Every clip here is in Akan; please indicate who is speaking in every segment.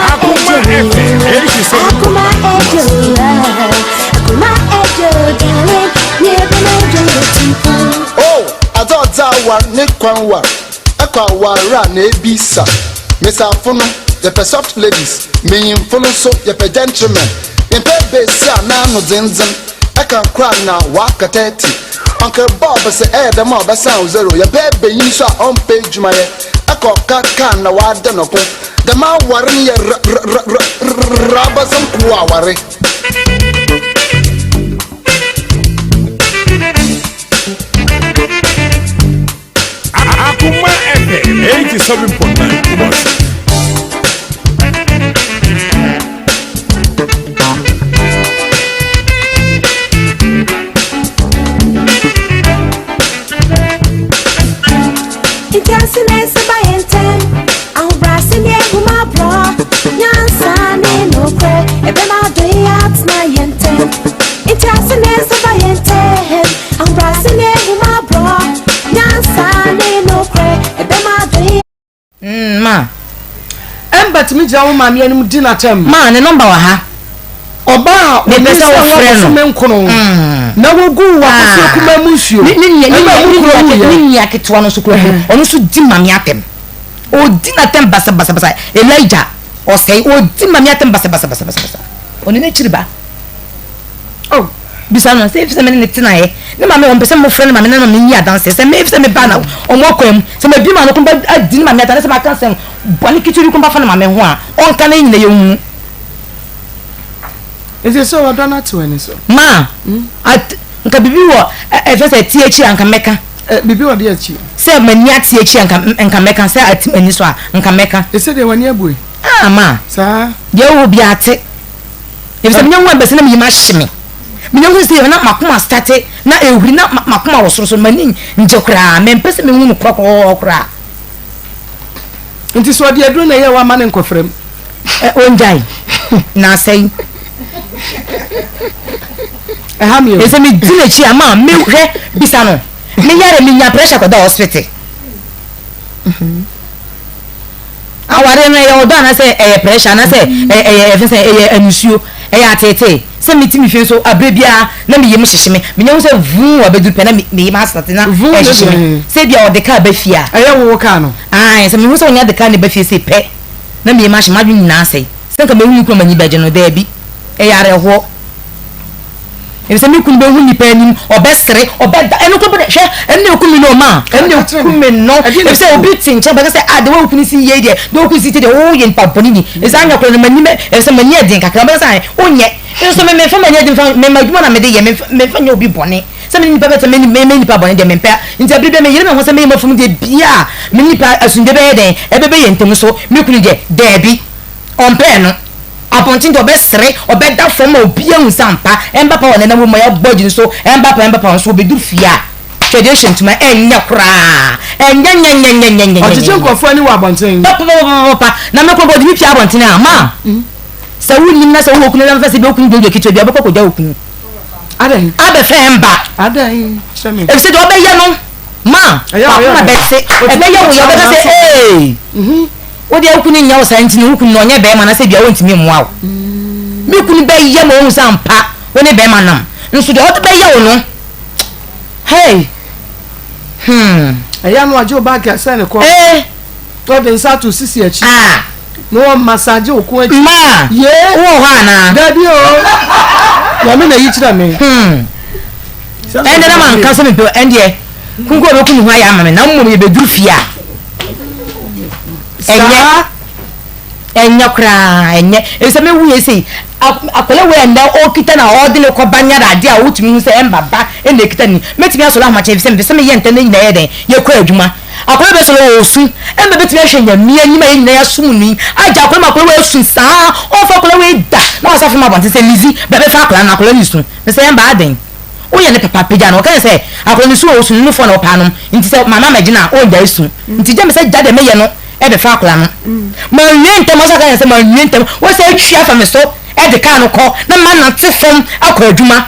Speaker 1: Akuma FM 87.9
Speaker 2: Oh, adze ɔdze awar ne kwan war, ɛkɔ awar a na ebisa. Mesafo no, yɛpɛ soft ladies, menyimfo no nso yɛpɛ gentlemen. Yɛmpɛ besi a n'ano dzendzen, ɛka kora na waka 30. Uncle Bob sɛ ɛyɛ dɛm a ɔbɛsan wo zero. Yɛpɛ benyin so a ɔmpɛ adwumayɛ, ɛkɔ ɔka kaa na wada ne ho. Dɛm aware no yɛ rabasɛm ko aware.
Speaker 1: Akuma FM 87.9 Kumasi.
Speaker 3: Ma.
Speaker 4: Ɛmba tumi gyina wo maame anim di n'atɛm.
Speaker 3: Ma ne nɔmba wɔ ha.
Speaker 4: Ɔbaa a
Speaker 3: Mepɛ
Speaker 4: ɔnyinsɛn
Speaker 3: sɛ
Speaker 4: wɔ
Speaker 3: wofrɛ no.
Speaker 4: abosome nkono na wogu wɔ akosua kumaa mu nsuo.
Speaker 3: Ne ne nua ne
Speaker 4: Ɛma
Speaker 3: nua
Speaker 4: mu
Speaker 3: ne
Speaker 4: kura
Speaker 3: nua
Speaker 4: wuyɛ.
Speaker 3: ne nua ketewa no nso kura kura ɔno nso di maame atɛm. Odi n'atɛm basabasabasa. Elijah ɔsɛe odi maame atɛm basabasabasabasa. Ɔne n'akyiri ba.
Speaker 4: Oh.
Speaker 3: Bisa no sɛ efisɛ me ne ne tenaeɛ. Ne maame ɔmpɛ sɛ mmofra ne maame na me nyi adanseɛ sɛ me efisɛ me ba na ɔmo akwan mu sɛ mabie m'ano ko ba adi ne maame atɛm na sɛ maka asɛm bɔne ketewa bi ko ba fa ne maame ho a ɔnka na yɛn nyinaa yɛnhu.
Speaker 4: Nti sɛ ɔdɔ no ate w'ani so.
Speaker 3: Ma at nka biribi wɔ ɛfɛ sɛ ɛte akyi a nka mɛka.
Speaker 4: Ɛ biribi wɔ de akyi.
Speaker 3: Sɛ m'ani ate akyi a nka nka mɛka sɛ ate m'ani so a nka mɛka.
Speaker 4: Ɛsɛ deɛ w'ani abue.
Speaker 3: Ah ma.
Speaker 4: Saa.
Speaker 3: Deɛ ɛwɔ hɔ biara ate. Efisɛ menya hu abɛsɛ na me yam ahye me. Menya hu sɛ na m'akoma astate na ɛrehuri na m'akoma wɔ sorosoro m'ani ngye koraa mempɛ sɛ mehu no korɔkorɔ koraa.
Speaker 4: Nti sɛ ɔde aduro na ɛyɛ wama ne nkɔfra mu.
Speaker 3: Ɛ ɔngyae na asɛe.
Speaker 4: Ɛha mi o.
Speaker 3: Ɛsɛ medi n'akyi ama mehwɛ bisa no meyare menya pressure kɔda hospital. Awareɛ no ɛyɛ ɔdɔ anaasɛ ɛyɛ pressure anaasɛ ɛyɛ ɛfɛ sɛ ɛyɛ anisuo ɛyɛ ateetee sɛ mete me fie nso aberɛ biara na me yam hyehye me menya hu sɛ vuu abɛduru pɛ na me yam asate na ɛhyehye me sɛ bia ɔde kaa ba fie a
Speaker 4: ɛyɛ wo kaa no
Speaker 3: ae sɛ mehu sɛ ɔnya de kaa ne ba fie sei pɛ na me yam ahye m'adwene nyinaa asɛe sɛ nka mehu me kunu a m'ani bɛgye no daabi ɛyɛ awerɛhoɔ. Efisɛ me kunu bɛhu nnipa anim, ɔbɛsere, ɔbɛda, ɛno kora bɛdɛ, hwɛ, ɛno na ɛku me no ma, ɛno na ɛku me no, efisɛ obi te nkyɛn bɛka sɛ, ah, de wo kunu si yie deɛ, de wo kunu si te deɛ, woyɛ nipa bɔne ni, efisɛ anyɛ koraa no m'anim, efisɛ m'ani yɛ den kakra, ɔbɛka sɛ, wonyɛ, nso me memfa m'ani aden mfa, me m'adwuma na mede yɛ, memfa, memfa nyɛ obi bɔne, sɛ me ne nipa bɛtena, me ne, me nipa bɔne deɛ mempɛ, nti abere biara meyere me ho sɛ mɛyɛ m'afum deɛ biara, me ne nipa asomdwoeɛ bɛyɛ dɛn, ɛbɛbɛ yɛn ntam nso, me kunu deɛ, daabi, ɔmpɛɛ no. Abɔnten deɛ ɔbɛsere, ɔbɛda fam ma obiara ahu sɛ ampa ɛmba pa wɔ ne nam mu ma yɛabɔ agyi no so ɛmba pa ɛmba pa nso ɔbɛduru fie a hwɛ deɛ ɛhyɛ ntoma ɛnyɛ koraa ɛnyɛ nyɛ nyɛ nyɛ nyɛ nyɛ
Speaker 4: Ɔgyegye nkurɔfoɔ ani wɔ abɔnten.
Speaker 3: Papapapapa na me kɔbɔ ɔde me pia abɔnten a ma sɛ wonim na sɛ wowɔ kunu na mfa sɛ bi okunu dwodwo ketewa bi ɔbɛkɔ kɔgya okunu
Speaker 4: Adɛn?
Speaker 3: Abɛfɛ ɛmba.
Speaker 4: Adɛn? Kyerɛ me.
Speaker 3: Efisɛ deɛ ɔbɛyɛ no ma wakoma bɛte ɛbɛyɛ wo yɛ ɔbɛka sɛ ee. Wo deɛ wo kunu nyɛ wo saa nti no wo kunu no ɔnyɛ bɛɛma anasɛ ebia ɔntumi mmoa wo. Me kunu bɛyɛ ma woahu sɛ ampa wo ne bɛɛma nam nso deɛ ɔde bɛyɛ wo no hey hmm.
Speaker 4: Ɛyɛ a na wagye wo baage asɛn ne kɔn.
Speaker 3: Eh.
Speaker 4: Na ɔde nsa ato wo sisi akyi.
Speaker 3: Ah.
Speaker 4: Na wɔmassage wo kɔn akyi.
Speaker 3: Ma.
Speaker 4: Yee.
Speaker 3: Wowɔ hɔ anaa?
Speaker 4: Dabi o. Nyame na yi kyerɛ me.
Speaker 3: Hmm. Ɛnde na manka sɛ mepɛ ɛndeɛ kunku a ɔbɛku ne ho ayɛ ama me na mmom yɛbɛduru fie a. Ɛnyɛ. Ɛnyɛ koraa, ɛnyɛ. Efisɛ me wu yɛ sei, akwadaa wei a nnɛ ɔkita na ɔde ne kɔba nyɛ adeɛ a wotumi hu sɛ ɛmba ba na ekita ni. Mɛtumi asɔre ahomakye efisɛ mepɛ sɛ meyɛ ntɛm na yɛn nyinaa yɛ dɛn, yɛkɔ adwuma. Akwadaa bɛsɔre wɔ osu, ɛmba bɛtumi ahwɛ Nyame anim a yɛn nyinaa yɛasom no yi, agya akwadaa mu akwadaa wei asu saa, ɔmfa akwadaa wei da na wasan afem abɔnten sɛ Lizzy bra bɛfa akwadaa no, akwadaa no resu. Mesɛ ɛmba adɛn? Woyɛ ne papa pagya no. Ɔka ne sɛ akwadaa no su a ɔsu no nufoɔ na ɔpɛ anom nti sɛ maame ammɛgyina a ɔngyae su nti gya me sɛ gya deɛ meyɛ no bɛfa akwadaa no. Manwie ntɛm ɔsan ka kyerɛ me sɛ manwie ntɛm wɔsan atwi afa me so de kaa no kɔ na manante fam akɔ adwuma.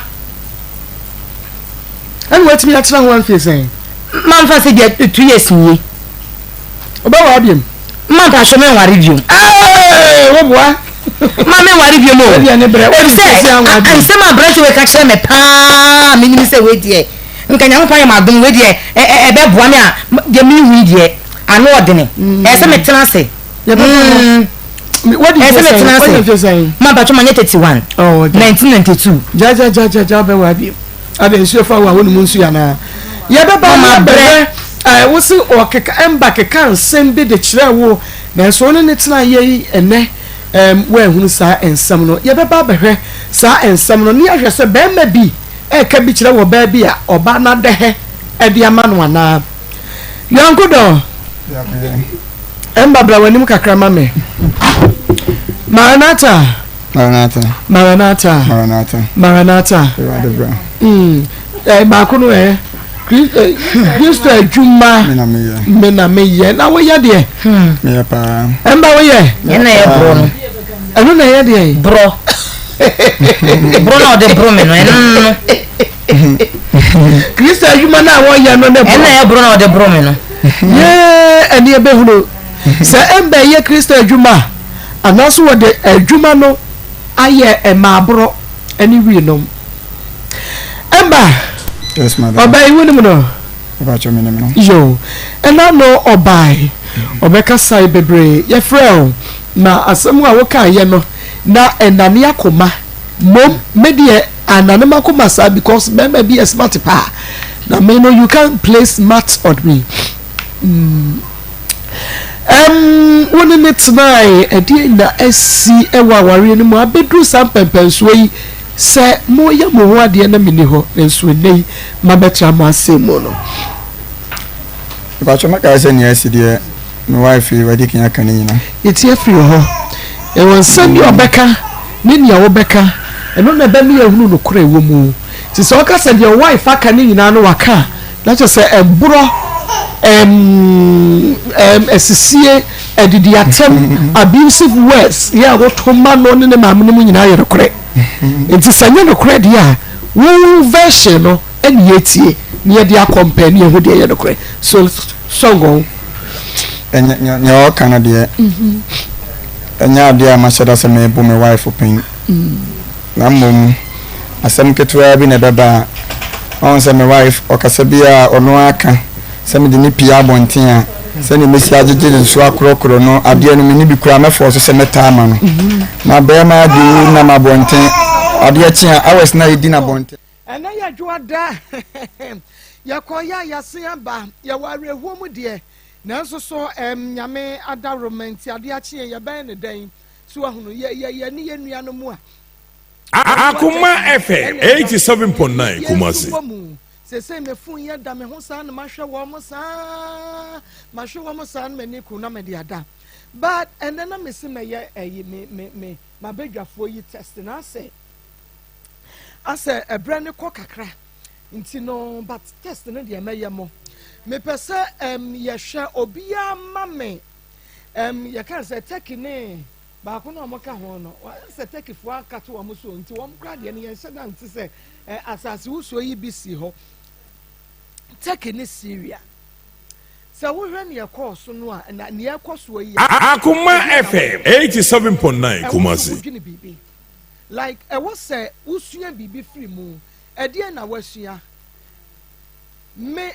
Speaker 4: Ɛna watumi atena ho amfie sɛn?
Speaker 3: Mamfa sɛ bia 2 years nie.
Speaker 4: Wobɛware biom?
Speaker 3: Ma mpatwɔ menware biom.
Speaker 4: Ee, woboa.
Speaker 3: Ma menware biom o.
Speaker 4: Ɛdeɛ ne brɛ, wode
Speaker 3: Efisɛ
Speaker 4: sisi anware biom.
Speaker 3: Nsɛm a aberante wei ka kyerɛ me paa, menim sɛ wei deɛ nka Nyankopɔn ayɛ m'adom, wei deɛ ɛbɛboa me a, deɛ mehu yi deɛ ano ɔdene. Ɛyɛ sɛ metena ase.
Speaker 4: Yɛbɛba hɔ. Wadi
Speaker 3: Ɛyɛ sɛ
Speaker 4: mfeɛ sɛn?
Speaker 3: metena
Speaker 4: Wanya
Speaker 3: ase.
Speaker 4: mfeɛ sɛn?
Speaker 3: Ma mpatwɔ manyɛ 31.
Speaker 4: Oh, okay.
Speaker 3: 1992.
Speaker 4: Gyagyagyagyagya, wobɛware biom. Ada nsuo fa wo a wonom nsuo anaa? Yɛbɛba
Speaker 3: Mama
Speaker 4: ne
Speaker 3: brɛ.
Speaker 4: abɛhwɛ. Wo se ɔkeka ɛmba keka nsɛm bi de kyerɛ wo, nanso wo ne ne tena yɛ yi ɛnɛ ɛm woanhunu saa nsɛm no. Yɛbɛba abɛhwɛ saa nsɛm no ne ahwɛ sɛ bɛrima bi ɛka bi kyerɛ wɔ baa bi a ɔbaa no adɛhɛ ɛde ama no anaa. Yɔnko dɔ, ɛmba bra w'anim kakra ma me. Maranatha.
Speaker 2: Maranatha.
Speaker 4: Maranatha.
Speaker 2: Maranatha.
Speaker 4: Maranatha.
Speaker 2: Awurade bra.
Speaker 4: Baako no ɛ Kristo adwuma.
Speaker 2: Me na meyɛ.
Speaker 4: Me na meyɛ. Na woyɛ deɛ?
Speaker 2: Meyɛ paa.
Speaker 4: Ɛmba woyɛ?
Speaker 3: Yɛn na yɛ borɔ no.
Speaker 4: Ɛno na ɛyɛ deɛ?
Speaker 3: Borɔ. Borɔ na ɔde borɔ me no, ɛno no.
Speaker 4: Kristo adwuma no a wɔyɛ no ne borɔ.
Speaker 3: Ɛno na ɛyɛ borɔ na ɔde borɔ me no.
Speaker 4: Yee, ɛne ɛbɛhunu sɛ ɛmba ɛyɛ Kristo adwuma a, anaasɛ wɔde adwuma no ayɛ mmaaborɔ ne wii nom. Ɛmba,
Speaker 2: Yes, madam.
Speaker 4: ɔbaa yi wonim no?
Speaker 2: Mepakyɛ menim no.
Speaker 4: Yo, ɛna no ɔbae, ɔbɛkasae bebree, yɛfrɛɛ wo, na asɛm a wokaeɛ no, na ɛnane akoma. Mmom, me deɛ annane m'akoma saa because bɛrima bi yɛ smart paa, na me no you can't play smart on me. Wo ne no tenae, ɛdeɛn na asi wɔ awareɛ no mu abɛduru saa mpɛnpɛnsoɔ yi sɛ moreyɛ mo ho adeɛ na menni hɔ, nanso ɛnnɛ yi mabɛtra mo asɛm mu no?
Speaker 2: Mepakyɛ mɛkae sɛ nea asi deɛ me wife yi wadi kan aka ne nyina.
Speaker 4: Yɛtie firi hɔ. Yɛwɔ nsɛm bi a ɔbɛka ne nea wobɛka, ɛno na ɛbɛma yɛahunu nokorɛ ɛwɔ mu. Nti sɛ ɔka sɛ deɛ wife aka ne nyinaa no waka a, Na kyerɛ sɛ ɛborɔ, ɛm, ɛm, asisie, adidiatɛm, abusive words yɛ a woto ma no ne ne maame no mu nyinaa yɛ nokorɛ. Nti sɛ nyɛ nokorɛ deɛ a, wo version no ɛne yɛtie na yɛde akɔmpɛ ne yɛhu deɛ ɛyɛ nokorɛ. So, sɔngɔn.
Speaker 2: Ɛnyɛ, nea ɔka no deɛ, ɛnyɛ adeɛ a mahyɛ da sɛ mebo me wife pɛn. Na mmom asɛm ketewaa bi na ɛbɛba a, wahu sɛ me wife ɔkasa bi a ɔno ara ka sɛ mede no pue abɔnten a, sɛdeɛ mɛsi agyegye ne so akorɔkorɔ no adeɛ no menni bi koraa mɛfɔɔ so sɛ mɛtaa ama no. Na bɛrima de wo nam abɔnten adeɛ kye a hours na yɛdi no abɔnten.
Speaker 4: Ɛnɛ yɛ dwoada, yɛkɔ yɛ a yɛasen aba, yɛwɔ awerɛhoɔ mu deɛ, nanso so ɛm Nyame adaworoma nti adeɛ akye yɛn, yɛbɛyɛ no dɛn? So wahunu? Yɛ, yɛ, yɛne yɛn nuanom a.
Speaker 1: Akoma FM 87.9 Kumasi.
Speaker 4: Yɛn nso wɔ mu. Seesei me fon yɛ da me ho saa na mahwɛ wɔn saa, mahwɛ wɔn saa na m'ani ku na mede ada. But ɛnɛ na mese mɛyɛ ɛyi me me me m'abadwafoɔ yi test na asɛ asɛ ɛbrɛ ne kɔ kakra nti no, but test no deɛ mɛyɛ mo. Mepɛ sɛ ɛm yɛhwɛ obiara ma me. Ɛm, yɛka sɛ Turkey ne baako no a wɔka ho no, sɛ Turkeyfoɔ akato wɔn so nti wɔn koraa deɛ no yɛnhyɛ da nte sɛ ɛ, asase wosuo yi bi si hɔ. Turkey ne Syria. Sɛ wohwɛ nea ɛkɔɔ so no a, na nea ɛkɔ soɔ yi a,
Speaker 1: Akoma
Speaker 4: ɛdeɛn na
Speaker 1: FM
Speaker 4: woyɛ?
Speaker 1: 87.9
Speaker 4: Ɛwɔ sɛ
Speaker 1: Kumasi.
Speaker 4: wodwene biribi. Like, ɛwɔ sɛ wosua biribi firi mu. Ɛdeɛn na woasua? Me,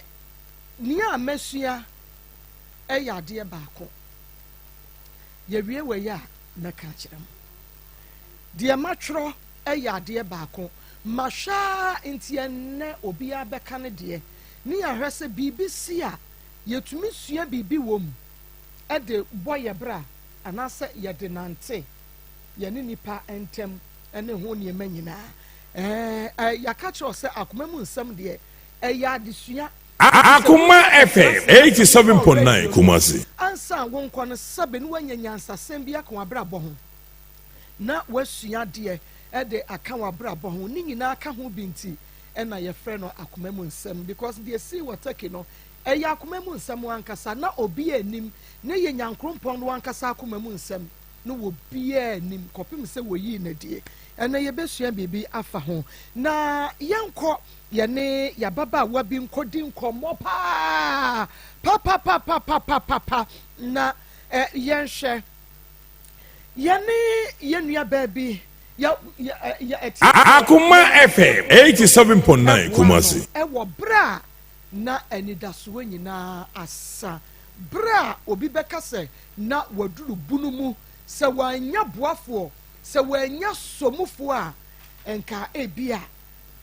Speaker 4: nea masua yɛ adeɛ baako. Yɛwie wei a, mɛka akyerɛ mo. Deɛ matwerɛ yɛ adeɛ baako. Mahwɛ ara nti ɛnnɛ obiara bɛka ne deɛ ne yɛahwɛ sɛ biribi si a, yɛtumi sua biribi wɔ mu de bɔ yɛn bra anaasɛ yɛde nante yɛne nnipa ntam ne ho nneɛma nyinaa. Ɛɛ, yɛaka kyerɛ wo sɛ akoma mu nsɛm deɛ, ɛyɛ adesua.
Speaker 1: Akoma FM 87.9 Kumasi.
Speaker 4: Ansa wo nkɔ no sɛbe na woanya nyansasɛm bi aka w'abrabɔ ho, na woasua adeɛ de aka w'abrabɔ ho, ne nyinaa ka ho bi nti na yɛfrɛ no akoma mu nsɛm because deɛ ɛsii wɔ Turkey no ɛyɛ akoma mu nsɛm ankasa, na obiara nnim, na ɛyɛ Nyankrompɔn no ankasa akoma mu nsɛm. na obiara nnim kɔpem sɛ wɔyii no adie. Ɛnnɛ yɛbɛsua biribi afa ho. Na yɛnkɔ yɛne yɛababaawa bi nkɔdi nkɔmmɔ paa papapapapapapa na eh, yɛnhwɛ yɛne yɛn nuabaa bi yɛ yɛ yɛ ɛte
Speaker 1: Akoma FM 87.9 Kumasi.
Speaker 4: Ɛwɔ berɛ a na anidasoɔ nyinaa asa, berɛ a obi bɛka sɛ na waduru bunu mu, sɛ wannya boafoɔ, sɛ wannya somufoɔ a, nka ebia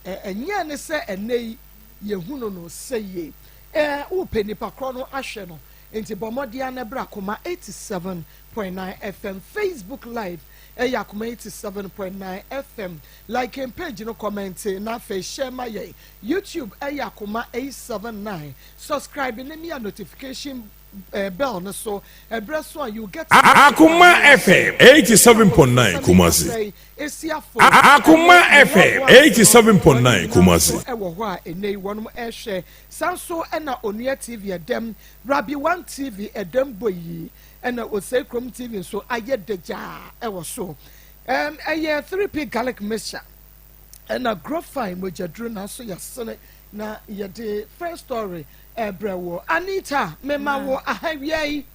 Speaker 4: ɛnyɛ ne sɛ ɛnnɛ yi yɛhunu no sɛyie. Wopɛ nipa korɔ no ahwɛ no, nti bɔ mmɔden ara na bra Akoma 87.9 FM, Facebook Live ɛyɛ Akoma 87.9 FM, like yɛn page no, kɔmɛnte na afei share ma yɛn. YouTube ɛyɛ Akoma 879, subscribe ne mia notification eh, bell no so ɛberɛ so a you get
Speaker 1: Akoma FM 87.9 Kumasi. Akoma FM 87.9 Kumasi.
Speaker 4: Ɛwɔ hɔ a ɛnɛ yi wɔnom ɛhwɛ saa nso ɛna Onua TV ɛdɛm Rabi One TV ɛdɛm bɔ yi ɛna Osei Krom TV nso ayɛ dagyaa ɛwɔ so ɛyɛ 3P garlic mixture ɛna Grofine mogyaduro nanso yɛasene na yɛde first story ɛbrɛ wo. Anita mema wo aha awia yi.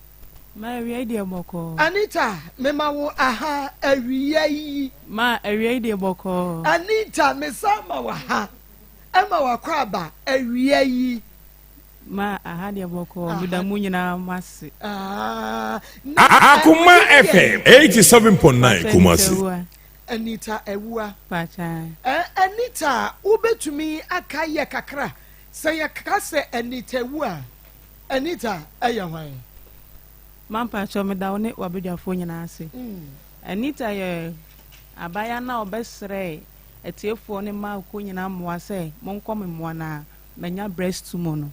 Speaker 5: Ma awia yi deɛ bɔkɔɔ.
Speaker 4: Anita mema wo aha awia yi.
Speaker 5: Ma awia yi deɛ bɔkɔɔ.
Speaker 4: Anita mesan ma wo aha ɛma wakɔ aba awia yi.
Speaker 5: Ma aha deɛ bɔkɔɔ meda mo nyinaa mo ase.
Speaker 4: Ah, na
Speaker 1: Akoma FM 87.9 Kumasi.
Speaker 4: Anita Awua.
Speaker 5: Pakyɛ.
Speaker 4: Eh, Anita, wobɛtumi aka yɛ kakra? Sɛ yɛka sɛ Anita awu a, Anita yɛ hwan?
Speaker 5: Ma mpakyɛw meda wo ne w'abadwafoɔ nyinaa ase. Anita yɛ abaayewa no a ɔbɛsrɛɛ atiefoɔ ne mmaa kuo nyinaa mmoa sɛ monkɔ me mmoa na manya breast tumor no.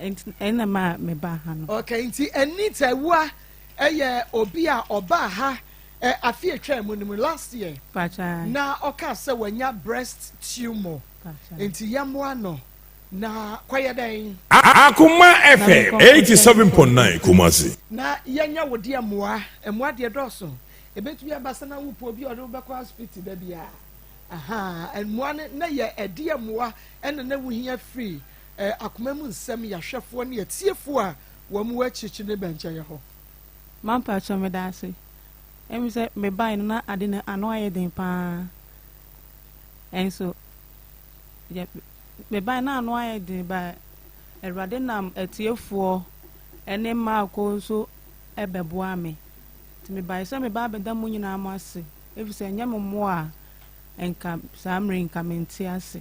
Speaker 5: Ɛnti ɛna maa mebaa ha no.
Speaker 4: Okay, nti Anita Awua yɛ obi a ɔbaa ha afe atwaa mu no mu last year na ɔkaa sɛ wanya breast tumor nti yɛmmoa no na kɔyɛ dɛn?
Speaker 1: Akoma FM 87.9 Kumasi.
Speaker 4: Na yɛnyɛ wo deɛ mmoa, mmoa deɛ dɔɔso, ɛbɛtumi aba sɛ na wopɛ obi a ɔde wo bɛkɔ asopiti da biara, ahaa, mmoa no na yɛ ɛdeɛ mmoa ɛna na wohia firi akoma mu nsɛm yɛahwɛfoɔ ne atiefoɔ a wɔn wɔ akyirikyiri ne bɛnkyɛeɛ hɔ.
Speaker 5: Mampakyɛw medaase. Emi sɛ mebae no na ade no ano ayɛ den paa. Nso yɛ mebae na ano ayɛ den ba Awurade nam atiefoɔ ne Marko nso bɛboaa me. Nti mebae sɛ meba abɛda mo nyinaa mo ase efisɛ ɛnyɛ mo mmoa a nka saa mmerɛ yi nka mente ase.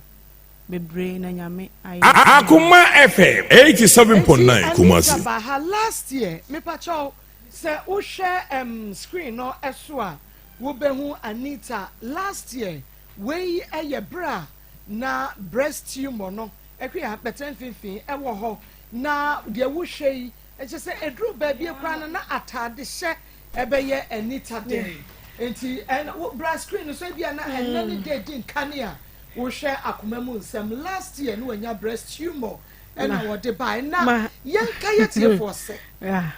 Speaker 5: Bebree na Nyame ayɛ.
Speaker 1: Akoma FM 87.9
Speaker 4: Enti
Speaker 1: Kumasi.
Speaker 4: Anita baa ha last year mepakyɛw Sɛ wohwɛ ɛm screen no so a, wobɛhu Anita last year. Wei yɛ berɛ a na breast tumor no ɛhwe a bɛtɛ mfimfini ɛwɔ hɔ. Na deɛ wohwɛ yi, kyerɛ sɛ ɛduru baabi koraa no na ataade hyɛ ɛbɛyɛ Anita den. Nti ɛn wo bra screen no so ebia na ɛnɛ ne da edi nkane a wohwɛ akoma mu nsɛm. Last year na wanya breast tumor ɛna wɔde bae. Na yɛnka yɛ tiefoɔ sɛ.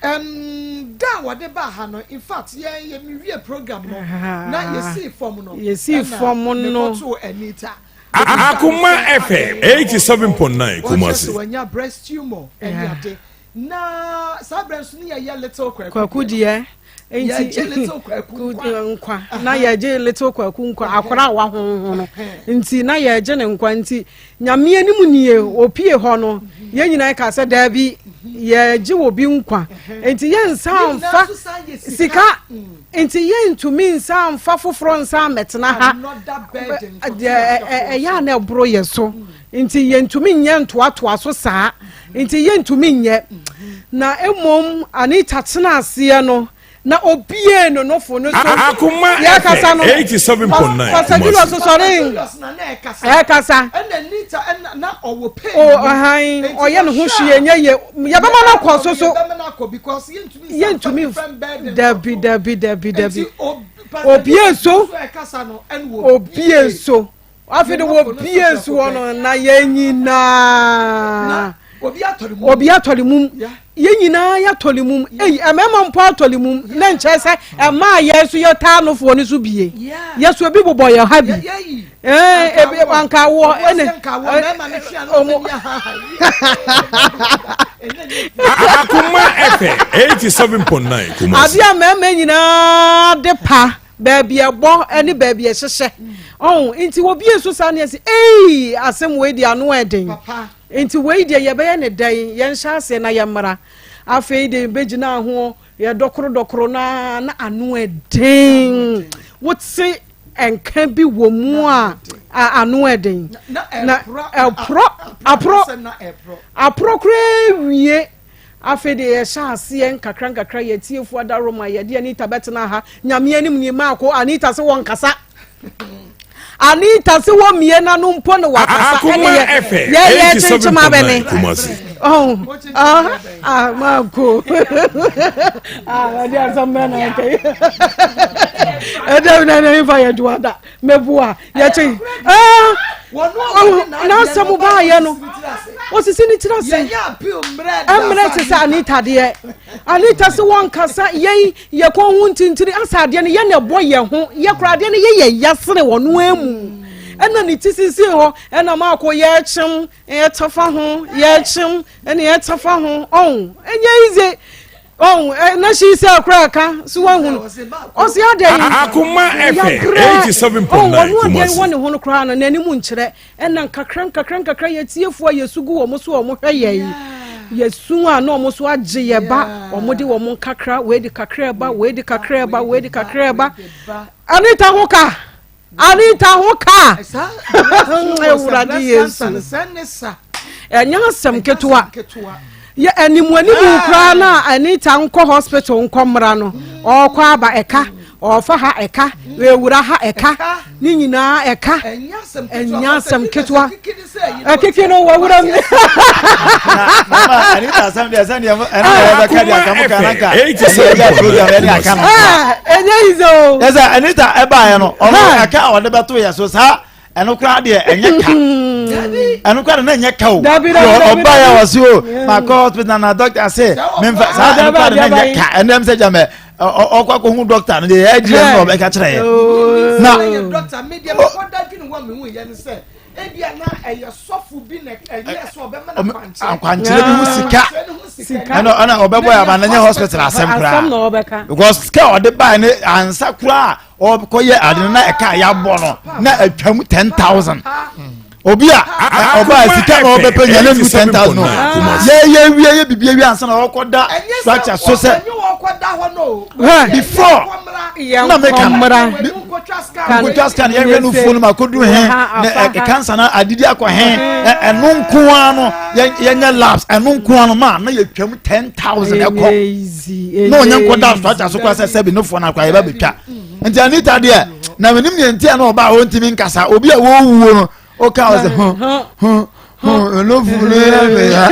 Speaker 4: Um, da a wɔde baa ha no, in fact, yɛn yɛ mewie program no, na yɛsii fam no,
Speaker 6: yɛsii fam no,
Speaker 4: mekɔtoo Anita.
Speaker 1: Akoma FM 87.9 Kumasi.
Speaker 4: Wɔkyerɛ sɛ wanya breast tumor ɛne ade. Na saa berɛ nso ne yɛyɛ little kwaku.
Speaker 6: Kwaku deɛ.
Speaker 4: Yɛgye little kwaku
Speaker 6: nkwa. Na yɛgye little kwaku nkwa akora a wahonho no. Nti na yɛgye ne nkwa nti Nyame anim nie, opie hɔ no, yɛn nyinaa ka sɛ daabi, yɛgye obi nkwa. Nti yɛnsa mfa sika, nti yɛntumi nsa mfa foforɔ nsa mmɛtena ha. Ɛyɛ a na ɛboro yɛ so. Nti yɛntumi nyɛ ntoatoa so saa. Nti yɛntumi nyɛ. Na mmom Anita tena aseɛ no, na obiee no nofo no so.
Speaker 1: Akoma
Speaker 6: Yɛkasa
Speaker 1: FM
Speaker 6: no,
Speaker 1: 87.9
Speaker 6: Pastor Julius
Speaker 1: Kumasi.
Speaker 6: sɔre ɛkasa.
Speaker 4: Ɛna Anita ɛna na ɔwɔ pain
Speaker 6: O
Speaker 4: mu.
Speaker 6: ɔhan
Speaker 4: Enti
Speaker 6: ɔyɛ ne ho
Speaker 4: ɔhwɛ
Speaker 6: hwee
Speaker 4: a,
Speaker 6: ɛnyɛ yie. Yɛbɛma no akɔ so so.
Speaker 4: Yɛbɛma no akɔ because yɛntumi nsa
Speaker 6: Yɛntumi
Speaker 4: mfa
Speaker 6: nf-
Speaker 4: different burden
Speaker 6: dabi
Speaker 4: nkɔto.
Speaker 6: dabi dabi dabi.
Speaker 4: Enti ob- Pastor
Speaker 6: Obie
Speaker 4: Julius
Speaker 6: so.
Speaker 4: nso ɛkasa no ɛna
Speaker 6: Obie so. Afei de wɔbie soɔ no na yɛn nyinaa. Obi atɔre mum. Yɛn nyinaa yɛatɔre mum. Eyi mmarima mpo atɔre mum. Na nkyɛn sɛ ɛmaa yɛn so yɛtaa nofoɔ no so bie. Yɛ so ebi bobɔ yɛn ha bi. Ɛɛ ebi anka wɔ ɛne. Ɔmo.
Speaker 1: Akoma FM 87.9 Kumasi.
Speaker 6: Adeɛ a mmarima nyinaa de pa. Baabi ɛbɔ ne baabi ɛhyehyɛ. Ɔho nti wɔbie so saa ne ɛsi ei asɛm wei deɛ ano ɛden. Nti wei deɛ yɛbɛyɛ ne dɛn yɛnhyɛ aseɛ na yɛmmra. Afei deɛ yɛbɛgyina ho yɛdɔkoro dɔkoro na na ano ɛden. Wote nka bi wɔ mu a ano ɛden. Na ɛporɔ aporɔ aporɔ koraa wie. Afei deɛ yɛhyɛ aseɛ nkakra nkakra yɛ atiefo adaworoma yɛde Anita bɛtena ha nyame anim nie maako Anita se wɔnkasa Anita se wɔmmie n'ano mpo ne wakasa ɛne yɛ yɛ yɛ kyenkyen abɛne oh ah ah maako ah ɛde asɛm bɛ na ɛkɛ ɛdɛ na ɛna nfa yɛ duada mɛboa yɛkye n'asɛm baayɛ no osisi ne tiri ase mmerɛ te sɛ anita deɛ anita sɛ wɔnkasa yɛn yɛ kɔn ho ntintiri asa adeɛ no yɛ na ɛbɔ yɛn ho yɛ kora adeɛ no yɛ yɛ yasene wɔn amu ɛna ne ti sisi hɔ ɛna maako yɛkyem yɛtafa ho yɛkyem ɛna yɛtafa ho ɔn ɛnyɛ yize ɔn ɛ na si sɛ kora ɛka so wahu no ɔsi adɛ yi
Speaker 1: Akoma FM
Speaker 6: yabrɛ
Speaker 1: 87.9
Speaker 6: ɔn ɔno adeɛ
Speaker 1: Kumasi.
Speaker 6: wɔ ne ho no koraa no n'anim nkyerɛ ɛna nkakra nkakra nkakra yɛtiefoɔ a yɛsu gu wɔn so a wɔn hwɛ yɛ yi yɛsu a na wɔn so agye yɛ ba wɔn de wɔn nkakra wei de kakra ba wei de kakra ba wei de kakra ba Anita ho ka Anita ho ka Awurade Yesu ɛnyɛ asɛm ketewa yɛ animu animu koraa na Anita nkɔ hospital nkɔ mmra no ɔkɔ aba ɛka ɔfa ha ɛka ewura ha ɛka ne nyinaa ɛka ɛnyɛ asɛm ketewa ɛkeke no wɔwura mu.
Speaker 7: Anita asɛm deɛ sɛ deɛ ɛna yɛ bɛka deɛ aka mo ka na nka ɛyɛ program ɛne aka no.
Speaker 6: Ɛnyɛ yi sɛ o.
Speaker 7: Yɛ sɛ Anita ɛbaayɛ no ɔno ɛka a ɔde bɛto yɛ so saa ɛno koraa deɛ ɛnyɛ ka ɛno koraa deɛ na ɛnyɛ ka o ɔbaayɛ wɔ so o ma kɔ hospital na doctor se memfa saa ɛno koraa deɛ na ɛnyɛ ka ɛno ɛm sɛ gyamɛ ɔkɔ akɔhu doctor no deɛ yɛ agyi ɛno na ɔbɛka kyerɛ yɛ na.
Speaker 4: Ebia na ɛyɛ sɔfo bi na ɛyɛ sɛ ɔbɛma no akwankyerɛ.
Speaker 7: Akwankyerɛ bi ho sika. Ɛna ɛna ɔbɛbɔ yɛ ama n'anyɛ hospital asɛm koraa. Because sika a ɔde baa ne ansa koraa ɔkɔyɛ ade no na ɛka a yɛabɔ no na atwam 10,000. Obi a ɔbaa sika na ɔbɛpɛ nya na nu 10,000 no. Yɛ yɛ wie yɛ bibi awie ansa na ɔkɔda structure so sɛ. Before na meka no. Nkotwa scan yɛhwɛ no fuo no ma akɔduru he na cancer no adidi akɔ he ɛno nko ara no yɛnyɛ labs ɛno nko ara no ma na yɛtwam 10000 ɛkɔ na ɔnyɛ nkɔda structure so koraa sɛ sɛbi no foɔ no akora yɛba bɛtwa nti Anita deɛ na menim deɛ nti a na ɔba a ɔntumi nkasa obi a wɔwuo no Oka ɔsɛ ho ho ho enofu no yɛ me ya.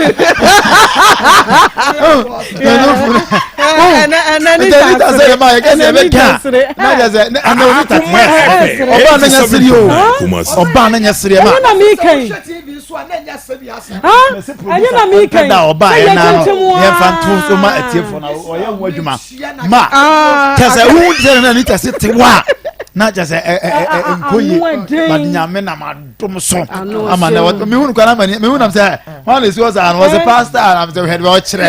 Speaker 7: Enofu no.
Speaker 6: Ɛnɛ ɛnɛ ni
Speaker 7: ta sere. Ɛnɛ ma yɛ kɛse ɛbɛ ka. Na yɛ sɛ ɛnɛ oni ta tɛ. Ɔbaa ne nyɛ sere o. Ɔbaa ne nyɛ sere ma.
Speaker 6: Ɛnyɛ na mi kan. Ɛnyɛ na mi kan.
Speaker 7: Da ɔbaa yɛ na no yɛ fa nto so ma ɛtiefo na ɔyɛ ho adwuma. Ma kyɛ sɛ wohu sɛ na ni kyɛ sɛ te wa na kyɛ sɛ ɛ ɛ ɛ nkɔ yie but nyame nam adom so ama na wɔ mehu no kwan ama ni mehu nam sɛ wɔn na esi hɔ saa no wɔsɛ pastor nam sɛ hwɛ deɛ ɔkyerɛ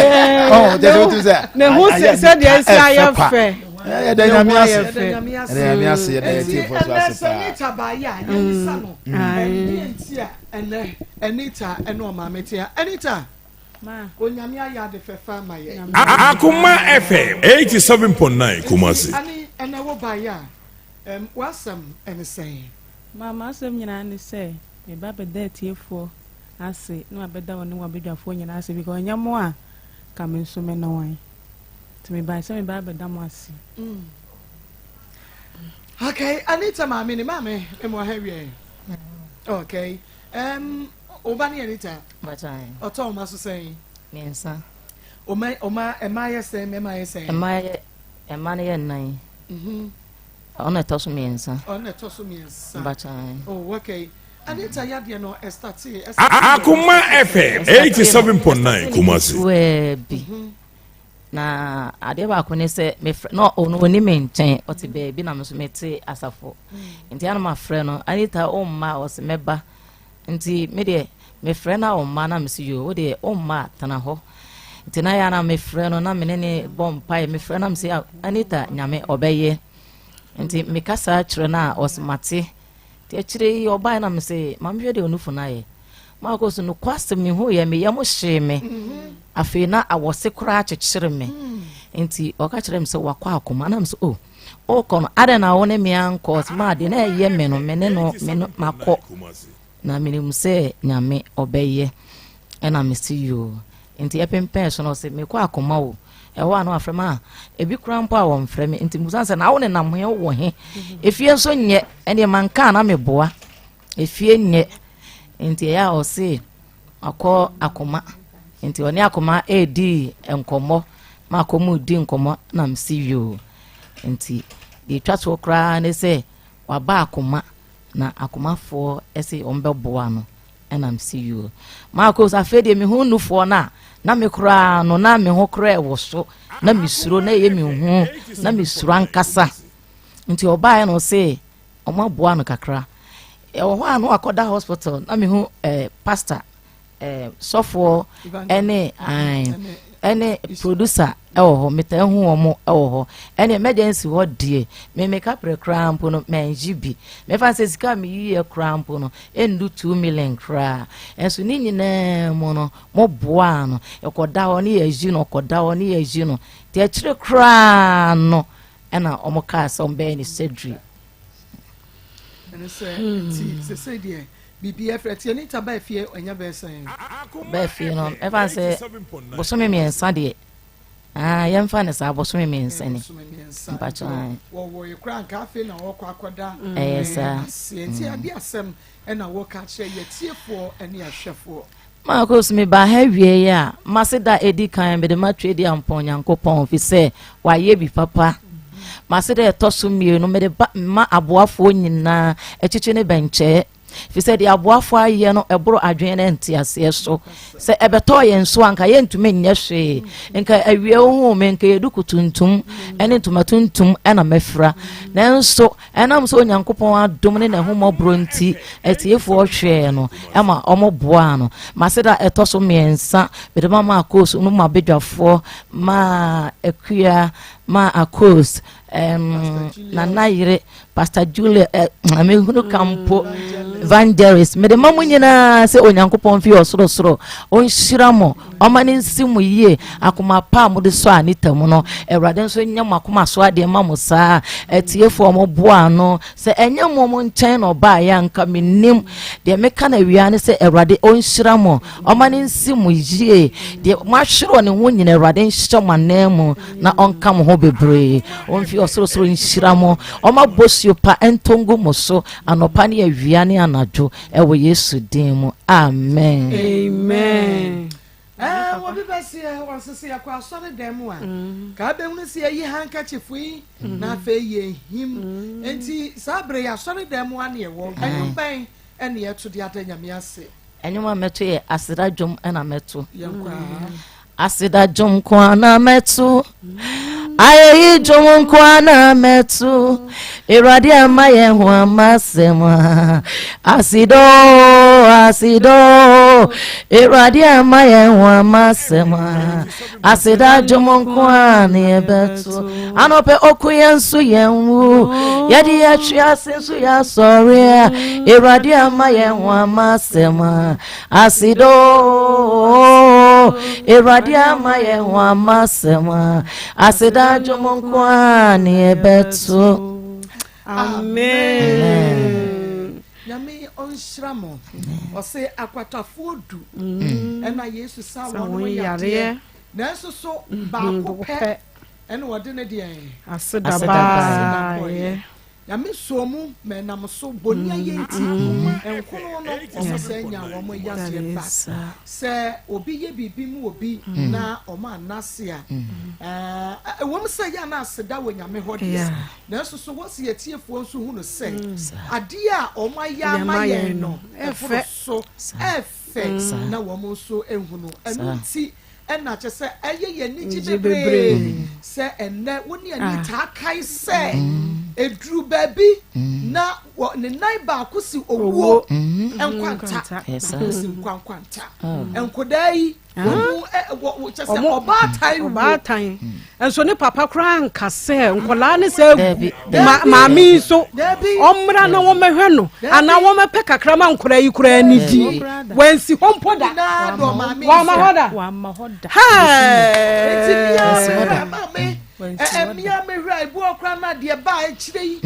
Speaker 7: ɔn kyɛ sɛ wotumi sɛ
Speaker 6: ne ho sɛ sɛdeɛ ɛsi ayɛ fɛ
Speaker 7: yɛda nyame ase yɛda nyame ase yɛda yɛ tie fo so ase paa.
Speaker 4: Anita baayɛ a yɛnisa no ɛdeɛ nti a ɛnɛ Anita ɛne ɔmaame te a Anita Onyame ayɛ ade fɛfɛ ama yɛn.
Speaker 1: Akoma FM 87.9 Kumasi.
Speaker 4: Enti Ani, ɛnɛ wo baeɛ a, ɛm, w'asɛm ne sɛn?
Speaker 5: Ma m'asɛm nyinaa ne sɛ, meba bɛda atiefoɔ ase na mabɛda wo ne w'abadwafoɔ nyinaa ase because ɛnyɛ mo a, nka me nso me ne wan. Nti mebae sɛ meba abɛda mo ase.
Speaker 4: Mm. Okay, Anita maame ne maame, mmoa ha wiɛ. Okay. Um, Wo ba ne Anita? Ɔtɔ ɔma so sɛn?
Speaker 3: Mmiɛnsa.
Speaker 4: Ɔma ɔma mmaa yɛ sɛn mmarima yɛ sɛn?
Speaker 3: Mmaa yɛ mmaa no yɛ nnan. Mhm. Ɔno ɛtɔ so mmiɛnsa.
Speaker 4: Ɔno ɛtɔ so mmiɛnsa.
Speaker 3: Mbakyan.
Speaker 4: Oh okay. Anita yadeɛ no ɛstartee
Speaker 1: Akoma FM 87.9 Kumasi.
Speaker 8: Ketewa bi. Na adeɛ baako ne sɛ mefrɛ na ɔno ɔni me nkyɛn ɔte baabi na me nso mete asafo. Nti ana mafrɛ no Anita ɔmma ɔse mɛba. Nti me deɛ mefrɛ no a ɔmma na mese yoo wo deɛ ɔmma a tena hɔ. Nti na yɛ ana mefrɛ no na me ne ne bɔ mpaeɛ mefrɛ no na mese Anita Nyame ɔbɛyɛ. Nti mekasa kyerɛ no a ɔse mate. Nti akyire yi ɔbaeɛ na mese ma mehwɛ deɛ onufu no ayɛ. Maakɔ so nokwasɛm mehu yɛ me yam hyee me. Afei na awɔse koraa kyekyere me. Nti ɔka kyerɛ me sɛ wakɔ akoma na mese oh wokɔ no adɛn na wo ne me ankɔ ɔse maa deɛ na ɛyɛ me no me ne no me no makɔ na menim sɛ Nyame ɔbɛyɛ ɛna mese yoo nti ɛpempɛn so no ɔse mekɔ akoma o ɛhɔ a na wafrɛ me a ebi koraa mpo a wɔmfrɛ me nti musan sɛ na wo nenam he wɔ he efie nso nyɛ ɛneɛ manka a na meboa efie nyɛ nti ɛyɛ a ɔse akɔ akoma nti ɔne akoma ɛredi nkɔmmɔ ma akɔ mu di nkɔmmɔ na mese yoo nti deɛ ɛtwa toɔ koraa ne sɛ waba akoma na akomafoɔ ɛse wɔn bɛboa no ɛna mese yoo Marcos afei deɛ mehu nufoɔ no a na me koraa no na me ho koraa ɛwɔ so na mesuro na ɛyɛ me hu na mesuro ankasa nti ɔbaeɛ no ɔse ɔmo aboa no kakra ɛwɔ hɔ a na wakɔda hospital na mehu eh, pastor eh, sɔfoɔ ɛne ɛne producer ɛwɔ hɔ metaa hu wɔn ɛwɔ hɔ ɛne emergency hɔ deɛ memeka prɛ koraa mpo no mɛngye bi mefa sɛ sika a meyiɛ koraa mpo no ɛndu 2 million koraa ɛnso ne nyinaa mu no mo boaa no ɛkɔda hɔ ne yɛyi no ɔkɔda hɔ ne yɛyi no nti akyire koraa no ɛna ɔmo kaa sɛ ɔmo bɛyɛ ne surgery.
Speaker 4: Ɛne sɛ nti sese deɛ biribi ɛfrɛ tie ne ta baa fie ɛnyɛ bɛɛ sɛn.
Speaker 8: Baa fie no ɛfa sɛ bosome 3 deɛ aa yɛmfa ne saa bosome 3 ni mpakyɛ.
Speaker 4: Wɔwɔ yɛ kora nka afei na wɔkɔ akɔda.
Speaker 8: Ɛyɛ saa.
Speaker 4: Aseɛ nti ade asɛm ɛna wɔka kyerɛ yɛtiefoɔ ɛne ahwɛfoɔ.
Speaker 8: Marcos me ba ha wie a mase da edi kan mede ma twɛ di ampɔn Nyankopɔn fi sɛ wayɛ bi papa. Mase da ɛtɔ so mmienu mede ba ma aboafoɔ nyinaa akyikyi ne bɛnkyɛɛ fi sɛ deɛ aboafoɔ ayɛ no ɛboro adwene ne nteaseɛ so sɛ ɛbɛtɔɔ yɛn so a nka yɛntumi nyɛ hwee nka awia wohu me nka yɛdu kutuntum ɛne ntoma tuntum ɛna mɛfira nanso ɛnam sɛ Onyankopɔn adom ne n'ahummɔborɔ nti atiefoɔ hwɛɛ no ɛma ɔmo boaa no mase da ɛtɔ so mmiɛnsa mede ma ma akos no ma badwafoɔ ma akua ma akos nana yere Pastor Julia eh, mehunu kampo evangelist mede ma mo nyinaa sɛ Onyankopɔn fi ɔsorosoro ɔnhyira mo ɔma ne nsi mo yie akoma pa a mode sɔ Anita mu no Awurade nso nyɛ mo akoma so adeɛ ma mo saa atiefoɔ mo boa ano sɛ ɛnyɛ mo mo nkyɛn na ɔbaeɛ a nka mennim deɛ meka no awia ne sɛ Awurade ɔnhyira mo ɔma ne nsi mo yie deɛ moahwere wɔ ne ho nyina Awurade nhyɛ mo anan mu na ɔnka mo ho bebree ɔmfi ɔsorosoro nhyira mo ɔma bosuo pa ntongu mo so anɔpa ne awia ne anadwo ɛwɔ Yesu din mu amen.
Speaker 6: Amen.
Speaker 4: Wɔbi bɛseɛ wɔsese yɛkɔ asɔre dan mu a ka bɛhunu sɛ yɛyi handkerchief yi na afei yɛhim nti saa bere yɛ asɔre dan mu a ne yɛwɔ ɛnwom bɛn ɛne yɛto de ada Nyame ase.
Speaker 8: Ɛnwom a mɛto yɛ aseda dwom ɛna mɛto.
Speaker 4: Yɛnkɔ
Speaker 8: Aseda dwom nko ara na mɛto. Ayɛyi dwom nko ara na mɛto. Awurade ama yɛn ho ama asɛm a. Aseda o, aseda o. Awurade ama yɛn ho ama asɛm a. Aseda dwom nko ara na yɛbɛto. Anɔpɛ ɔko yɛn nso yɛn wu. Yɛde yɛtwe ase nso yɛasɔre a. Awurade ama yɛn ho ama asɛm a. Aseda o, Awurade ama yɛn ho ama asɛm a. Aseda dwom nko ara na yɛbɛto.
Speaker 6: Amen.
Speaker 4: Nyame ɔnhyira mo ɔse akwatafoɔ 10 ɛna Yesu sa wɔn yadeɛ nanso so baako pɛ ɛna ɔde ne deɛ
Speaker 6: aseda baayɛ.
Speaker 4: Nyame sɔɔ mu ma ɛnam so bɔni ayɛ nti nkono no wɔn sɛ nya wɔn yadeɛ ba. Sɛ obi yɛ biribi mu obi na wɔn anase a, ɛwom sɛ yɛ ana aseda wɔ Nyame hɔ deɛ, nanso so wɔsi atiefoɔ nso hu no sɛ adeɛ a wɔn ayɛ ama yɛn no ɛboro so ɛfɛ na wɔn nso ehunu. Ɛno nti ɛna kyɛ sɛ ɛyɛ yɛn anigye bebree sɛ ɛnnɛ wo ne ani taa kae sɛ ɛduru baabi na ne nan baako si owuo nkwanta, baako si nkwa nkwanta. Nkodaa yi wɔn kyɛ sɛ ɔbaatan wuo.
Speaker 6: Ɔbaatan nso ne papa koraa nka sɛ nkwadaa ne sɛ agu maame yi so ɔmmra na wɔmmɛhwɛ no anaa wɔmmɛpɛ kakra ma nkwadaa yi koraa ne di wɔansi hɔ mpo da wɔama hɔ da
Speaker 4: Mmea mehwɛ ebu ɔkora na deɛ ba akyire yi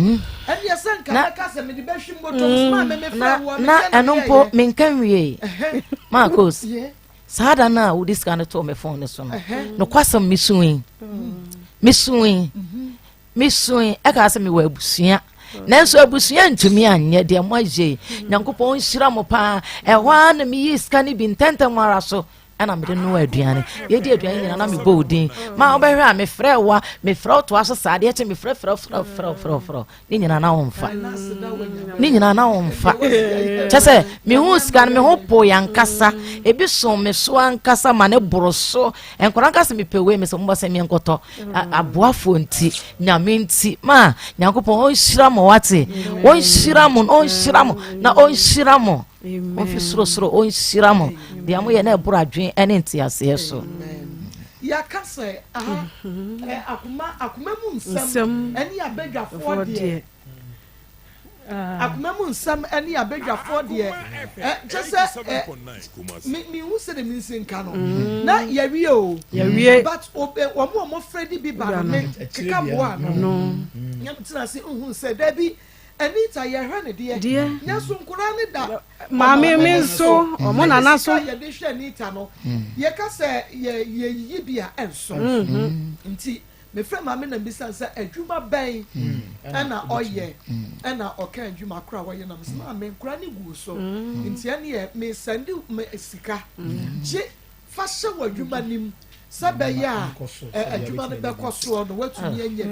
Speaker 4: ɛne ɛsɛ nka mɛka sɛ mede bɛhwe mmɔtɔm so maame mefrɛ woɔ
Speaker 8: na ɛno mpo menka nwie Marcos Saa da no a wode sika no too me fon no so no, nokwasɛm mesui. Mesui. Mesui. Ɛkaa sɛ mewɔ abusua. Nanso abusua ntumi anyɛ deɛ moayɛ yi. Nyankopɔn nhyira mo paa. Ɛhɔ ara na meyii sika no bi ntɛntɛm ara so ɛna mede noa aduane. Yɛdi aduane nyinaa na mebɔ wo din. Ma wobɛhwɛ a mefrɛ wo a, mefrɛ wo toa so saa adeɛ kye mefrɛ frɛ frɛ frɛ frɛ frɛ. Ne nyinaa na wɔmfa ne nyinaa na wɔmfa kyɛ sɛ mehu sika no me ho po yɛ ankasa ebi so me so ankasa ma ne boro so nkwadaa ankasa mepɛ wei me sɛ mobɔ sɛ meɛnkɔtɔ aboafoɔ nti nyame nti ma nyankopɔn ɔnhyira mo wate ɔnhyira mo ɔnhyira mo na ɔnhyira mo ɔmfi sorosoro ɔnhyira mo deɛ moyɛ na ɛboro adwene ɛne nteaseɛ so.
Speaker 4: Yɛaka sɛ aha ɛ akoma akoma mu nsɛm ɛne abadwafoɔ deɛ akoma mu nsɛm ɛne abadwafoɔ deɛ ɛ kyɛ sɛ ɛ me me hu sɛ de me nsi nka no na yɛwie o
Speaker 6: yɛwie
Speaker 4: but wɔn a wɔn frɛ de bi ba no me keka boa no nyɛ tena ase nhu sɛ dabi. Anita yɛhwɛ ne deɛ.
Speaker 6: Deɛ.
Speaker 4: Nanso nkoraa ne da.
Speaker 6: Maame me nso ɔmo nana so.
Speaker 4: Ɛne sika yɛde hwɛ Anita no. Yɛka sɛ yɛ yɛyiyi bi a ɛnso. Nti mefrɛ maame na mbisa no sɛ adwuma bɛn ɛna ɔyɛ ɛna ɔka adwuma koro a wɔyɛ na mesɛ maame nkoraa ne gu so nti ɛneɛ mesɛnde me sika gye Fa hyɛ w'adwuma no mu sɛ ɛbɛyɛ a adwuma no bɛkɔ soɔ no woatumi anya bi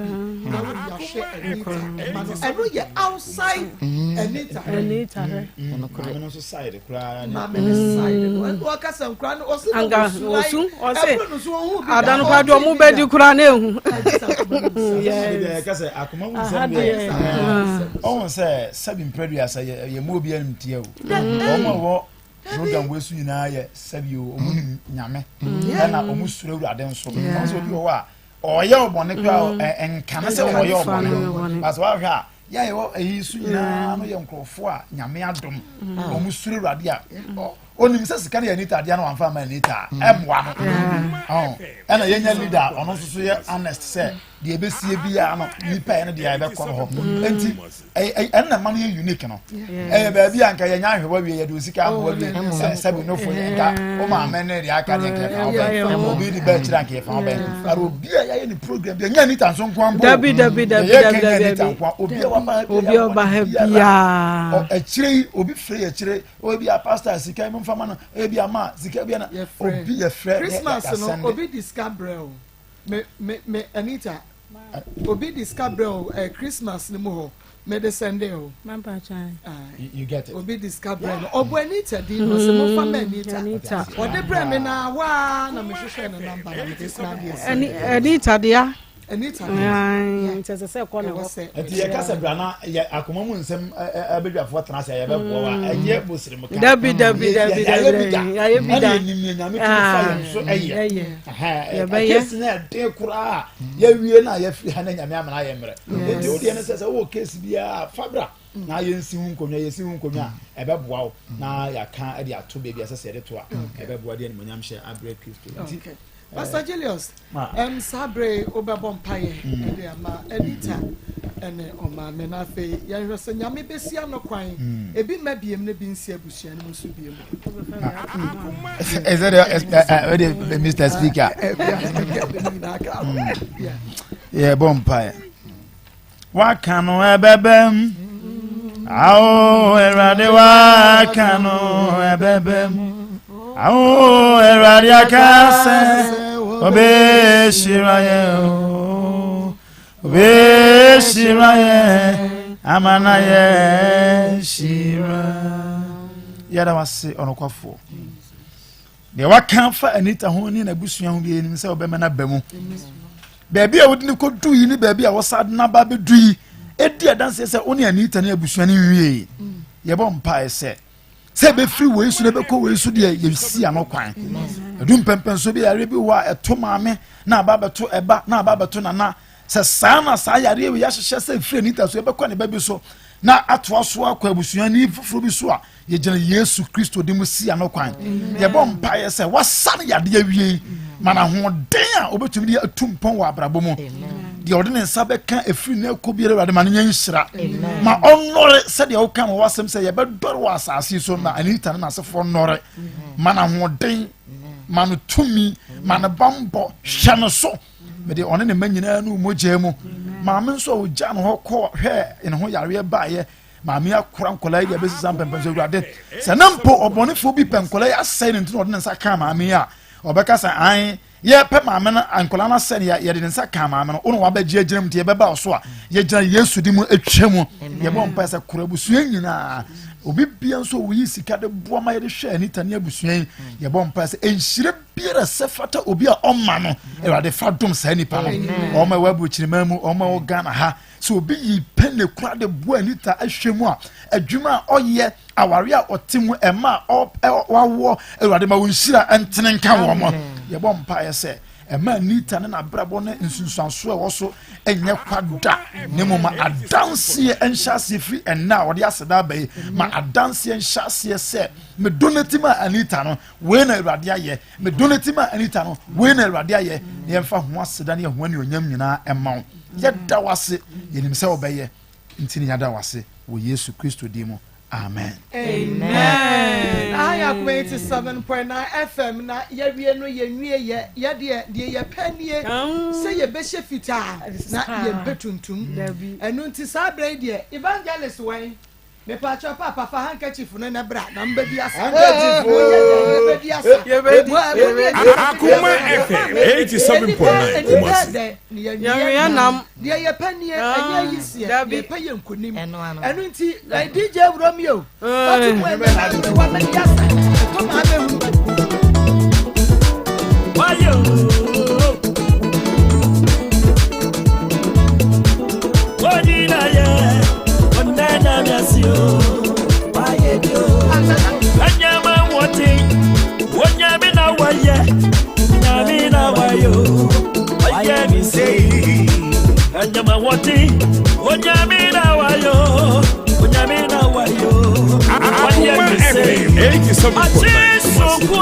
Speaker 4: na wode ahwɛ Anita mma no. Ɛno yɛ outside Anita hwɛ.
Speaker 6: Anita hwɛ.
Speaker 7: Maame no nso side koraa.
Speaker 4: Maame no side no. Ɛna ɔka sɛ nkora no ɔsi na
Speaker 6: osu like
Speaker 4: ɔse ɛburo no so ohun bi da.
Speaker 6: Ada no koraa deɛ ɔmo bɛdi koraa na ehu.
Speaker 7: Yes. Ɛka sɛ akoma mu nsɛm deɛ. Ɔhun sɛ sɛbi mpɛduasa yɛ mu obi anim tia o. Wɔn a wɔ program wei so nyinaa yɛ sɛbi o ɔmo nim nyame ɛna ɔmo suro awurade nso ɔmo sɛ obi wɔ hɔ a ɔyɛ ɔbɔne kora ɛnkane sɛ ɔyɛ ɔbɔne baasa wahwɛ a yɛ a yɛwɔ ɛyi so nyinaa no yɛ nkurɔfoɔ a nyame adom ɔmo suro awurade a onim sɛ sika no yɛ anita adeɛ no wamfa ama anita a ɛmmoa no ɛna yɛnya leader ɔno nso so yɛ honest sɛ deɛ ɛbɛsie biara no nipa yɛ no deɛ ɛbɛkɔ no hɔ nti ɛno na ɛma no yɛ unique no ɛyɛ baabi a nka yɛnya ahwɛ wawie yɛde osika ama wawie sɛbi nofo yɛ nka wo maame ne deɛ aka deɛ nka yɛfa ho bɛn obi de bɛɛ kyerɛ nka yɛfa ho bɛn ara obi a yɛayɛ ne program deɛ nyɛ anita nso nko ampo
Speaker 6: dabi dabi dabi
Speaker 7: yɛyɛ
Speaker 6: dabi
Speaker 7: kɛnyɛ
Speaker 6: dabi
Speaker 7: anita nko obi a waba ha
Speaker 6: obi a ɔba ha biara
Speaker 7: akyire yi obi fere yɛ akyire obi a pastor sika yi mo nfa ma no ebi ama sika bi na obi yɛ frɛ
Speaker 4: Christmas no obi di sika brɛ o me me me Anita obi di sika brɛ o eh, Christmas ni mu hɔ me de sɛnde o.
Speaker 7: You get it.
Speaker 4: Obi di sika brɛ no ɔbɔ Anita din no ɔsɛ mo fa ma Anita ɔde brɛ me na waa na me hwehwɛ ne namba na me de sika deɛ
Speaker 6: sɛ. Anita dea.
Speaker 4: Anita dea.
Speaker 6: Nti ɛsɛ sɛ ɛkɔ ne hɔ.
Speaker 7: Nti yɛ kasa bra na yɛ akoma mu nsɛm abadwafoɔ tena ase a yɛbɛboa wa ɛnyɛ bosirem ka.
Speaker 6: Dabi dabi dabi dabi yɛayɛ bi da.
Speaker 7: Ɛna enim yɛ nyame tumi fa yɛn so ɛyɛ.
Speaker 6: Yɛbɛyɛ.
Speaker 7: Kesi na ɛden koraa yɛwie na yɛfiri ha na nyame amena ayɛ mmerɛ. Nti wo deɛ ne sɛ sɛ wowɔ kesi biara fa bra na yɛnsi ho nkonnwa yɛsi ho nkonnwa a ɛbɛboa wo na yɛaka de ato baabi a ɛsɛ sɛ yɛde to a ɛbɛboa de animuonyam hyɛ abrɛ Kristo. Nti
Speaker 4: Pastor Julius, um, saa bere yi wobɛbɔ mpaeɛ mm. de ama Anita ne ɔmaame no afei yɛnhwɛ sɛ Nyame bɛsi ano kwan mm. ebi mma biem no bi nsi abusua no mu nso biem.
Speaker 7: Is it uh, Mr. Speaker? Yeah, bɔ mpaeɛ. Waka no ɛbɛbɛm. Ao Awurade waka no ɛbɛbɛm. Ao Awurade aka sɛ ɔbɛhyira yɛn o. Ɔbɛhyira yɛn ama na yɛn hyira. Yɛda wase ɔnokwafoɔ. Deɛ waka afa Anita ho ne n'abusua ho biara nim sɛ ɔbɛma no aba mu. Baabi a wode no kɔdu yi ne baabi a wɔsa de n'aba abɛdu yi ɛdi adanseɛ sɛ wo ne Anita ne abusua no nwiee. Yɛbɔ mpaeɛ sɛ sɛ ɛbɛfiri wei so na ɛbɛkɔ wei so deɛ yɛsi ano kwan. Ɛdu mpɛmpɛnsoɔ bi yareɛ bi wɔ a ɛto maame na aba abɛto ɛba na aba abɛto nana. Sɛ saa na saa yareɛ wei ahyehyɛ sɛ ɛfiri Anita so ɛbɛkɔ ne ba bi so na atoa so akɔ abusuani foforɔ bi so a yɛgyina yesu kristo de mu si ano kwan yɛbɔ mpaeɛ sɛ wasa no yadeɛ awie ma no ahoɔden a wobɛtumi de atu mpɔn wɔ abrabɔ mu deɛ ɔde ne nsa bɛka ɛfiri ne ɛkɔ biara awurade ma no nyɛ nhyira ma ɔnnɔre sɛdeɛ woka ma wasɛm sɛ yɛbɛdɔre wɔ asase so na anita ne n'asefoɔ nnɔre ma no ahoɔden ma no tumi ma no bammɔ hwɛ no so mede ɔne ne mma nyinaa no mogya mu maame nso a ɔgya no hɔ kɔ hwɛ ne ho yareɛ baeɛ Maame akora nkwadaa yi de abɛsi saa mpɛmpɛn so awurade sɛ na mpo ɔbɔnefoɔ bi pɛ nkwadaa yi asɛe ne nti na ɔde ne nsa kaa maame yi a ɔbɛka sɛ an yɛpɛ maame no nkwadaa no asɛe no yɛde ne nsa kaa maame no wo na wabɛgye agyina mu nti yɛbɛba wo so a yɛgyina yesu de mu atwa mu yɛbɔ mpae sɛ kora abusua nyinaa obi bia nso woyi sika de boa ma yɛde hwɛ anita ne abusua yi yɛbɔ mpae sɛ nhyira biara sɛ fata obi a ɔma no awurade fa dom saa nipa no ɔma ɛwɔ aburokyiriman mu ɔma ɛwɔ ghana ha Sɛ obi yi pɛne kora de boa Anita ahwɛ mu a, adwuma a ɔyɛ, aware a ɔte mu, ɛma a wawoɔ, Awurade ma wo nhyira ntene nka wɔn mo. Yɛbɔ mpaeɛ sɛ ɛma Anita ne n'abrabɔ ne nsunsuansoɔ a ɛwɔ so nyɛ kwa da, na mmom ma adanseɛ nhyɛ aseɛ firi ɛnnɛ a ɔde aseda aba yi, ma adanseɛ nhyɛ aseɛ sɛ me donate ma Anita no, wei na Awurade ayɛ. Me donate ma Anita no, wei na Awurade ayɛ, na yɛmfa ho aseda ne ɛho anuonyam nyinaa ɛma wo. Yɛda wo ase, yɛnim sɛ wobɛyɛ, nti ne yɛada wo ase wɔ Yesu Kristo din mu, amen.
Speaker 4: Amen. Aha yɛ Akoma 87.9 FM na yɛwie no yɛnwie yɛ yɛdeɛ deɛ yɛpɛ nie sɛ yɛbɛhyɛ fitaa na yɛmpɛ tuntum ɛno nti saa berɛ yi deɛ evangelist wɛn Mepaakyɛw paapa fa handkerchief no na bra na mbɛdi asa.
Speaker 7: Handkerchief
Speaker 4: ooo. Yɛbɛdi asa.
Speaker 1: Yɛbɛdi. Akoma FM 87.9 Kumasi.
Speaker 6: Yɛnwea nam.
Speaker 4: Deɛ yɛpɛ nie ɛnyɛ yi seɛ deɛ yɛpɛ yɛ nkonim. Ɛno nti DJ Romeo. Bɔtu mu ɛnɛ na mmerewa bɛdi asa. Ɛtɔ maa bɛhu.
Speaker 9: Wáyé o.
Speaker 1: Akoma FM 87.9 Kumasi.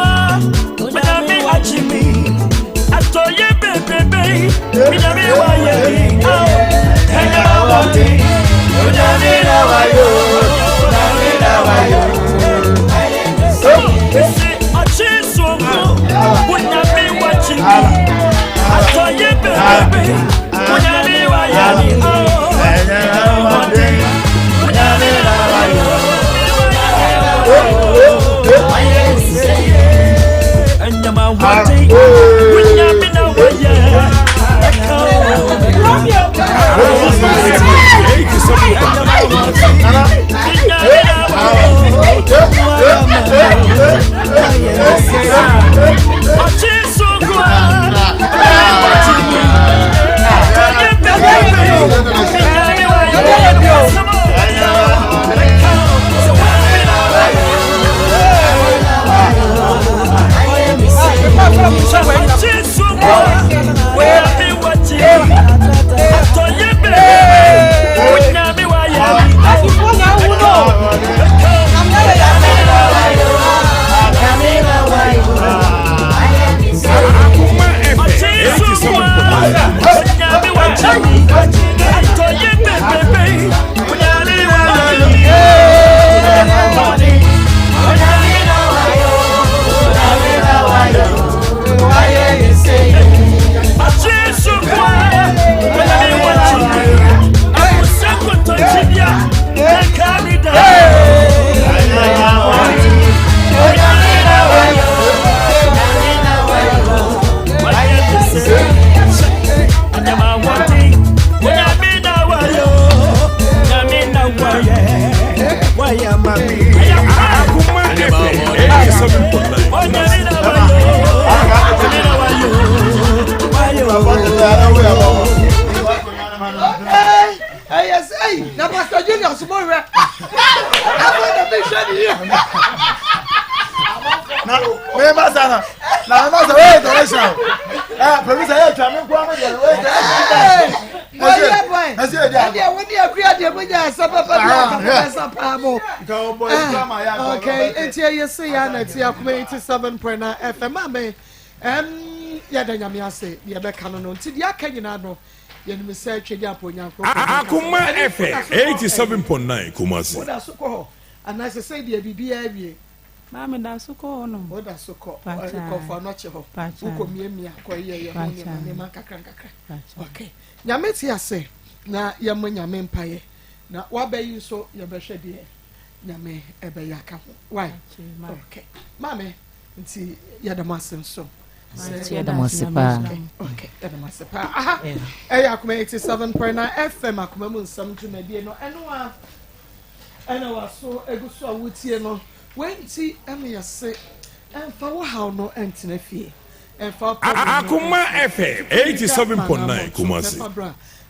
Speaker 7: Na mema sa na na mema sa wei international. Eh, producer yɛ twa me nkoa me deɛ wei international.
Speaker 4: Wɔyɛ bɔn. Ɛdeɛ wo ne akua deɛ mo nya asɛ papa bi aka mo bɛsa paa mo. Okay, nti ɛyɛ se ya na ɛte akoma 87.9 FM ame. Ɛm yɛda nyame ase deɛ ɛbɛka no no nti deɛ aka nyinaa no yɛnim sɛ twɛdi apɔ onyankopɔn.
Speaker 1: Akoma FM 87.9 Kumasi.
Speaker 4: Woda so kɔ hɔ anaasɛ sɛ deɛ biribiara awie.
Speaker 5: Maa me da so kɔ hɔ nom.
Speaker 4: Woda so kɔ kɔfɔ anɔkye hɔ. Wokɔ miamia kɔ yɛ yɛ ho nneɛma nneɛma nkakra nkakra. Okay. Nyame te ase na yɛmmɔ Nyame mpaeɛ na waba yi nso yɛbɛhwɛ deɛ Nyame ɛbɛyɛ aka ho. Why? Okay. Maame nti yɛda mo ase nso.
Speaker 8: Yɛda mo ase paa.
Speaker 4: Okay, yɛda mo ase paa. Aha, ɛyɛ Akoma 87.9 FM Akoma mu nsɛm dwumadie no ɛno a ɛna waso egu so a wotie no. Wei nti ɛna yɛse ɛmfa wo haw no ɛntena fie.
Speaker 1: Akoma FM 87.9 Kumasi.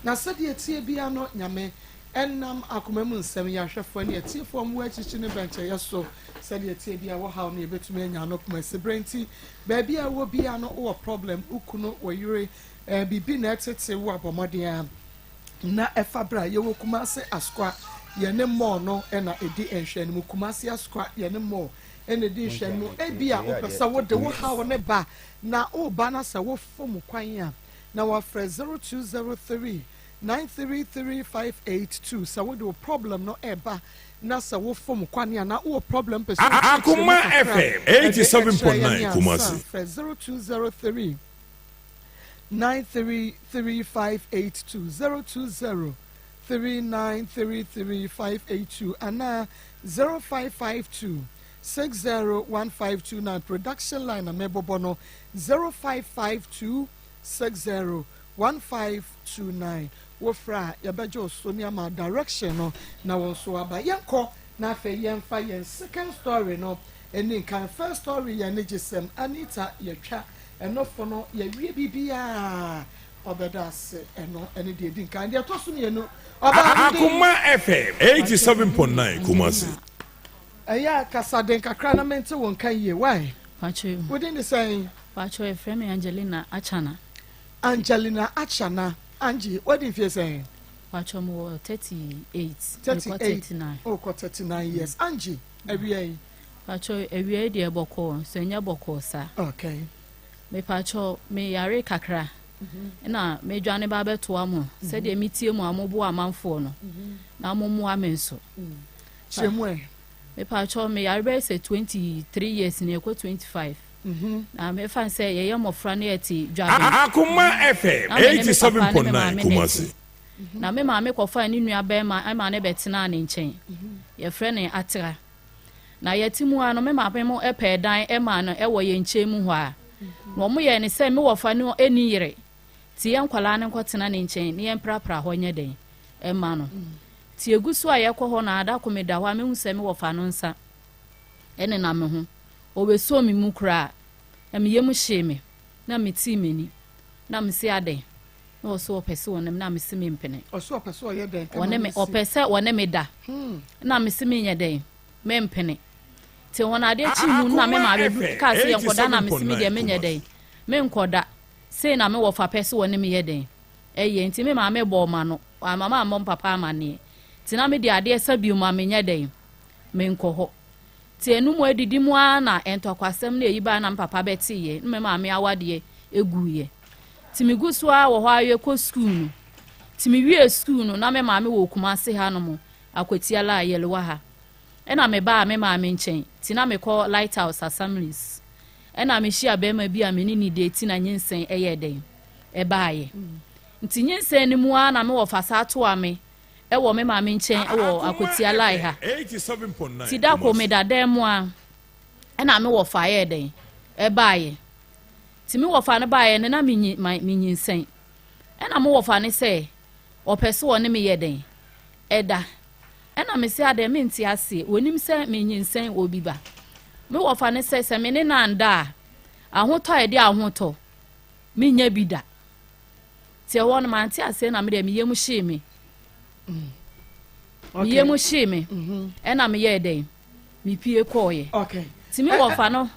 Speaker 4: Na sɛdeɛ ɛteɛ biara no, Nyame nam akoma mu nsɛm yi ahwɛfoɔ ne atiefoɔ mmoa akyikyi ne bɛnkyɛeɛ so. Sɛdeɛ ɛteɛ biara, wɔ haw no yɛbɛtumi anya ano Kumasi berɛ nti, baabi a wowɔ biara no wowɔ problem, wo kunu, wo yere, eh, biribi na ɛtete wo a bɔ mmɔden ara na ɛfa bra. Yɛwɔ Kumasi Asokwa, yɛne mall no na ɛdi nhwɛanimu. Kumasi Asokwa, yɛne mall na ɛdi nhwɛanimu. Ebia wopɛ sɛ wode wo haw no ba, na woreba na sɛ wofom kwan a, na woafrɛ 0203 933 582. Sɛ wode wo problem no reba na sɛ wofom kwan anaa wowɔ problem pɛ sɛ wokyerɛkyerɛ mu
Speaker 1: Akoma
Speaker 4: kakra
Speaker 1: FM
Speaker 4: de kyerɛ yɛn
Speaker 1: 87.9
Speaker 4: ansa a,
Speaker 1: Kumasi.
Speaker 4: frɛ 0203 933 582, 020 3933 582 anaa 0552 601529 production line na mebobɔ no 0552 601529 wofrɛ a yɛbɛgye wo so ne ama direction no na wo nso aba yɛnkɔ na afei yɛmfa yɛn second story no ɛni nkan first story yɛ anigyesɛm Anita yɛtwa ɛnofo no yɛwie biribiaa Ɔbɛda ase, ɛno ne deɛ ɛdi nkan. Deɛ ɛtɔ so mmienu, ɔbaa no din.
Speaker 1: Akoma FM 87.9 Kumasi.
Speaker 4: Ɛyɛ a kasa den kakra na mente wo nka yie, why?
Speaker 10: Pacho.
Speaker 4: Wo din de sɛn?
Speaker 10: Pacho, yɛfrɛ me Angelina Achana.
Speaker 4: Angelina Achana. Angie, wadi mfie sɛn?
Speaker 10: Pacho, mewɔ 38.
Speaker 4: 38.
Speaker 10: 39.
Speaker 4: Wokɔ 39 years. Angie, awia yi?
Speaker 10: Pacho, awia yi deɛ bɔkɔɔ, nso ɛnyɛ bɔkɔɔ saa.
Speaker 4: Okay.
Speaker 10: Mepakyɛw, me yaree kakra na medwane ba bɛtoa mo sɛdeɛ metie mo a moboa amanfoɔ no na mommoa me nso.
Speaker 4: Kyerɛ mu ɛ.
Speaker 10: Mepakyɛw, me yare bɛyɛ sɛ 23 years ni, ɛkɔ 25. Na mefa no sɛ yɛyɛ mmɔfra na yɛte dwaben.
Speaker 1: Akoma FM
Speaker 10: Na me ne me papa ne me
Speaker 1: 87.9
Speaker 10: maame na ɛte.
Speaker 1: Kumasi.
Speaker 10: Na me maame kɔfaa ne nua barima ma no bɛtenaa ne nkyɛn. Yɛfrɛ no Atra. Na yɛte mu ara no, me maame mo pɛɛ dan maa no wɔ yɛn nkyɛn mu hɔ ara. Na wɔyɛɛ no sɛ me wɔfa no nni yere, nti yɛn nkwadaa no nkɔtena ne nkyɛn na yɛmprapra hɔ nyɛ dɛn mma no. Nti yɛgu so a yɛkɔ hɔ no ara, da koro meda hɔ a, mehu sɛ me wɔfa no nsa nenam me ho. Ɔbɛsoo me mu koraa, na me yam hyee me, na metii m'ani, na mese adɛn? Na ɔse ɔpɛ sɛ ɔne me, na mese mempene.
Speaker 4: Ɔse ɔpɛ sɛ ɔyɛ dɛn?
Speaker 10: Ɔne me, ɔpɛ sɛ ɔne me da. Na mese menyɛ dɛn? Mempene. Nti hɔ no adeɛ kye mu no na me maame
Speaker 1: Akoma
Speaker 10: kaa sɛ
Speaker 1: FM
Speaker 10: yɛnkɔda na mese me deɛ
Speaker 1: 87.9
Speaker 10: menyɛ dɛn?
Speaker 1: Kumasi.
Speaker 10: Menkɔda. Sei na me wɔfa pɛ sɛ ɔne me yɛ dɛn? Ɛyɛ. Nti me maame bɔɔ m'ano. Wamma mammɔ me papa amanneɛ. Nti na me deɛ adeɛ sa bio ma menyɛ dɛn? Menkɔ hɔ. Nti ɛno mu adidi mu ara na ntɔkwasɛm ne ayi baeɛ na me papa bɛteeɛ na me maame awadeɛ guiɛ. Nti megu so ara wɔ hɔ ara yɛkɔ sukuu no. Nti mewiee sukuu no na me maame wɔ Kumasi hanom, Akwatia la, Yelwa ha. Ɛna mebaa me maame nkyɛn, nti na mekɔ Lighthouse Assemblies. Ɛna mehyia barima bi a me ne no date na nyinsɛn yɛɛ dɛn? Ɛbaeɛ. Nti nyinsɛn no mu ara na me wɔfa saa toa me wɔ me maame nkyɛn wɔ
Speaker 1: Akoma
Speaker 10: Akwatia Lai
Speaker 1: FM
Speaker 10: ha.
Speaker 1: 87.9
Speaker 10: Nti da koro
Speaker 1: Kumasi.
Speaker 10: meda dan mu ara ɛna me wɔfa yɛɛ dɛn? Ɛbaeɛ. Nti me wɔfa no baeɛ no na menyi ma menyinsɛn. Ɛna me wɔfa no sɛ ɔpɛ sɛ ɔne me yɛ dɛn? Ɛda. Ɛna me se adɛn mente aseɛ, ɔnim sɛ menyinsɛn obi ba. Me wɔfa no sɛ sɛ me ne no anda a, ahotɔ a ɛde ahotɔ mennya bi da. Nti ɛhɔ no mante aseɛ na me deɛ me yam hyee me. Me yam hyee me. Ɛna meyɛɛ dɛn? Mepie kɔɔeɛ. Nti me wɔfa no.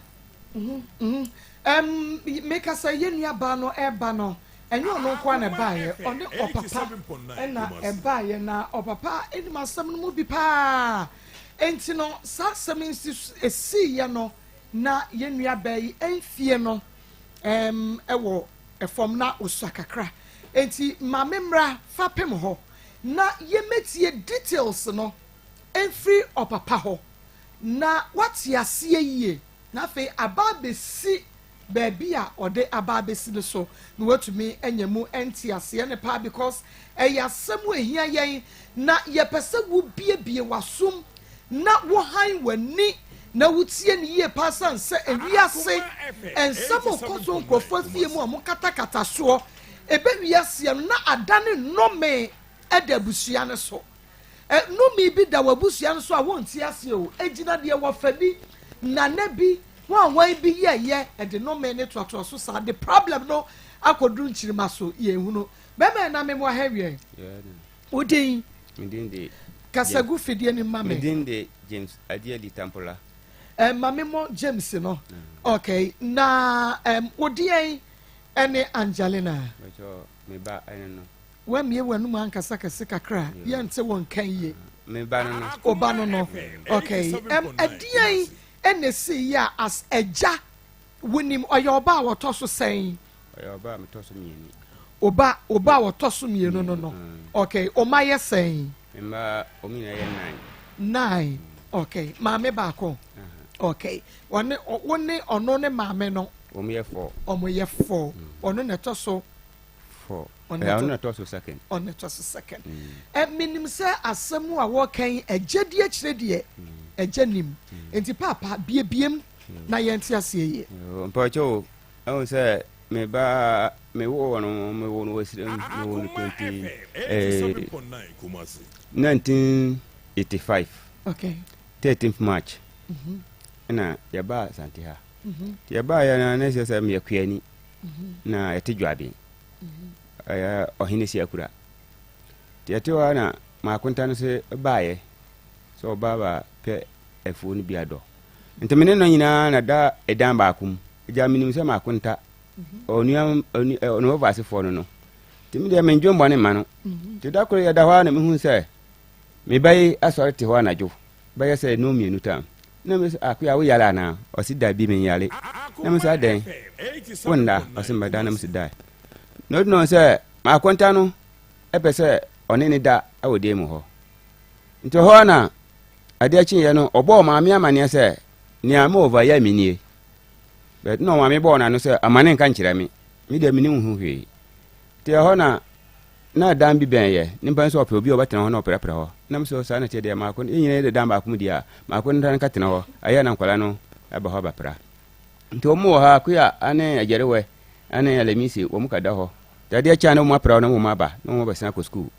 Speaker 4: Um, meka sɛ yɛn nua baa no ɛreba no, ɛnyɛ ɔno nko ara na ɛbaeɛ, ɔne ɔpapa ɛna ɛbaeɛ, na ɔpapa anim asɛm no mu bi paa. Enti no, saa asɛm yi nsi esiiɛ no, na yɛn nua baa yi mfie no um, ɛwɔ ɛfam na osua kakra. Enti maame mmra fapem hɔ na yɛmmɛtie details no mfiri ɔpapa hɔ na wate aseɛ yie. Na afei aba abɛsi baabi a ɔde aba abɛsi no so na watumi anya mu nteaseɛ no paa because ɛyɛ asɛm a ɛhia yɛn na yɛpɛ sɛ wobiebie w'asom na wohan w'ani na wotie no yie paa sane sɛ ewiase nsɛm kɔ so nkurɔfoɔ afie mu a wɔkatakata soɔ ɛbɛwie aseɛ no na adane nnome ɛda abusua no so. Nnome bi da w'abusua no so a wonte aseɛ o, ɛgyina deɛ wɔfa bi, nana bi, hwanhwan bi yɛɛyɛ, ɛde nnome no toatoa so saa de problem no akɔduru nkyirimma so, yɛnhunu. Bɛrima ɛna me mmoa ha wiɛ. Wo din?
Speaker 11: Me din de.
Speaker 4: Kasa gu fidie no ma me.
Speaker 11: Me din de James Adieli Tampola.
Speaker 4: Eh, ma me mɔ James no. Okay, na um, wo deɛn ɛne Angelina?
Speaker 11: Me ba ɛne no.
Speaker 4: Woammue w'anom ankasa kɛse kakra a, yɛnte wo nka yie.
Speaker 11: Me ba no no.
Speaker 4: Wo ba no no. Okay. Um, ɛdeɛn ɛna ɛsii yɛ a as agya wonim ɔyɛ ɔba a wɔtɔ so sɛn?
Speaker 11: Ɔyɛ ɔba a metɔ so mmienu.
Speaker 4: Ɔba ɔba a wɔtɔ so mmienu no no. Okay. Ɔma yɛ sɛn?
Speaker 11: Mma wɔn nyinaa yɛ nine.
Speaker 4: Nine. Okay. Maame baako. Okay. Ɔne wo ne ɔno ne maame no.
Speaker 11: Wɔn yɛ four.
Speaker 4: Wɔn yɛ four. Ɔno na ɛtɔ so.
Speaker 11: Four. Ɔno na ɛtɔ so second.
Speaker 4: Ɔno ɛtɔ so second. Ɛ menim sɛ asɛm a wɔka yi ɛgya di akyire deɛ ɛgya nim. Nti paapa biebiem na yɛn te aseɛ yie.
Speaker 11: Mpakyɛ o, ɛhu sɛ me ba me wo no me wo no wɔ sirem me wo no 20 eh, 1985.
Speaker 4: Okay.
Speaker 11: 13th March. Ɛna yɛbaa Asante ha. Yɛbaa yɛ na ne sɛ sɛ meyɛ kuani. na yɛte dwaben ɛyɛ ɔhene si akura nti yɛte hɔ a na maakonta no sɛ baeɛ sɛ ɔba ba pɛ afuo no bi adɔ nti me ne no nyinaa na da ɛdan baako mu agya menim sɛ maakonta ɔnua ɔne ɔva asefoɔ no no nti me deɛ mendwen bɔne mma no nti da koro yɛda hɔ a na mehu sɛ me ba yi asɔre te hɔ anadwo bɛyɛ sɛ nnɔnmienu tam. Na me sɛ, Akoya, wo yare anaa? Ɔse, Dabi, menyare. Na me sɛ, Adɛn? Wonna? Ɔse, Mɛda. Na me sɛ, Dae. Na ɔdi no sɛ, m'akonta no ɛpɛ sɛ ɔne ne da wɔ dan mu hɔ. Nti hɔ na adeɛ kyeeɛ no, ɔbɔɔ maame amaneɛ sɛ, nea me ɔva yɛ me nie. But na ɔmaame bɔɔ n'ano sɛ, amane nka nkyerɛ me. Me deɛ menim ho hwee. Nti ɛhɔ na Na dan bi bɛn yɛ, ne mpa nso ɔpɛ obi a ɔbɛtena hɔ na ɔprapra hɔ. Na me so saa na ɛteɛ deɛ, maako, yɛn nyinaa yɛde dan baako mu deɛ a, maako no nka tena hɔ, ɛyɛ a na nkwadaa no ba hɔ abɛpra. Nti wɔn wɔ ha, Akuya ne Agyarewɛ ne Alamisi, wɔn ka da hɔ. Nti adeɛ kye a na wɔn apra hɔ na wɔn aba, na wɔn abɛsan akɔ sukuu.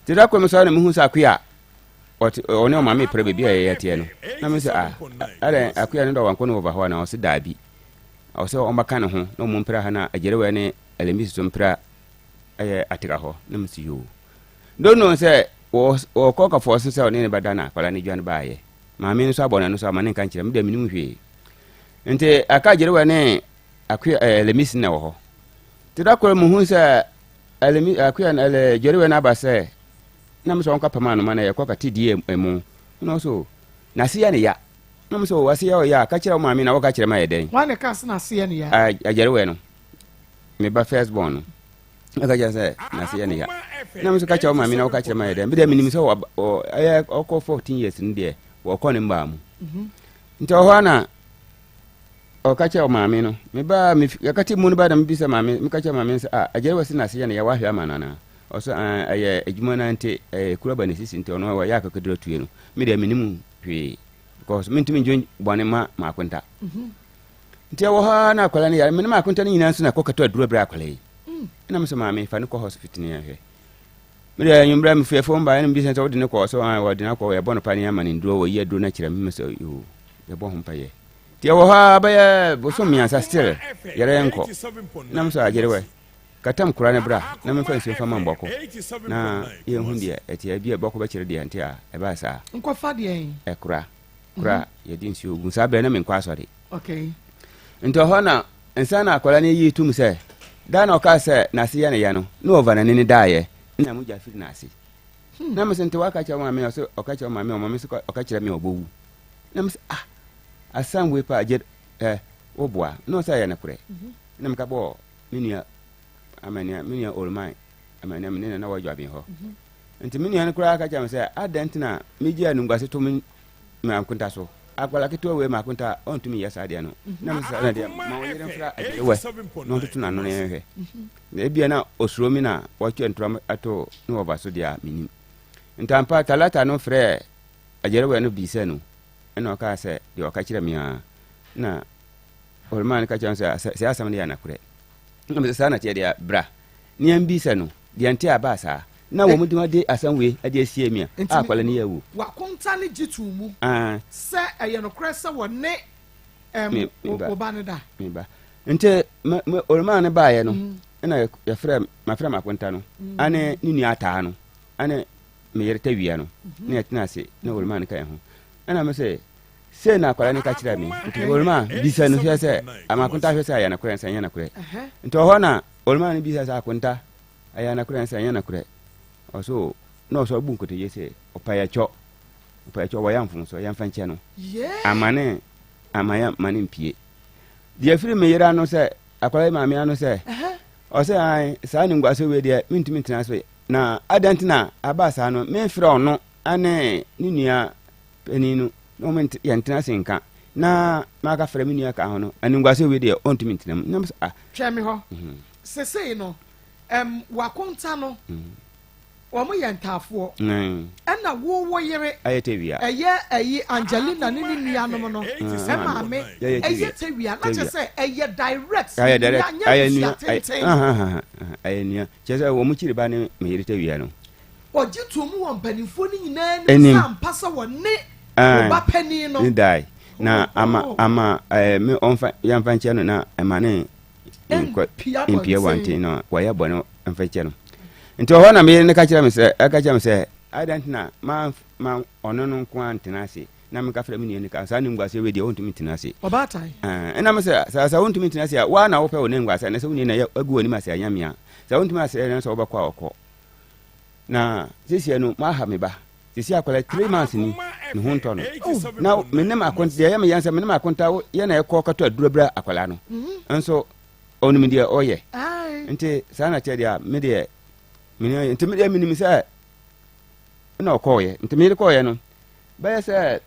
Speaker 11: Nti da koro me sɔre na mehu sɛ Akuya, ɔte, ɔne ɔmaame repra baabi a yɛyɛ teɛ no. Na me sɛ, ah, adɛn, Akuya no dɔ wankɔ ne wɔfa hɔ anaa? Ɔse daabi. Ɔsɛ wɔn bɛka ne ho na wɔn mpra ha na Agyarewɛ ne Alamisi so mpra ɛyɛ atega hɔ na mesi yoo don't know sɛ wɔkɔ kɔfɔɔ so sɛ ɔne ne bɛda na akwadaa no dwane baayɛ maame no nso abɔ n'ano so ama ne nka nkyerɛ me deɛ menim hwee nti aka gyerewa ne akoya ɛɛ lemisi na wɔ hɔ nti da koro muhu sɛ ɛlemi akoya ɛlɛ gyerewa no aba sɛ na mo sɛ wɔn kɔ pam anoma na yɛkɔ kate die emu na ɔso n'ase yɛ ne ya na mo sɛ wɔ ase yɛ ɔyɛ a ka kyerɛ wo maame na wɔka kyerɛ ma yɛ dɛn
Speaker 4: wɔn ne ka se n'ase yɛ ne ya
Speaker 11: agyerewa no me ba first born no ɛka kyerɛ sɛ n'ase yɛ ne ya na me nso ka kyerɛ wo maame na woka kyerɛ ma yɛ dɛn medeɛ menim sɛ ɛyɛ ɔkɔ 14 years no deɛ wɔkɔ ne mbaa mu mhm. nti ɔhɔ a na ɔka kyerɛ maame no mebaa yɛka te mu no ba na mebisa maame meka kyerɛ maame sɛ ah agyere wɔ se n'ase yɛ ne ya wahwɛ ama no anaa ɔsɛ ɛyɛ adwuma no nti ɛyɛ kura ba ne sisi nti ɔno wɔyɛ akakaduro tue no medeɛ menim hwee because mentumi ndwen bɔne ma maakonta mhm. Nti ɛwɔ hɔ ara na akwadaa no yare. Me ne m'akonta no nyinaa nso na ɛkɔ kɛtɔ aduro brɛ akwadaa yi. Mm. Ɛna me sɛ maame fa no kɔ hospital ne yɛhwɛ. Me deɛ anwummerɛ me fie fam ba ɛna mebisa sɛ wode no kɔ so a wɔde no akɔ yɛbɔ no pa ne ama no nduro wɔyi aduro no akyerɛ me sɛ yoo yɛbɔ ho mpa yɛ. Nti ɛwɔ hɔ ara bɛyɛ bosom mmiɛnsa still yɛrɛ nkɔ. Na me sɛ agyere wɛ katam kora no bra na memfa nsuo mfa ma mbɔko na yɛnhu deɛ ɛteɛ bi a bɔko bɛkyerɛ deɛ nti a ɛbaa saa.
Speaker 4: Nkɔfa deɛ.
Speaker 11: Ɛkora. Kora yɛde nsuo gu saa berɛ na menkɔ asɔre.
Speaker 4: Okay.
Speaker 11: Nti ɔhɔ na nsa na akwadaa no yi tum sɛ da na ɔkaa sɛ n'ase yɛ ne ya no na ɔva n'ani ne daeɛ na mogya firi n'ase. Na mesɛ nti waka kyerɛ maame ɔsɛ ɔka kyerɛ maame ɔma me sɛ ɔka kyerɛ me ɔbɔwu. Na mesɛ ah asam wei paa gye ɛ woboa na ɔsɛ ɛyɛ nokorɛ. Na meka bɔɔ me nua amania me nua Olman amania me ne na wɔdwa me hɔ. Nti me nua no koraa ka kyerɛ me sɛ adɛn nti na megye anumguase to me m'akonta so akwadaa ketewa wei m'akonta a ɔntumi nyɛ saa deɛ no na me sɛ na deɛ ma wo yere mfra agyerewɛ na ɔntoto n'ano na yɛnhwɛ na ebia na osuro mi na wɔtwe ntorɔ ato ne wɔba so deɛ a menim ntampa talata no frɛɛ agyerewɛ no bisa no ɛna ɔkaa sɛ deɛ ɔka kyerɛ me a na ɔlmaa no ka kyerɛ no sɛ sɛ asɛm no yɛ anakorɛ na mesɛ saa na teɛ deɛ bra ne yɛmbisa no deɛ nte abaa saa na wɔn de de asɛm wei de asie mi a akwadaa no yɛ awu.
Speaker 4: Wakonta no gye too mu sɛ ɛyɛ nokorɛ sɛ wɔne wo ba no da.
Speaker 11: Me ba. Nti olumaa no baeɛ no mm. ɛna yɛfrɛ mafrɛ makonta no mm. ane ne nua ataa no ane me yere tawia no mm-hmm. na yɛtena ase na olumaa no ka yɛn ho ɛna me sɛ sei na akwadaa no ka kyerɛ me nti olumaa bisa no hwɛ sɛ amakonta hwɛ sɛ ɛyɛ nokorɛ sɛ ɛnyɛ nokorɛ nti ɔhɔ na olumaa no bisa sɛ akonta Ɛyɛ nokorɛ sɛ ɛnyɛ nokorɛ? Ɔse o, na ɔsɔ bu nkotodwe se, ɔpɛyɛkyɔ, ɔpɛyɛkyɔ, wɔyɛ mfomsoɔ, yɛmfa nkyɛ no. Amane, ama yɛ ma no mpie. Deɛ firi me yere ano sɛ, akwadaa yi maame ano sɛ, ɔse ae, saa animguaseɛ wei deɛ, mentumi ntena so. Na adɛn nti na aba saa no, memfrɛ ɔno ne ne nua panin no, na wɔn yɛntena ase nka, na maka frɛ me nua ka ho no, animguaseɛ wei deɛ, ɔntumi ntena mu. Na ah.
Speaker 4: Twɛn me hɔ. Mhm. Sesei no, ɛm wakonta no wɔn yɛ ntaafoɔ ɛna wo wo yere
Speaker 11: ɛyɛ tewia
Speaker 4: ɛyɛ ɛyi Angelina ne ne nuanom no ɛmaame ɛyɛ tewia na kyerɛ sɛ ɛyɛ direct
Speaker 11: ɛyɛ direct
Speaker 4: nua nyɛ
Speaker 11: ɛyɛ
Speaker 4: nua
Speaker 11: nua
Speaker 4: tenten
Speaker 11: ɛyɛ nua kyerɛ sɛ wɔn kyiri ba ne me yere tewia no
Speaker 4: ɔgye to mu wɔ mpanimfoɔ no nyinaa anim sɛ ampa sɛ wɔne wo ba panin no
Speaker 11: ne dae na ama ama ɛɛ me ɔnfa yɛnfa nkyɛn no na ɛma ne nkɔ mpie abɔnten na wɔyɛ bɔne mfa kyɛ no nti ɔhɔ na meyere no ka kyerɛ me sɛ ɛka kyerɛ me sɛ adɛn nti na ma ma ɔno no nko ara ntena ase na meka frɛ me nua no ka saa ne nguase wei deɛ ɔntumi ntena ase
Speaker 4: ɔbaatan
Speaker 11: ɛna me sɛ sɛ sɛ wontumi ntena ase a woa na wopɛ wo ne nguase na sɛ wo nua na agu w'anim ase anyame a sɛ wontumi ase na sɛ wobɛkɔ a ɔkɔ na sesia no moaha me ba sisi akwadaa three months ni ne ho ntɔ no na me ne m'akonta deɛ ɛyɛ me yɛn sɛ me ne m'akonta yɛ na ɛkɔ kɔtɔ aduro bra akwadaa no mhm. nso ɔnim deɛ ɔyɛ nti saa na kyɛ deɛ a me deɛ me ne nti me deɛ menim sɛ ɛna ɔkɔɔyɛ nti me yere kɔɔyɛ no bɛyɛ sɛ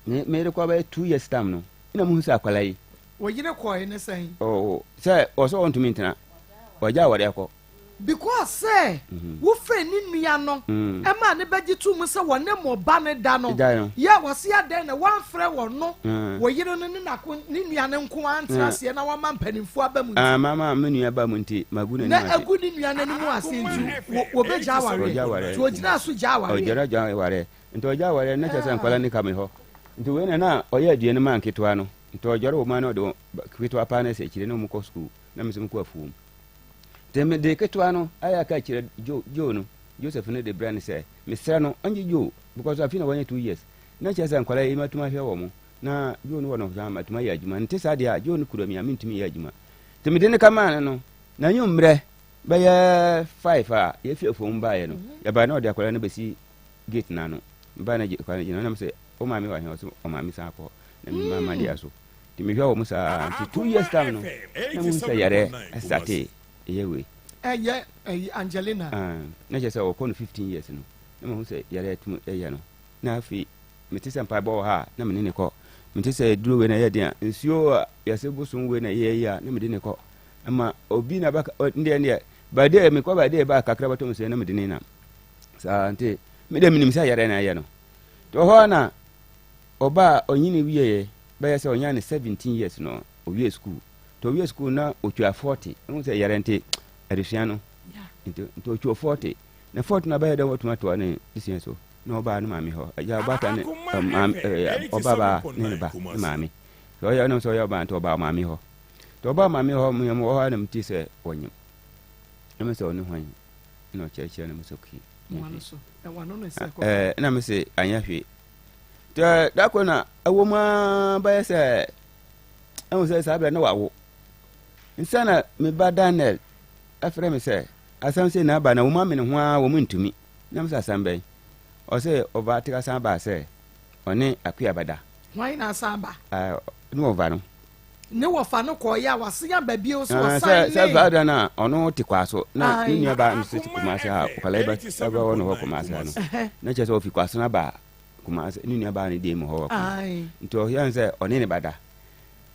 Speaker 11: me me yere kɔ bɛyɛ two years time no ɛna mu hu sɛ akwadaa yi.
Speaker 4: Wɔyere kɔɔyɛ ne sɛn.
Speaker 11: ɔɔ sɛ ɔsɛ ɔntumi ntena ɔgya awɔde akɔ.
Speaker 4: Because sɛ wofrɛ ne nua no maa no bɛgye too mu sɛ wɔne mo ba no da no, yɛ a wɔse adɛn na woamfrɛ wɔno, wo yere no ne n'ako ne nua no nko ara ntena aseɛ na wama mpanimfoɔ aba mu nti.
Speaker 11: Mama me nua ba mu nti magu n'anim
Speaker 4: ase. Na agu ne nua no anim ase nti wɔbɛgya awareɛ. Nti ɔgyinaa so gyaa awareɛ.
Speaker 11: Ɔgyina gyaa awareɛ. Nti ɔgyaa awareɛ no na kyerɛ sɛ nkwadaa no ka me hɔ. Nti wei na na ɔyɛ aduane ma nketewa no. Nti ɔdware wɔn a na ɔde wɔn ketewa paa no asi akyire na wɔkɔ sukuu na me nso mekɔ afuom. Nti mede ketewa no ayɛ aka kyerɛ Joe, Joe no, Joseph no de brɛ no sɛ, mesrɛ no, ɔngye Joe, because afei na wanya 2 years. Na kyerɛ sɛ nkwadaa yi matumi ahwɛ wɔn, na Joe no wɔ no hwɛ matumi ayɛ adwuma. Nte saa deɛ a, Joe no kura mi a, mentumi nyɛ adwuma. Nti mede no ka maa no no, na anwummerɛ bɛyɛ 5 a yɛfi afuom baeɛ no, yɛbaeɛ na ɔde akwadaa no bɛsi gate no ano. Mebaeɛ na akwadaa no gyina hɔ, na mesɛ, wo maame wɔ he? Ɔse, ɔmaame san kɔ. Na mema ma deɛ so. Nti mehwɛ wɔn saa nti 2 years time no na muhu sɛ yareɛ ɛsate ɛyɛ wei.
Speaker 4: Ɛyɛ ɛyi Angelina.
Speaker 11: Na kyerɛ sɛ ɔkɔ no 15 years no na mahu sɛ yareɛ ɛtum ɛyɛ no na afei mete sɛ mpaebɔ wɔ ha a na mene ne kɔ mete sɛ duro wei na ɛyɛ den a nsuo a yɛsɛ bosom wei na ɛyɛ yi a na mede ne kɔ ɛma obi na bɛka ndeɛ ndeɛ bade mekɔ bade ba kakra bɛtɔ me sɛ na mede ne nam saa nti mede menim sɛ yareɛ na ɛyɛ no nti wɔ hɔ na Ɔbaa a ɔnyini wieɛ bɛyɛ sɛ ɔnyaa ne 17 years no ɔwie school nti ɔwie school na ɔtwa 40 ɛhu sɛ yɛrɛ nti adesua no nti nti ɔtwa 40 na 40 no abɛyɛ dɛ wɔtumi atoa ne desua so na ɔbaa ne maame hɔ agya ɔbaata ne maame ɔbaa baa ne ne ba ne maame sɛ ɔyɛ ɔnam sɛ ɔyɛ ɔbaa nti ɔbaa maame hɔ nti ɔbaa maame hɔ meyɛ wɔ hɔ na mete sɛ ɔnyem na me sɛ ɔne hwan na ɔkyerɛkyerɛ na me sɛ okay ɛna me sɛ anyɛ hwee Nti da koro na ɛwɔ mu ara bɛyɛ sɛ Ɛhu sɛ saa berɛ na wawo. Nsa na me ba Daniel afrɛ me sɛ asɛm sei na aba na wɔn amene ho ara wɔn ntumi. Na me sɛ asɛm bɛn? Ɔsɛ ɔba ate asan baa sɛ ɔne Akua bɛda.
Speaker 4: Hwan na asan ba?
Speaker 11: Ne wɔfa no.
Speaker 4: Ne wɔfa no kɔɔeɛ a wasen aba bio so ɔsan ne.
Speaker 11: Sɛ saa da no a ɔno te kwaa so na ne nua baa no so te Kumase ha akwadaa yi bɛwɔ no hɔ Kumase ha no na kyerɛ sɛ ɔfi kwaa so no aba Kumase ne nua baa no dan mu hɔ wɔ Kumase nti ɔyɛ sɛ ɔne ne ba da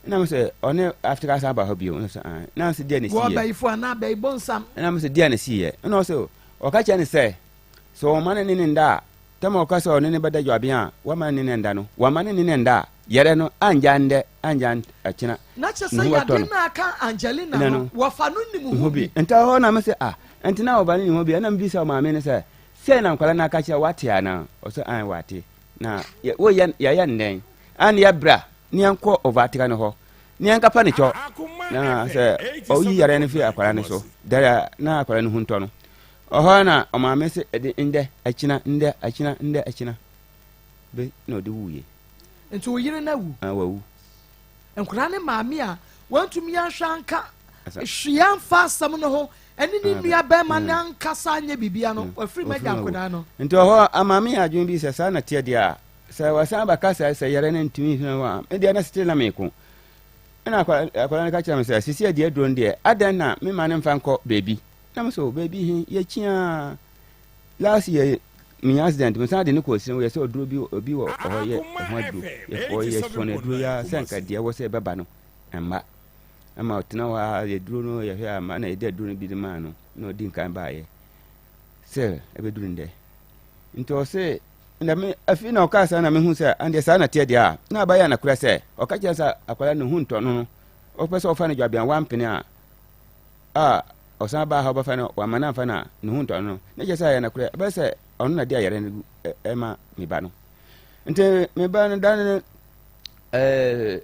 Speaker 11: ɛna mo sɛ ɔne after asan aba hɔ bio ɛna sɛ ah na sɛ deɛ na si yɛ
Speaker 4: wɔ ɔbɛyifo anaa abɛyibɔ nsam
Speaker 11: ɛna mo sɛ deɛ na si yɛ ɛna ɔsɛ ɔka kyerɛ ne sɛ sɛ ɔma ne ne ne nda a tɛm ɔka sɛ ɔne ne bɛda dwabea a wama ne ne nda no wama ne ne ne nda a yɛrɛ no angya ndɛ angya akyena
Speaker 4: na kyerɛ sɛ yadeɛ no aka Angelina no wɔfa no nim ho bi
Speaker 11: nti hɔ na mo sɛ ah nti na ɔba ne nim ho bi ɛna mbisa ɔmaame no sɛ sɛ na nkwadaa no aka kyerɛ wate anaa ɔsɛ an wate na woyɛ yɛyɛ ndɛn an yɛ bra ne yɛnkɔ ɔvaatega no hɔ ne yɛnkapa ne kyɔ na sɛ ɔyi yare no fi akwara no so dara na akwara no ho ntɔ no ɔhɔ na ɔmaame sɛ ɛde ndɛ akyina ndɛ akyina ndɛ akyina be na ɔde wuye.
Speaker 4: Nti wo yere no awu?
Speaker 11: Ah, wawu.
Speaker 4: Nkwadaa ne maame a wantumi anhwɛ anka hwee amfa asɛm no ho ɛne ne nua bɛrima no ankasa anyɛ biribia no wafiri mu agya nkwadaa no.
Speaker 11: Nti ɔhɔ amaame yɛ adwene bi sɛ saa na teɛ deɛ a Sɛ wɔsan bɛka sɛ sɛ yare no ntumi nhina hɔ a, me deɛ na setire na meko. Ɛna akwadaa no ka kyerɛ me sɛ, sisi adi aduro no deɛ, adɛn na me ma no mfa nkɔ baabi? Na me so, baabi he, yɛkyi a. Last year, menya accident, mesan de no kɔɔ sini, yɛ sɛ ɔduro bi obi wɔ hɔ yɛ ɛho aduro. Yɛkɔ yɛsɔ no aduro yi ara sɛ nka deɛ ɛwɔ sɛ ɛbɛba no, ɛmma. Ɛma ɔtena hɔ a, yɛduro no yɛhwɛ a, ma na yɛde aduro no bi de maa no, na ɔdi nkan baeɛ sɛ ɛbɛduru ndɛ. Nti ɔse, Na me, afei na ɔkaa saa na mehu sɛ ɛndeɛ saa na teɛ deɛ a, na abayɛ anakorɛ sɛ ɔka kyerɛ sɛ akwadaa no ho ntɔ no no, ɔpɛ sɛ ɔfa no dwabean wampene a, a ɔsan baa ha ɔbɛfa no wamma no amfa no a, ne ho ntɔ no no, na kyerɛ sɛ ayɛ anakorɛ, ɛbɛyɛ sɛ ɔno na de ayɛrɛ no gu ɛma me ba no. Nti me ba no da no ɛɛ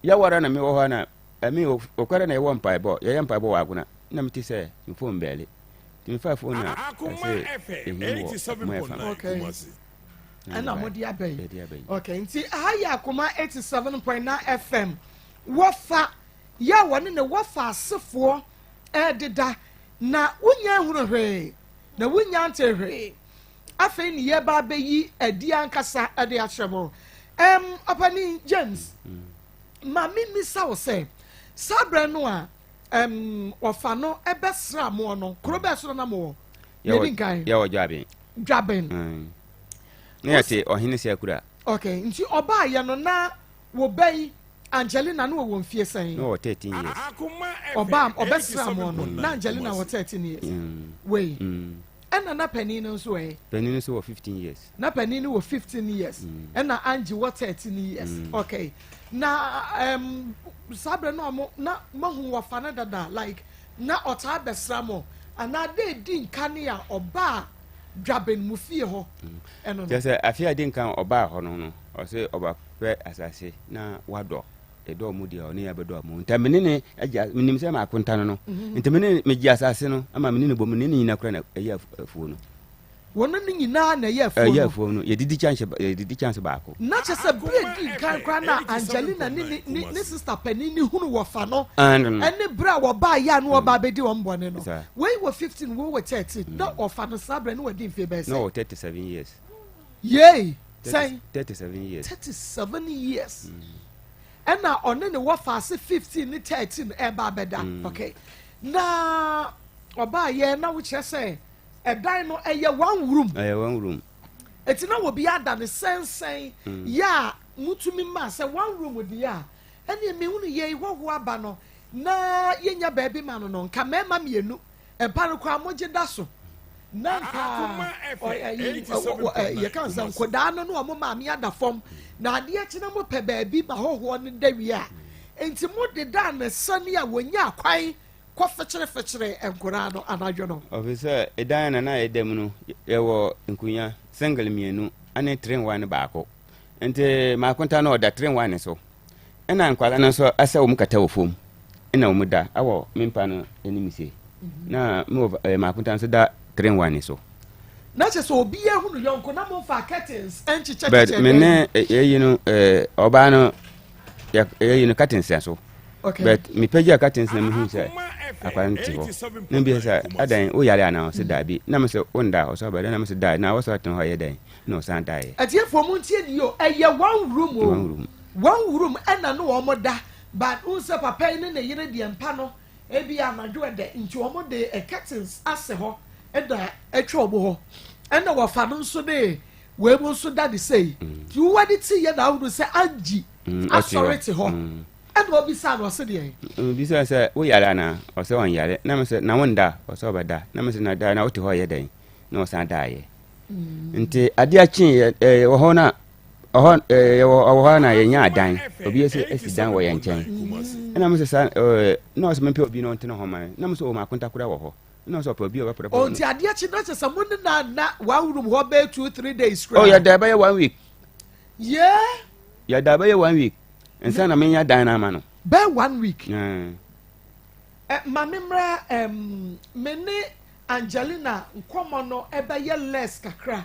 Speaker 11: yɛwara na mewɔ hɔ na ɛmi ɔkwara na yɛwɔ mpaebɔ, yɛyɛ mpaebɔ wɔ agona, na mete sɛ me fon bɛɛle. Tumi fa phone a ɛsɛ ehim wɔ akoma ɛfa.
Speaker 4: Okay. Ɛna mo de aba yi. Okay, nti aha yɛ akoma 87.9 FM. Wɔfa yɛ a wɔne ne wɔfa asefoɔ ɛdeda na wonya nhunu hwee na wonya nte hwee. Afei ne yɛba abɛyi adi ankasa ɛde akyerɛ mo. Um, ɔpani James, mm. ma memmisa wo sɛ saa berɛ no a um, ɔfa no ɛbɛsra moɔ no kuro bɛɛ so na mowɔ yɛdi nkan
Speaker 11: yɛwɔ dwaben
Speaker 4: dwaben mm.
Speaker 11: ne yɛte ɔhene sɛ akura
Speaker 4: okay nti ɔbaayɛ no na wɔbɛyi Angelina no wɔwɔ mfie sɛn
Speaker 11: na wɔ 13 years
Speaker 4: ɔbaa ɔbɛsra moɔ no na Angelina wɔ 13 years mm. wei mm. ɛna na panin no nso ɛ
Speaker 11: panin no nso wɔ 15 years
Speaker 4: Na panin no wɔ 15 years ɛna Angie wɔ 13 years okay na um, saa berɛ no ɔmo na mahu wɔfa no dada like na ɔtaa bɛsra mo anaa dɛ edi nka ne a ɔbaa dwaben mu fie hɔ ɛno no.
Speaker 11: Kyerɛ sɛ afe a edi nkan ɔbaa hɔ no no ɔsɛ ɔba pɛ asase na wadɔ ɛdɔ mu deɛ ɔne yɛ bɛdɔ mu nti mene ne agya menim sɛ maakonta no no nti mene megye asase no ama mene ne bɔ mene ne nyina kora na ɛyɛ afuo no.
Speaker 4: Wɔn no nyinaa na ɛyɛ afuo no.
Speaker 11: Ɛyɛ afuo no. Yɛdidi kyɛnse yɛdidi kyɛnse baako.
Speaker 4: Na kyerɛ sɛ bere a edi nkan koraa na Angelina ne ne ne ne sista panin no hunu wɔfa no ɛne bere a wɔbaa yɛ a na wɔba abɛdi wɔn bɔne no. Wei wɔ 15, wei wɔ 13. Na ɔfa no saa bere no wadi mfe bɛyɛ sɛ.
Speaker 11: Na ɔwɔ 37 years.
Speaker 4: Yei sɛn?
Speaker 11: 37 years.
Speaker 4: 37 years. Ɛna ɔne ne wɔfa ase 15 ne 13 ɛreba abɛda. Okay. Na ɔbaa yɛ na wokyerɛ sɛ. Ɛdan no ɛyɛ one room.
Speaker 11: Ɛyɛ one room.
Speaker 4: Eti na obi ada ne sɛnsɛn mm. yɛ a mutumi ma sɛ one room deɛ a ɛne mehunu yɛ hɔhoɔ aba no na yɛnya baabi ma no no nka mmarima mmienu mpa no koraa mogye da so na nka yɛka sɛ nkɔdaa no ne ɔmo maame ada fam na adeɛ kye na mopɛ baabi ma hɔhoɔ no da wie a nti mo deda ne sɛne a wɔnya kwan kɔ fekyerefekyere nkoraa no anadwo no.
Speaker 11: Ɔfiri sɛ dan a na yɛda mu no, yɛwɔ nkonnwa single mmienu ne three-in-one baako. Nti m'akonta no ɔda three-in-one so, ɛna nkwadaa no nso asɛ wɔn kata wɔ fam ɛna wɔn da awɔ me mpa no anim se. Mhm. Na me wɔ eh, m'akonta nso da three-in-one so.
Speaker 4: Na kyerɛ sɛ obiara hu no yɔnko na momfa curtains nkyekyɛkyekyɛ
Speaker 11: But me ne ɛyi no ɔbaa no yɛyi no curtains so. But mepagyaa curtains na mehu sɛ akwadaa no te hɔ. Na mebisa sɛ adan woyare anaa ɔsɛ daabi. Na mesɛ wonda ɔsɛ ɔbɛda na mesɛ daa na wɔsɛ ɔtena hɔ ɛyɛ dɛn na ɔsan daeɛ.
Speaker 4: Atiefoɔ mo ntie nie o, ɛyɛ one room o,
Speaker 11: One room.
Speaker 4: One room ɛna ne wɔn da but wohu sɛ papa yi ne ne yere deɛ mpa no ebi anadwo ɛdɛ nti wɔn de curtains asɛ hɔ ɛna atwa wɔn hɔ ɛna wɔfa no nso de wei mu nso da ne sei nti wowɔ de ti yɛ na ahunu sɛ Angie asɔre te hɔ ɛna ɔbisa no ɔse deɛ.
Speaker 11: Ɔbisa sɛ woyare anaa ɔsɛ ɔnyare na me sɛ na wonda ɔsɛ ɔbɛda na me sɛ na da na wote hɔ yɛ dɛn na ɔsan daeɛ nti adeɛ kyeeɛ wɔ hɔ no a ɔhɔ yɛwɔ ɔwɔ hɔ na yɛnya adan obi esi esi dan wɔ yɛn nkyɛn ɛna mo sɛ saa ɛɛ na ɔsɛ mempɛ obi na ɔntena hɔ ma na mo sɛ ɔmo akontakora wɔ hɔ na ɔsɛ ɔpɛ obi a ɔbɛpɛrɛ
Speaker 4: pɔ. Ɔnti adeɛ kye na kyɛ sɛ mo ne na na one room hɔ bɛyɛ 2 3 days
Speaker 11: koraa. Oh yɛda bɛyɛ one week.
Speaker 4: Yeah.
Speaker 11: Yɛda bɛyɛ one week nsa na menya dan na ama no.
Speaker 4: Bɛyɛ one week. Ɛ ma me mmra ɛm me ne Angelina nkɔmɔ no ɛbɛyɛ less kakra.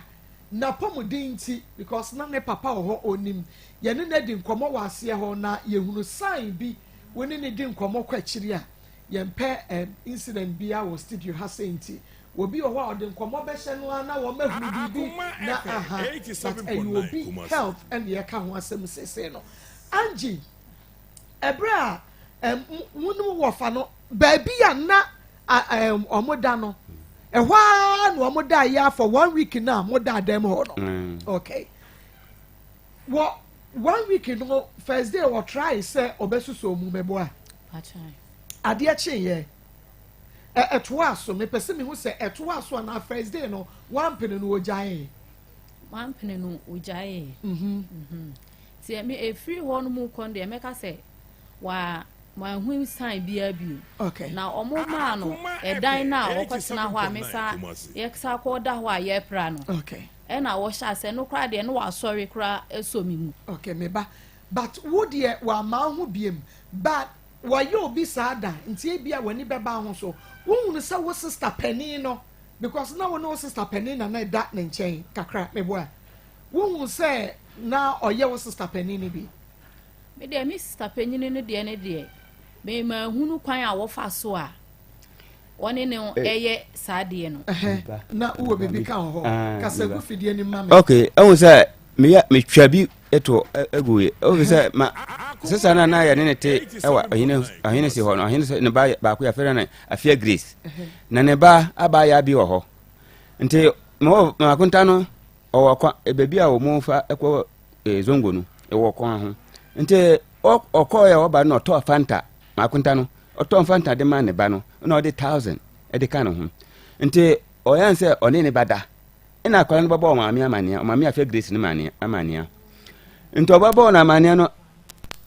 Speaker 4: N'apɔmuden nti because na ne papa wɔ hɔ ɔnim. Yɛne no adi nkɔmmɔ wɔ aseɛ hɔ na yɛhunu sign bi wo ne no di nkɔmmɔ kɔ akyiri a yɛmpɛ eh, incident biara wɔ studio ha sei nti obi wɔ hɔ a ɔde nkɔmmɔ bɛhyɛ no ara na wɔmahunu biribi
Speaker 1: Akoma
Speaker 4: na
Speaker 1: FM
Speaker 4: aha but ɛyɛ obi
Speaker 1: 87.9 Kumasi.
Speaker 4: health ɛne yɛka ho asɛm seesei no. Angie, ɛberɛ a eh, wo ne wo wɔfa no baabi a na wɔn da no ɛhɔ ara na wɔn da yɛ for one week na wɔn da dan mu hɔ no okay wɔ one week no first day wɔ try sɛ ɔbɛsoso mu mɛboa adeɛ kyeeɛ ɛtoa so mepɛ sɛ mehu sɛ ɛtoa so anaa first day no wampene no ogyaee
Speaker 10: wampene no ogyaee nti ɛmi efiri hɔ no mu kɔn deɛ mɛka sɛ wa manhu sign biara bio.
Speaker 4: Okay.
Speaker 10: Na wɔn maa no ɛdan no a wɔkɔtena hɔ a mesa yɛsa kɔda hɔ a yɛpra no.
Speaker 4: Okay.
Speaker 10: Ɛna wɔhyɛ asɛ no koraa deɛ no wasɔre koraa ɛsɔ me mu.
Speaker 4: Okay, me ba. But wo deɛ wama ho biem. But wɔyɛ obi saa da nti ebi a w'ani bɛba ho so. Wohunu sɛ wo sister panin no because na wo ne wo sister panin na na ɛda ne nkyɛn kakra meboa. Wohunu sɛ na ɔyɛ wo sister panin no bi.
Speaker 10: Me deɛ me sista panyini no deɛ ne deɛ me manhunu kwan a wɔfa so a wɔne no ɛyɛ saa deɛ no.
Speaker 4: Na wowɔ biribi ka wɔ hɔ
Speaker 11: ah,
Speaker 4: kasa gu fidie no ma me.
Speaker 11: Ok ɛhu sɛ meyɛ metwa bi to agu yi ɛhu sɛ ma sisa no na yɛne ne te ɛwɔ ɔhene ɔhene si hɔ no ɔhene sɛ ne ba baako yɛfrɛ no Afia Grace na ne ba abaayaa bi wɔ hɔ nti mewɔ makonta no ɔwɔ kwa baabi a wɔn fa kɔ eh, zongo no ɛwɔ kwan ho nti ɔkɔɔ yɛ ɔba no ɔtɔɔ fanta makonta no ɔtɔɔ fanta de ma ne ba no na ɔde thousand ɛde ka ne ho nti ɔyɛn sɛ ɔne ne ba da ɛna akwadaa no bɛbɔ ɔmaame amaneɛ ɔmaame afɛ grace no maneɛ amaneɛ nti ɔbɛbɔ ɔno amaneɛ no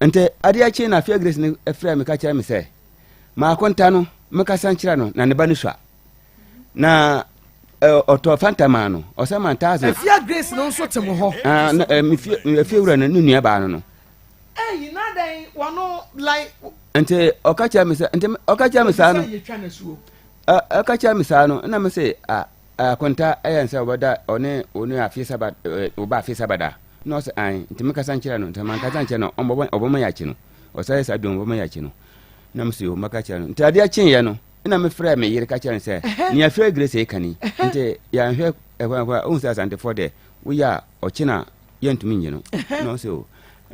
Speaker 11: nti adeɛ akyi na afɛ grace no ɛfrɛ me ka kyerɛ me sɛ makonta no mekasa nkyerɛ no na ne ba no sua na ɔtɔ fanta maa no ɔsɛ man thousand.
Speaker 4: Efia Grace no nso te mo hɔ.
Speaker 11: Ah, na ɛ mefie efie wura no ne nua baa no no.
Speaker 4: Ɛyi na dɛn wɔn like.
Speaker 11: Nti ɔka kyerɛ mi sɛ nti ɔka kyerɛ mi saa no. Ɔka kyerɛ mi saa no ɛna mi sɛ a akonta ɛyɛ nsɛ ɔbɛda ɔne ɔne afie saba ɛ ɔba afie saba da na ɔsɛ an nti mi kasa nkyerɛ no nti ma nkasa nkyerɛ no ɔbɔ ɔbɔ ma yɛ akyi no ɔsɛ yɛ saa dwom ɔbɔ ma yɛ akyi no na mi sɛ o maka kyerɛ no nti adeɛ kyeeɛ no. Ɛna mefrɛɛ me yere ka kyerɛ no sɛ, nea Fɛ Grace reka ni. Nti yɛanhwɛ ɛkwan kora, wohu sɛ Asantefoɔ deɛ, woyɛ a ɔkyena yɛntumi nye no. Na ɔsɛ o,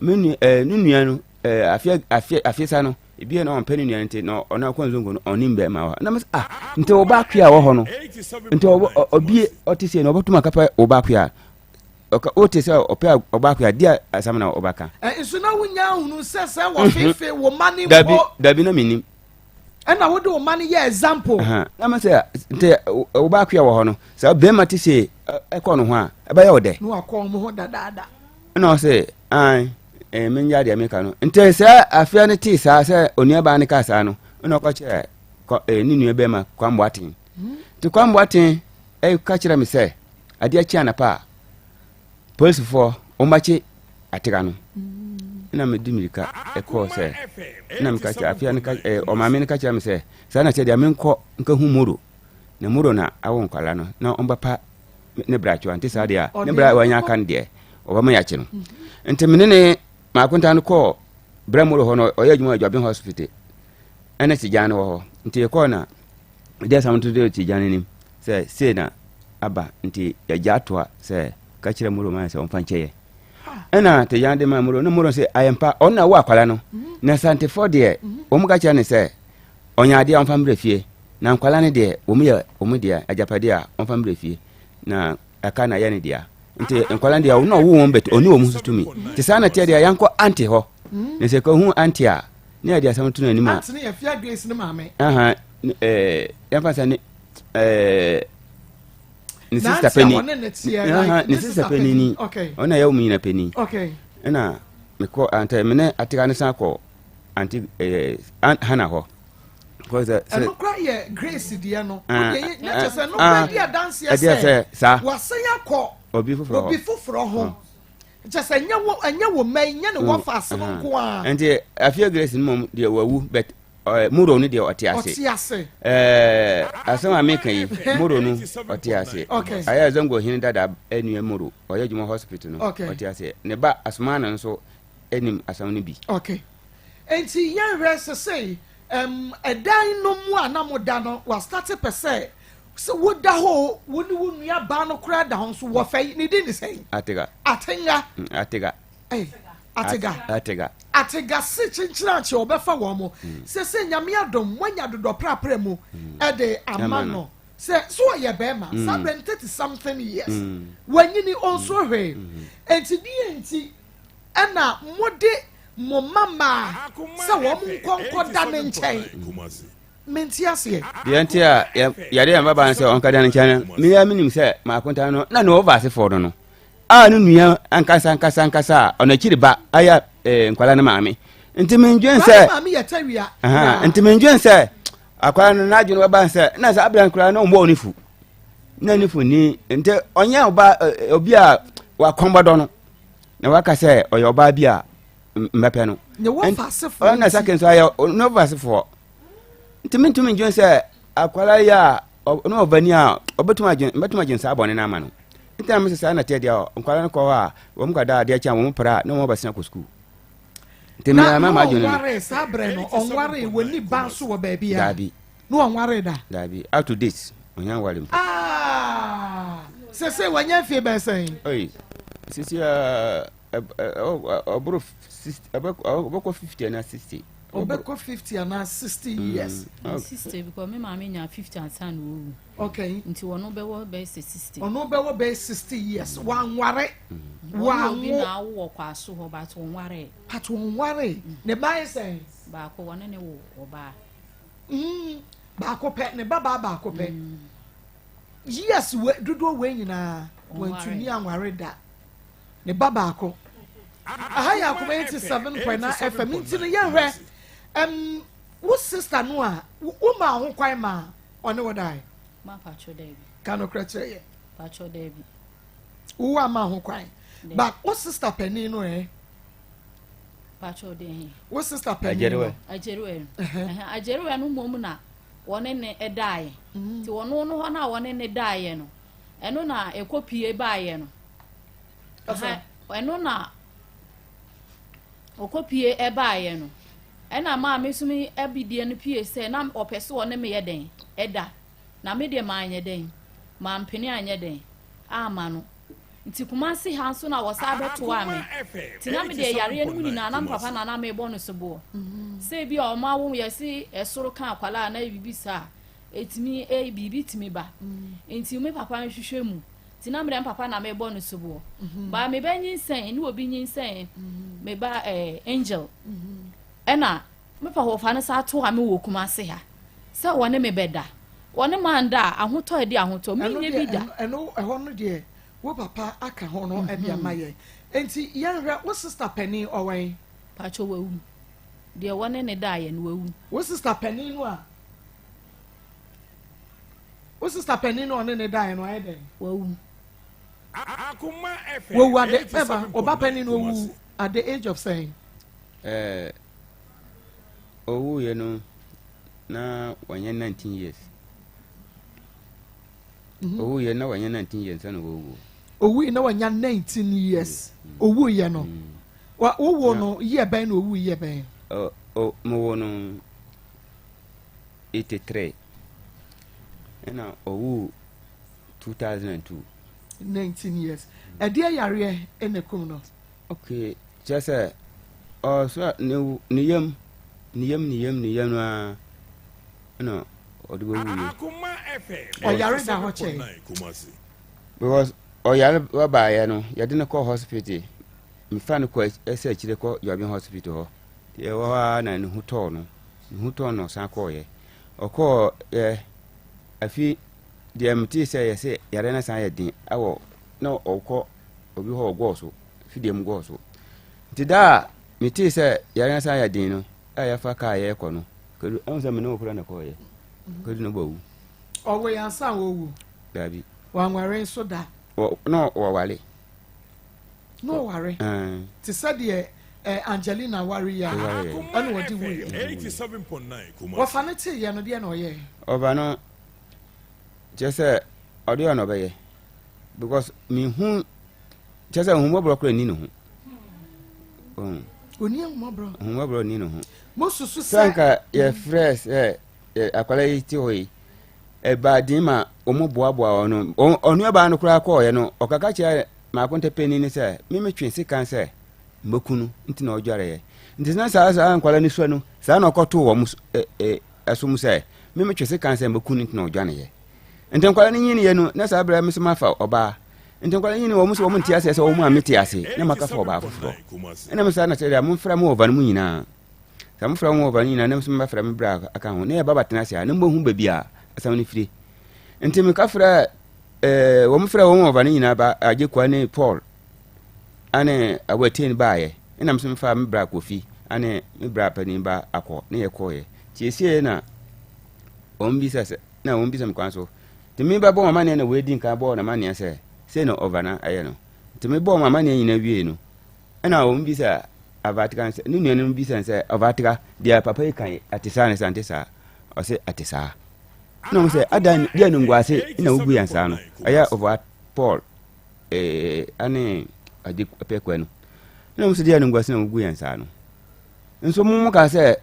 Speaker 11: me nua, eh, ne nua no, eh, afeɛ, afeɛ, afeɛ sa no, ebi na ɔmpɛ ne nua no nti, na ɔno akɔ nzongo no, ɔnim bɛrima wɔ hɔ. Na mesɛ, ah, nti wo ba akua wɔ hɔ no, nti ɔbie ɔte sei no, ɔbɛtum akapɛ wo ba akua. Ɔka, wote sɛ ɔpɛ ɔba akua, di asɛm na ɔbɛka.
Speaker 4: Nso na wonya ahunu sɛ sɛ wɔfefe wo ma ne mpo.
Speaker 11: Dabi, dabi na menim.
Speaker 4: Ɛna wode wo ma no yɛ example.
Speaker 11: Na ma sɛ nti wo ba akoa wɔ hɔ no sɛ bɛrima te se ɛkɔ no ho a ɛbɛyɛ wo dɛ.
Speaker 4: Na wakɔ wɔn ho dadaada.
Speaker 11: Ɛna ɔsɛ an ɛɛ menya deɛ meka no nti sɛ afea no tee saa sɛ onuabaa no kaa saa no ɛna ɔkɔ kyerɛ kɔ ɛɛ ne nua bɛrima Kwamboaten nti Kwamboaten ɛka kyerɛ me sɛ adeɛ kye anapa a Polisifoɔ wɔn akye atega no na medi mirika ɛkɔɔ sɛ na meka kyerɛ afei no ɛɛ ɔmaame no ka kyerɛ me sɛ saa na kyerɛ deɛ menkɔ nka hu moro na moro na awo nkwala no na ɔmbɛpa ne bratwoa nti saa deɛ a ne bra wanya aka no deɛ ɔbɛma yɛakye no nti mene ne maakonta no kɔɔ. Berɛ mu hɔ no ɔyɛ adwuma wɔ Adwaben hospital ɛne Tigyan no wɔ hɔ nti yɛkɔɔ na ɛde asɛm to de Tigyan no anim sɛ sei na aba nti yɛgya atoa sɛ ka kyerɛ Moro man sɛ ɔmfa nkyɛ yɛ ɛna Tigyan de ma Moro na Moro sɛ ayɛmpa ɔno na wo akwala no mhm. na Santefoɔ deɛ mhm. wɔn ka kyerɛ ne sɛ ɔnya adeɛ a ɔmfa mbrɛ fie na nkwala no deɛ wɔn yɛ wɔn deɛ agyapadeɛ a ɔmfa mbrɛ fie na ɛka na yɛ ne dea nti nkwadaa deɛ ɔno ɔwo wɔn bɛtɛ ɔne wɔn nso tumi te saa na teɛ deɛ yankɔ ante hɔ na sɛ kɔhu ante a ne yɛde asɛm to n'anim a
Speaker 4: ante ne yɛ fia grace ne maame
Speaker 11: aha ɛɛ yɛmfa sɛ ne ɛɛ ne sista panyin aha ne sista panyin ni ɔno na yɛ wɔn nyina panyin ɛna mekɔ ante me ne atega ne san kɔ ante ɛɛ hana hɔ.
Speaker 4: Ɛno kora yɛ grace deɛ no wode na kyɛ sɛ no kora di adanseɛ sɛ
Speaker 11: saa
Speaker 4: wasan akɔ
Speaker 11: obi foforɔ
Speaker 4: obi foforɔ ho kyɛ sɛ ɛnyɛ wo ɛnyɛ wo mma yi nyɛ ne wɔfa ase no nko ara
Speaker 11: nti afia grace no mmom deɛ wawu but muro no deɛ ɔte ase
Speaker 4: ɔte ase
Speaker 11: ɛɛ asɛm a meka yi muro no ɔte ase ayɛ zango hene dada nua muro ɔyɛ adwuma hospital no ɔte ase ne ba asoma no nso anim asɛm no bi
Speaker 4: okay nti yɛnhwɛ sesei Ɛm, ɛdan no mu a na moda no, wɔastate pɛ sɛ, sɛ woda hɔ o, wo ne wo nua baa no koraa da hɔ nso, wɔfɛ yi, ne din ne sɛn?
Speaker 11: Atega.
Speaker 4: Atenga.
Speaker 11: Mm, Atega.
Speaker 4: Ei, Atega.
Speaker 11: Atega.
Speaker 4: Atega se kyenkyerakye ɔbɛfa wɔn mo. Mm. Sɛ sɛ nyame adom, moanya dodɔ prapra mu mm. ɛde ama no. Sɛ so ɔyɛ bɛrima, mm. saa berɛ no 30 something years. Mm. Wanyini ɔnso hwee. Mm. Enti deɛ nti ɛna mode mo mma mmaa sɛ wɔn nkɔ nkɔda ne nkyɛn. Mente aseɛ.
Speaker 11: Deɛ nti a yɛde yɛn babaa no sɛ ɔnkɔda ne nkyɛn no, me ara menim sɛ m'akonta no na ne ɔva asefoɔ no no a ne nua ankasa ankasa ankasa a ɔno akyiri ba ayɛ eh, nkwadaa no maame. Nti mendwen sɛ nti mendwen sɛ akwadaa no n'adwene bɛba sɛ na sɛ abira nkwadaa no ɔmmɔ ne fu na ne fu ni nti ɔnyɛ ɔba eh, obi a wakɔnbɔdɔ no na waka sɛ ɔyɛ ɔbaa bi a mbɛpɛ no ɔna sake nso ayɛ ne wɔfa asefoɔ nti mentumi ndwen sɛ akwara yi a ne ɔba ni a ɔbɛtumi adwen mbɛtumi adwen saa bɔne no ama no nti na mesɛ saa na teɛ deɛ nkwara no kɔ hɔ a wɔn kɔda adeɛ kyɛn wɔn pra na wɔn abɛsena kɔ sukuu nti
Speaker 4: na na ɔnware saa berɛ no ɔnware wɔni ba nso wɔ baabi a
Speaker 11: daabi
Speaker 4: na ɔnware da
Speaker 11: daabi up to date ɔnya nware mpo
Speaker 4: ah sese wanya mfie bɛn sɛn
Speaker 11: oi sisi a ɔboro 60 ɔbɛkɔ 50 anaa 60
Speaker 4: ɔbɛkɔ 50 anaa 60 mm. years
Speaker 10: 60 because me maame nya 50 ansa na owu
Speaker 4: okay
Speaker 10: nti ɔno bɛwɔ bɛyɛ sɛ 60
Speaker 4: ɔno bɛwɔ bɛyɛ 60 years mm. wanware
Speaker 10: mm. wanwo obi na awo wɔ kwaso hɔ but wɔnware
Speaker 4: but wɔnware ne ba yɛ sɛn
Speaker 10: baako wɔne ne wo ɔbaa
Speaker 4: Mm, baako pɛ, ne ba baa baako pɛ. Mm. Years we dodoɔ wei nyinaa wantumi anware da. Ne ba baako. Aha yɛ akoma 87.9 FM nti no yɛhwɛ um, wo sister no a wo maa ho kwan ma ɔne wo dae.
Speaker 10: Ma patro daabi.
Speaker 4: Ka no korɛ kyerɛ yɛ.
Speaker 10: Patro daabi.
Speaker 4: Wo ama ho kwan. But wo sister panin no eh.
Speaker 10: Pacho de he.
Speaker 4: Wo sister panyin no.
Speaker 10: Agyeriwɛ no. Agyeriwɛ no mmom na wɔne ne daeɛ. Mm. Nti wɔno no hɔ no a wɔne ne daeɛ no, ɛno na ɛkɔ pie baeɛ no. Ɛno na ɔkɔ pie ɛbaeɛ no. Ɛna maa me so me abidie no pie sɛ na ɔpɛ so ɔne me yɛ dɛn ɛda. Na me deɛ maanyɛ dɛn, mampene anyɛ dɛn ama no. Nti Kumasi ha nso na wɔsan bɛtoaa me. Nti na me deɛ yareɛ no mu nyinaa na me papa na na mebɔ no soboɔ. Sɛ ebi a wɔn awo yɛse ɛsoro ka akwadaa na biribi saa a, ɛtumi eh, biribi tumi ba. Nti me papa nhwehwɛ mu. Nti na me deɛ me papa na mebɔ no soboɔ. Baa me ba nyinsɛn ne obi nyinsɛn me ba eh, Angel. Ɛna me papa wɔfa no saa toa me wɔ Kumasi ha sɛ wɔne me bɛda. Wɔne manda a, ahotɔ ɛde ahotɔ. Menyɛ bi da.
Speaker 4: Ɛno ɛhɔ no deɛ wo papa aka ho no ɛde ama yɛn. Nti yɛnhwɛ wo sister panin ɔwɛn?
Speaker 10: Pacho wawu. Deɛ wɔne ne daeɛ no wawu.
Speaker 4: Wo sister panin no a wo sister panin no ɔne ne daeɛ no ayɛ dɛn?
Speaker 10: Wawu.
Speaker 4: Wawu ade ɛba ɔba panin no owu at the age of sɛn?
Speaker 11: Ɛɛ owuiɛ no na wanya 19 years. Mhm. Owuiɛ na wanya 19 years na wɔwuo.
Speaker 4: Owuiɛ na wanya 19 years. Mm. Owuiɛ no. Mm. Wa wo no year bɛn na owu year bɛn?
Speaker 11: Oh, oh, mo wo no 83. Ɛna owu 2002.
Speaker 4: 19 years. Ɛdeɛ yareɛ ɛna kum no?
Speaker 11: Okay, kyerɛ sɛ ɔsɔ ne ne yam ne yam ne yam ne yam no ara ɛna ɔde bɛwuiɛ.
Speaker 4: Ɔyare da hɔ kyɛe.
Speaker 11: Because ɔyare baeɛ no yɛde no kɔ hospital mefa no kɔ ɛsɛ akyire kɔ Dwaben hospital hɔ yɛwɔ hɔ ara na ne ho tɔɔ no ne ho tɔɔ no ɔsan kɔɔyɛ ɔkɔɔyɛ afi deɛ metee sɛ yɛsɛ yare no san yɛ den ɛwɔ na ɔkɔ obi hɔ ɔgɔɔ so fidie mu gɔɔ so nti da a metee sɛ yare no san yɛ den no a yɛfa kaa yɛrekɔ no kadu ɛhu sɛ mene wo kora na kɔɔyɛ kadu no bɔwu
Speaker 4: ɔwɔ yɛn ansa wɔwu
Speaker 11: daabi
Speaker 4: wanware nso da
Speaker 11: na wɔware
Speaker 4: na ɔware te sɛ deɛ eh, Angelina ware yi a ɛna ɔde wuiɛ wɔfa no teeɛ no deɛ na ɔyɛɛ
Speaker 11: ɔba no kyerɛ sɛ ɔde ɔna ɔbɛyɛ because mehu kyerɛ sɛ ahummɔborɔ koraa nni ne ho
Speaker 4: ɔni ahummɔborɔ
Speaker 11: ahummɔborɔ nni ne ho
Speaker 4: mosusu
Speaker 11: sɛ anka yɛfrɛ sɛ akwara yi te hɔ yi ɛbaa din ma wɔn boaboa wɔn ɔnuabaa no koraa kɔɔeɛ no ɔkaka kyerɛ maakonta panin no sɛ memetwe sekan sɛ mɛku no nti na ɔdwareeɛ nti na saa saa nkwara no sua no saa na ɔkɔtoo wɔn ɛso mu sɛ memetwe sekan sɛ mɛku no nti na ɔdwaneeɛ Nti nkwadaa no nyiniiɛ no, na saa berɛ me nso mafa ɔbaa. Nti nkwadaa no nyini wɔn nso wɔn nte aseɛ sɛ wɔn a mete ase na maka fa ɔbaa foforɔ. Ɛna me saa na sɛ deɛ momfra mo ɔva no mu nyinaa. Sɛ mofra mo ɔva no nyinaa na nso mebɛfra me bra aka ho na yɛba batena ase a na mobɛhu baabi a asɛm no firi. Nti meka frɛ eh, wɔn frɛ wɔn ɔva no nyinaa ba Agyekwa ne Paul ane Awaten baeɛ. Ɛna me nso mefa me bra Kofi ane me bra panin ba akɔ ne yɛkɔeɛ. Nti ɛsieɛ na wɔn bisa sɛ na wɔbisa me kwan so. Nti me bɛbɔ wɔn amanneɛ na wɔadi nkan bɔɔ n'amanneɛ sɛ, sei na ɔva no ayɛ no. Nti mebɔɔ wɔn amanneɛ nyinaa wiei no, ɛna wɔbisa Avatika sɛ, ne nuanom bisa no sɛ, Avatika, deɛ papa yi ka yi, ɛte saa ne sɛ ante saa? Ɔse, ɛte saa. Ɛna wɔn sɛ, adan deɛ no nguase na wogu yɛn saa no, ɛyɛ ɔva Paul ee, ane ade pɛkua no. Ɛna wɔn sɛ, deɛ no nguase na wogu yɛn saa no. Nso mo mo kaa sɛ,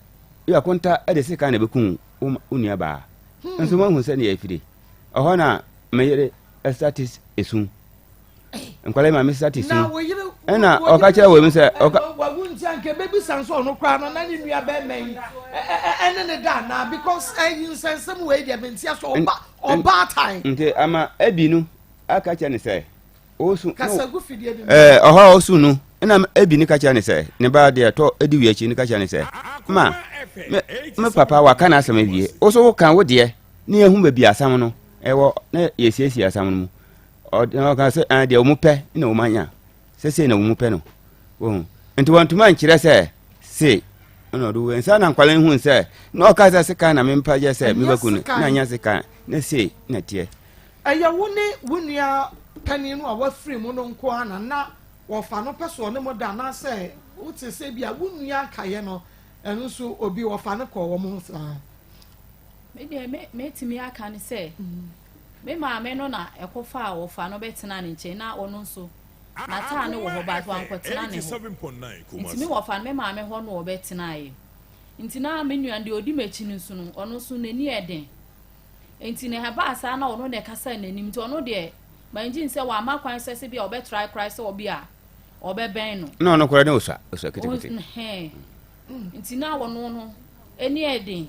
Speaker 11: yɛ akonta de sekan na ɛbɛku wo wo nuabaa. Nso moahu sɛdeɛ ɛfiri. Ɛhɔ na me yere starte esu. Nkwadaa yi ma me starte su. Ɛna ɔka kyerɛ wɔ mu sɛ ɔka.
Speaker 4: Wawu nti anka ebebisa nso ɔno koraa no na ne nua bɛrima yi ɛne ne da anaa because ɛyi nsɛnsɛm wei deɛ mente aso ɔba ɔbaatan.
Speaker 11: Nti ama Abi no aka kyerɛ ne sɛ Osu
Speaker 4: Kasa gu fidie no mu.
Speaker 11: Ɛɛ, ɔhɔ a ɔsu no, ɛna Abi no ka kyerɛ no sɛ, ne ba deɛ ɛtɔ adi wie akyi no ka kyerɛ no sɛ, ma, me, me papa waka n'asɛm awie. Wo so woka wo deɛ, ne yɛhu baabi asɛm no ɛwɔ, na yɛsiesie asɛm no mu. Ɔka sɛ, ɛɛ, deɛ wɔn pɛ na wɔn anya, sɛ sei na wɔn pɛ no. Wɔn. Nti wɔntumi ankyerɛ sɛ sei ɛna ɔde wei nsa na nkwadaa hu sɛ na ɔka sɛ sekan na mempa yɛ sɛ mebɛku no na anya sekan na sei na teɛ.
Speaker 4: Ɛyɛ wo ne wo nua panin no a wafiri mu no nko ara na na wɔfa no pɛ sɛ ɔne mo da anaasɛ wote sɛ ebia wo nua nkaeɛ no ɛno nso obi wɔfa no kɔɔ wɔn ho saa?
Speaker 10: Me deɛ me mɛtumi aka ne sɛ me maame no na ɛkɔfaa wɔfa no bɛtena ne nkyɛn na ɔno nso n'ataa no wɔ hɔ but wankɔtena ne hɔ nti me wɔfa no me maame hɔ no ɔbɛtenaeɛ nti na me nua deɛ ɔdi m'akyi no nso no ɔno nso n'ani ɛden Nti na ɛbaa saa na ɔno na ɛkasaa n'anim nti ɔno deɛ mangye sɛ wamma kwan sɛ sɛ bi a ɔbɛtrae koraa sɛ ɔbi a ɔbɛbɛn no.
Speaker 11: Na ɔno koraa ne osua osua ketekete.
Speaker 10: Hɛn nti na ɔno no ani ɛden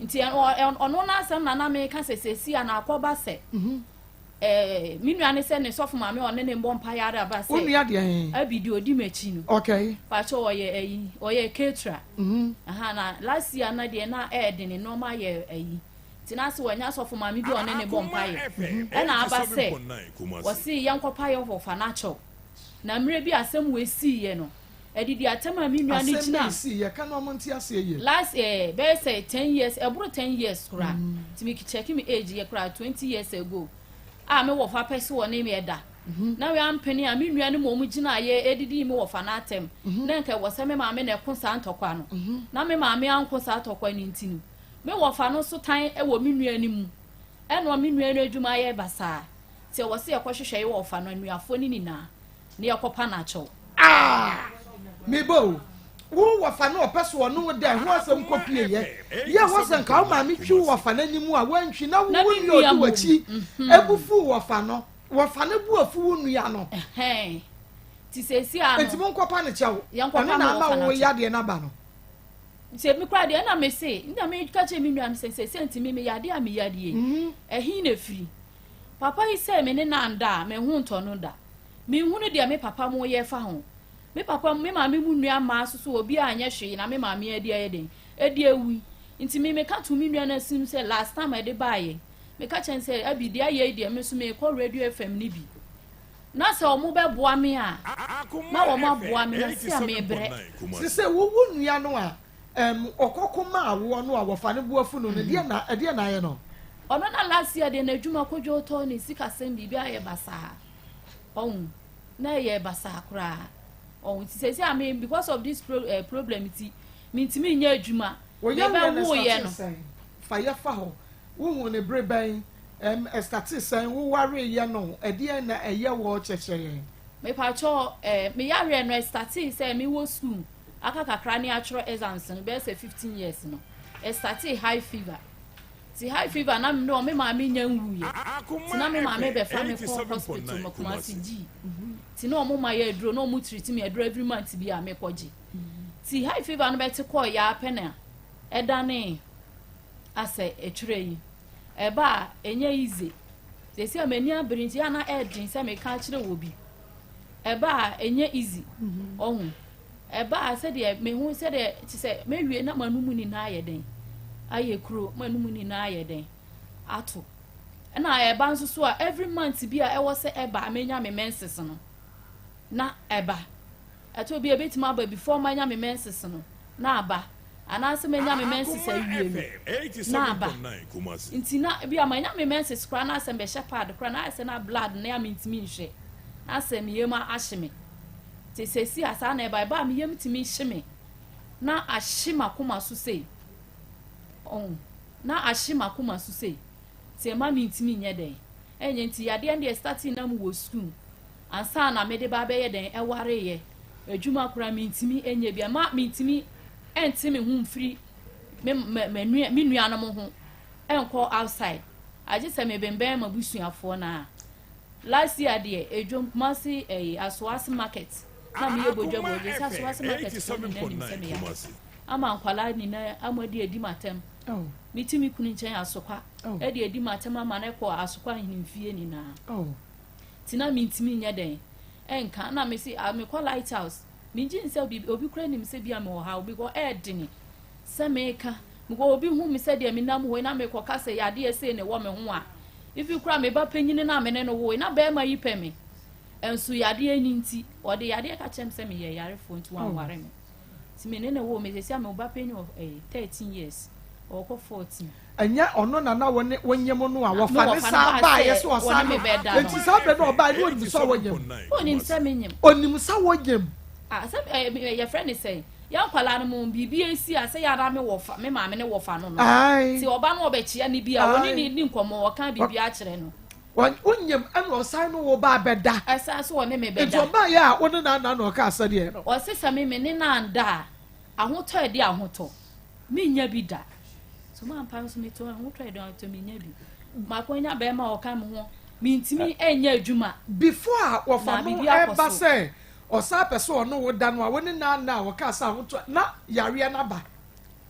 Speaker 10: nti ɔno n'asɛm na na meka sɛ sɛsi a na akɔba sɛ ɛɛ me nua ne sɛ ne sɔfo maame ɔne ne mbɔ mpa yare aba sɛ.
Speaker 4: Wo nua deɛ he?
Speaker 10: Abi deɛ odi m'akyi no.
Speaker 4: Okay.
Speaker 10: Pakyɛ ɔyɛ ɛyi ɔyɛ ketra. Aha na last year na deɛ na ɛɛden ne nneɛma yɛ ɛyi. Nti na se wanya sɔfo maame bi a ɔne ne bɔ mpaeɛ. Ɛna aba sɛ wɔse yɛnkɔpa yɛ wɔfa no akyɛw. Na mmerɛ bi asɛm wei siiɛ no, adidi atɛm a me nua no
Speaker 4: Asɛm
Speaker 10: gyina
Speaker 4: bɛn sii? Yɛka na ɔmo nte aseɛ yie.
Speaker 10: Last eh, bɛyɛ sɛ 10 years, ɛboro 10 years koraa. Nti me check me age yɛ koraa 20 years ago a me wɔfa pɛ sɛ ɔne me ɛda. Na wei ampene a me nua no mmom gyinaeɛ ɛdidii me wɔfa no atɛm. Na nka ɛwɔ sɛ me maame na ɛko saa ntɔkwa no. Na me maame anko saa tɔkwa no nti no, Me wɔfa no nso tan wɔ me nua no mu. Ɛnoa me nua no adwuma ayɛ basaa nti ɛwɔ sɛ yɛkɔhwehwɛ yɛ wɔfa no anuafoɔ no nyinaa na yɛkɔpa no akyɛw.
Speaker 4: Ah! Mebɔ o, wo wɔfa no ɔpɛ so ɔne wo da ɛho asɛm kɔ pie yɛ. Yɛ hɔ sɛ nka wo maame twi wo wɔfa n'anim a woantwi na wo wo nua ɔdi w'akyi ebu fu wɔfa no. Wɔfa no bu afu wo nua no.
Speaker 10: Ti sɛsi ano.
Speaker 4: Nti mo nkɔpa ne kyɛw. Ɛno na ama wo yadeɛ no aba no.
Speaker 10: Sɛ me kora deɛ ɛna me se na me ka kyerɛ me nua no sɛ sɛ sɛ nti me me yadeɛ a me yadeɛ mhm. ɛhe na efiri papa yi sɛ me ne nan da a me ho ntɔ no da me nhunu deɛ me papa mo yɛ fa ho me papa me maame mu nua mmaa soso obi a nyɛ hwee na me maame adi ayɛ den adi ewu nti me me ka to me nua no asim sɛ last time ɛde baayɛ me ka kyɛn sɛ abi deɛ ayɛ yi deɛ me nso me kɔ radio fm ne bi na sɛ wɔn bɛboa me a na wɔn aboa me na si a mebrɛ.
Speaker 4: Sese wo wo nua no a ɛm ɔkɔko maa woɔ no a wɔfa ne bo afu no no ɛdeɛ na ɛdeɛ na ayɛ no.
Speaker 10: Ɔno na last year deɛ n'adwuma kodwo tɔ ne sikasɛm biribi ayɛ basaa ɔho na ɛyɛ basaa koraa ɔho ti sese a me because of this pro, eh, problem ti mintimi nyɛ adwuma
Speaker 4: mebɛ wo yɛ no. Fa yɛ fa hɔ wohu ne bere bɛn Ɛm, ɛstartee sɛn? Wo wareeɛ no, ɛdeɛn na ɛyɛ woɔ? Kyerɛkyerɛ yɛn.
Speaker 10: Mepakyɛw eh, me yareɛ no ɛstartee sɛ me wɔ school aka kakra ne atwerɛ exams no bɛyɛ sɛ 15 years no ɛstartee high fever ti high fever na me me maame nya nwuiɛ ti na me maame bɛfa me kɔ hospital ma Kumasi gyi ti na ɔmo ma yɛ aduro na ɔmo treat me aduro every month bi a mekɔ gye ti high fever no bɛte kɔɔ yɛ apɛ na ɛdanee asɛ ɛtwerɛ yi Ɛba a, ɛnyɛ easy. Seesei a m'ani abere nti, a na ɛyɛ den sɛ meka akyerɛ wɔ bi. Ɛba a, ɛnyɛ easy. Ɔho. Ɛba a, sɛdeɛ mehu sɛdeɛ te sɛ mewie na m'anum nyinaa ayɛ den. Ayɛ kuro, m'anum nyinaa ayɛ den. Ato. Ɛna ɛba nso so a, every month bi a ɛwɔ sɛ ɛba a menya me menses no, na ɛba. Ɛtɔ bi a ebetumi aba before manya me menses no na aba anaasɛ manya me menses awie no na aba. Nti na bi a manya me menses koraa na asɛ mbɛhyɛ pad koraa na ayɛ sɛ na blood no a mentumi nhwɛ na asɛ me yam ahye me. Nti sɛsi a saa na ɛba ɛba a me yam tumi hye me na ahye m'akoma so sei. Oh, na ahye m'akoma so sei. Nti ɛma mentumi nyɛ dɛn ɛnyɛ nti yadeɛ no deɛ starting na mu wɔ school. Ansa na mede ba abɛyɛ dɛn ɛwareeɛ, adwuma koraa mentumi nyɛ bi, ɛma mentumi nte me ho mfiri me me me nuanom ho nkɔ outside, agye sɛ mebɛnbɛn m'abusuafoɔ no a. Last year deɛ, edwom Kumasi ɛyi Asoase market na meyɛ bodwa bodwa, sɛ Asoase market foɔ nyinaa nim sɛ meyɛ ama nkwadaa nyinaa ama de adi m'atɛm. Mete me kunu nkyɛn Asokwa de adi m'atɛm ama no kɔ Asokwa ahemfie nyinaa. Nti na mentumi nyɛ dɛn nka. Na mese ah mekɔ light house. Megye nsɛ obi obi koraa nim sɛ bi a mewɔ haw because ɛɛdene sɛ meka. Because obi hu me sɛdeɛ menam hɔ yi na mekɔka sɛ yadeɛ sei na ɛwɔ me ho a, even koraa me ba panyini no a me ne no woe na bɛrima yi pɛ me. Nso yadeɛ no nti, ɔde yadeɛ ka kyerɛ me sɛ meyɛ yarefoɔ nti wanware me. Nti me ne no woo me sɛsi a me ba panyin wɔ ɛyɛ 13 years ɔkɔ 14.
Speaker 4: Ɛnyɛ ɔno na na wɔne wɔnyem no a wɔfa ne saa baayɛ sɛ ɔsan no nti saa bɛ na ɔbaayɛ no onim sɛ wɔnyem.
Speaker 10: Onim sɛ menyem.
Speaker 4: Onim sɛ wɔnyem.
Speaker 10: Ah sɛ ɛɛ yɛfrɛ ne sɛn yɛn nkwadaa no mu biribi esi a sɛ yɛn ara me wɔfa me maame ne wɔfa no no. Ti ɔba no ɔbɛkyia ne bi a wɔne ne di nkɔmɔ ɔka biribi akyerɛ no.
Speaker 4: Wonyem ɛna ɔsan ne wo ba abɛda.
Speaker 10: Ɛsan so ɔne me bɛda.
Speaker 4: Nti ɔbaa yɛ a wo ne na na na ɔka asɛdeɛ no.
Speaker 10: Ɔse sɛ me me ne no anda a ahotɔ ɛde ahotɔ me nya bi da. So ma mpa nso me to ahotɔ ɛde ahotɔ me nya bi. Mako nya bɛrima a ɔka me ho me ntumi ɛnyɛ adwuma.
Speaker 4: Before a wɔfa no ɛba sɛ ɔsan pɛ sɛ ɔne wo da no a wo ne na na ɔka sɛ ahotɔ na yareɛ no aba.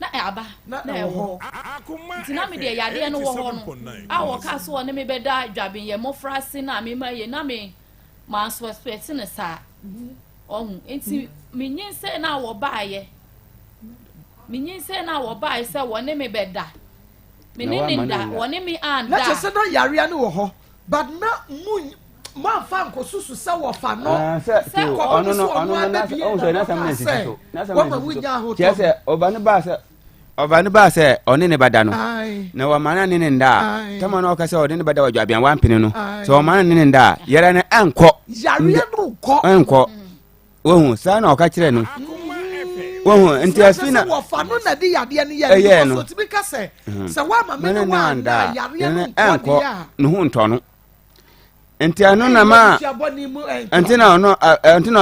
Speaker 10: na aba na ɛwɔ hɔ nti na me deɛ yadeɛ no wɔ hɔ no a wɔka so ɔne me bɛda dwaben yɛ mmɔfra ase na me ma yɛ na me ma nsoɛsoɛte no saa ɔho nti me nyinsɛn na wɔbaayɛ me nyinsɛn na wɔbaayɛ sɛ wɔne me bɛda me ne ne da wɔne me anda
Speaker 4: na kyerɛ sɛ na yareɛ no wɔ hɔ but na mu moamfa nkɔsusu sɛ wɔfa no
Speaker 11: ah, sɛ
Speaker 4: kɔpem sɛ ɔno abɛbie na ɔkaa sɛ wɔma wonya ahotɔ
Speaker 11: sɛ ɔba no baa sɛ ɔba no baa sɛ ɔne ne bada no na wɔma no ne ne nda a tama no ɔka sɛ ɔde ne bada wɔ dwabea wampene no sɛ ɔma no ne ne nda a yɛrɛ no ɛnkɔ
Speaker 4: yareɛ no nkɔ
Speaker 11: ɛnkɔ wohu saa na ɔka kyerɛ no wohu nti afi na
Speaker 4: wɔfa no na de yadeɛ no yɛ
Speaker 11: ɛyɛ no
Speaker 4: ɔtumi ka sɛ sɛ woama me ne woanda yareɛ no nkɔ
Speaker 11: ne ho ntɔ no. Nti ɛno na ma nti na ɔno nti na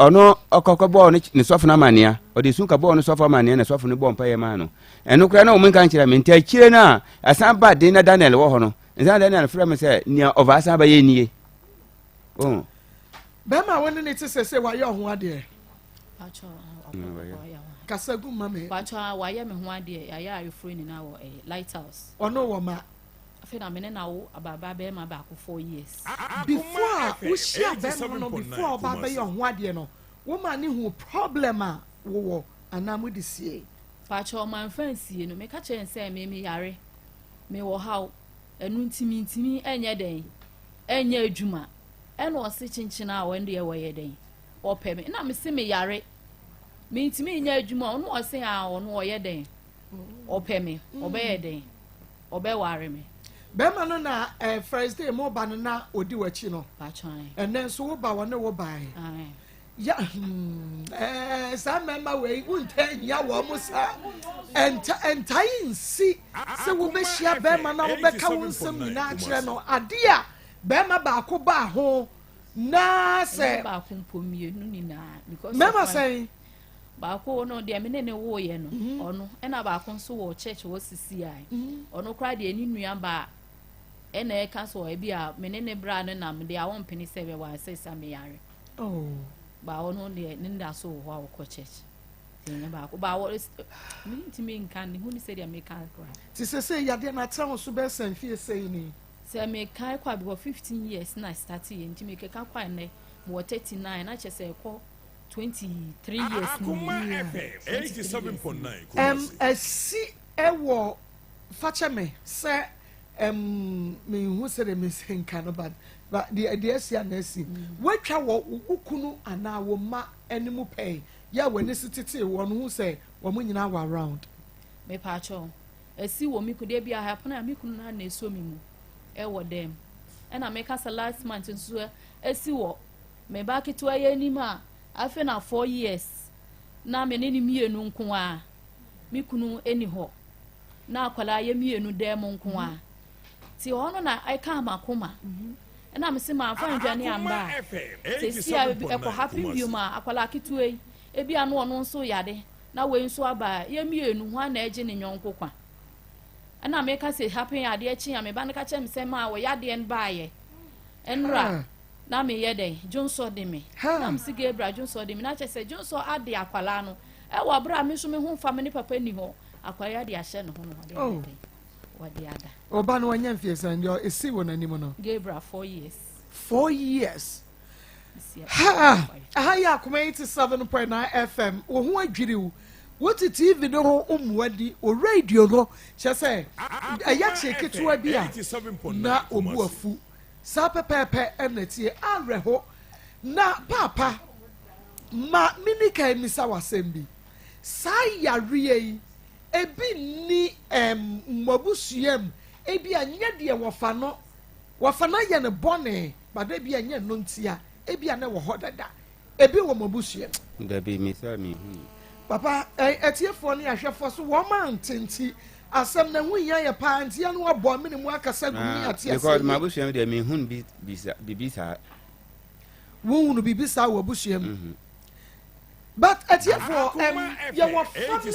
Speaker 11: ɔno ɔkɔkɔ bɔɔ ne sɔfo no amanea ɔde sun ka bɔɔ ne sɔfo amanea na sɔfo no bɔɔ mpa yɛ maa no ɛno koraa na wɔn nka nkyerɛ me nti akyire no a ɛsan ba den na Daniel wɔ hɔ no nsa Daniel frɛ me sɛ nea ɔva asan ba yɛ nie. Oh.
Speaker 4: Bɛrima a wɔne ne te sɛ sɛ wayɛ ɔho adeɛ. Kasa gu ma me.
Speaker 10: Patro wayɛ me ho adeɛ yɛayɛ ayeforo nyinaa wɔ eh, lighthouse.
Speaker 4: Ɔno wɔ ma.
Speaker 10: Afei na me ne no awo ababaa bɛrima baako 4 years.
Speaker 4: Before a wohyia bɛrima no, before a ɔba abɛyɛ ɔho adeɛ no, wo maa ne hu problem a wowɔ anaa mo de siee?
Speaker 10: Pakyɛw manfa nsie no, meka kyerɛɛ no sɛ me meyare, mewɔ haw, ɛno nti mentumi nyɛ dɛn nyɛ adwuma. Ɛna ɔse kyenkyen a ɔno deɛ wɔyɛ dɛn ɔpɛ me. Ɛna mese meyare, mentumi nyɛ adwuma, ɔno ɔse a ɔno ɔyɛ dɛn ɔpɛ me, ɔbɛyɛ dɛn ɔbɛware me.
Speaker 4: Bɛrima no na eh, first day mo ba no na odi w'akyi no. Ɛnɛ nso wo ba wɔne wo bae. Ya hmm, eh, saa mmarima wei wontaa hia wɔn mo saa. Ɛnta ɛntae nsi sɛ wobɛhyia bɛrima na wobɛka wo nsɛm nyinaa kyerɛ no. Adeɛ a bɛrima baako baa ho na sɛ.
Speaker 10: Baako mpo mmienu nyinaa.
Speaker 4: Mmarima sɛn?
Speaker 10: Baako no deɛ me ne ne woeɛ no, mhm. ɔno ɛna baako nso wɔ church wɔ sisi a mhm. ɔno koraa deɛ ne nua baa ɛna ɛka so ebi a me ne ne bra no nam deɛ a wɔmpene sɛ bɛwɔ asɛ sa me yare
Speaker 4: oh.
Speaker 10: baa ɔno deɛ ne nda so wɔ hɔ a wɔkɔ church deɛ baako baa wɔ mentumi nka ne ho ne sɛdeɛ meka koraa
Speaker 4: te sɛ sɛ yadeɛ no atena wo so bɛyɛ sɛ mfie sɛi ni
Speaker 10: sɛ mekae kɔ a bikɔ 15 years na start yɛ nti mekeka kɔ a nnɛ mewɔ 39 na kyɛ sɛ ɛkɔ 23 years ni.
Speaker 1: Akoma FM 87.9
Speaker 4: Ɛm
Speaker 1: Kumasi.
Speaker 4: asi wɔ fakyɛ me sɛ ɛm menhu sɛdeɛ mesi nka no but but deɛ deɛ asi a na asi. Woatwa wɔ wo kunu anaa wo mma anim pɛn yɛ a w'ani so tetee wɔn hu sɛ wɔn nyinaa wɔ around.
Speaker 10: Mepaakyɛw, asi wɔ me kunu, da bi a happen a me kunu no ara na ɛsɔ me mu ɛwɔ dɛm. Ɛna meka sɛ last month nso asi wɔ Me ba ketewa yi anim a afei na 4 years na me ne ne mmienu nko a me kunu ni hɔ na akwadaa yɛ mmienu dan mu nko a ti hɔ no na ɛka m'akoma ɛna me se manfa ndwane amba a sɛsi a ɛkɔ happen bio ma akwadaa ketewa yi ebi ano ɔno nso yade na wei nso aba yɛ mmienu ho ana ɛgye ne nyɔnko kwa ɛna meka sɛ happen adeɛ kye a me ba no ka kyerɛ me sɛ maa wɔyɛ adeɛ no baayɛ ɛnora na meyɛ dɛn dwonsɔ de me na mesi Gabriel dwonsɔ de me na kyerɛ sɛ dwonsɔ ade akwalaa no ɛwɔ abere a me nso me ho nfa me ne papa ni hɔ akwalaa yi ade ahyɛ ne ho no ɔde ayɛ dɛn wɔde ada.
Speaker 4: Ɔba no wanya mfie sɛn deɛ esi wɔ n'anim no.
Speaker 10: Gabriel 4 years.
Speaker 4: 4 years. Ha aha yɛ Akoma 87.9 FM wo ho adwiriw wote TV no ho mmoa di o radio no kyerɛ sɛ ɛyɛ kye ketewa bi a na obu afu. Saa pɛpɛɛpɛ na ɛteɛ. Awerɛho. Na Paapa, ma menni kan mmisa wo asɛm bi. Saa yareɛ yi, ebi nni ɛm, mo abusua mu? Ebia nyɛ deɛ wɔfa no, wɔfa no ayɛ no bɔne, but ebia nyɛ ɛno ntia, ebia na ɛwɔ hɔ dada. Ebi wɔ mo abusua
Speaker 11: mu? Dabi, me sɛ menhunu.
Speaker 4: Papa, ɛ, atiefoɔ ne ahwɛfoɔ so wɔn ante nti, asɛm no ɛho hia yɛ paa nti yɛne wabɔ amene mu akasa gu mu ne ate aseɛ
Speaker 11: Because
Speaker 4: yie.
Speaker 11: m'abusua mu deɛ menhunu bi bisa biribi saa.
Speaker 4: Wonhunu biribi saa wɔ abusua mu. But atiefoɔ, ɛm, yɛwɔ family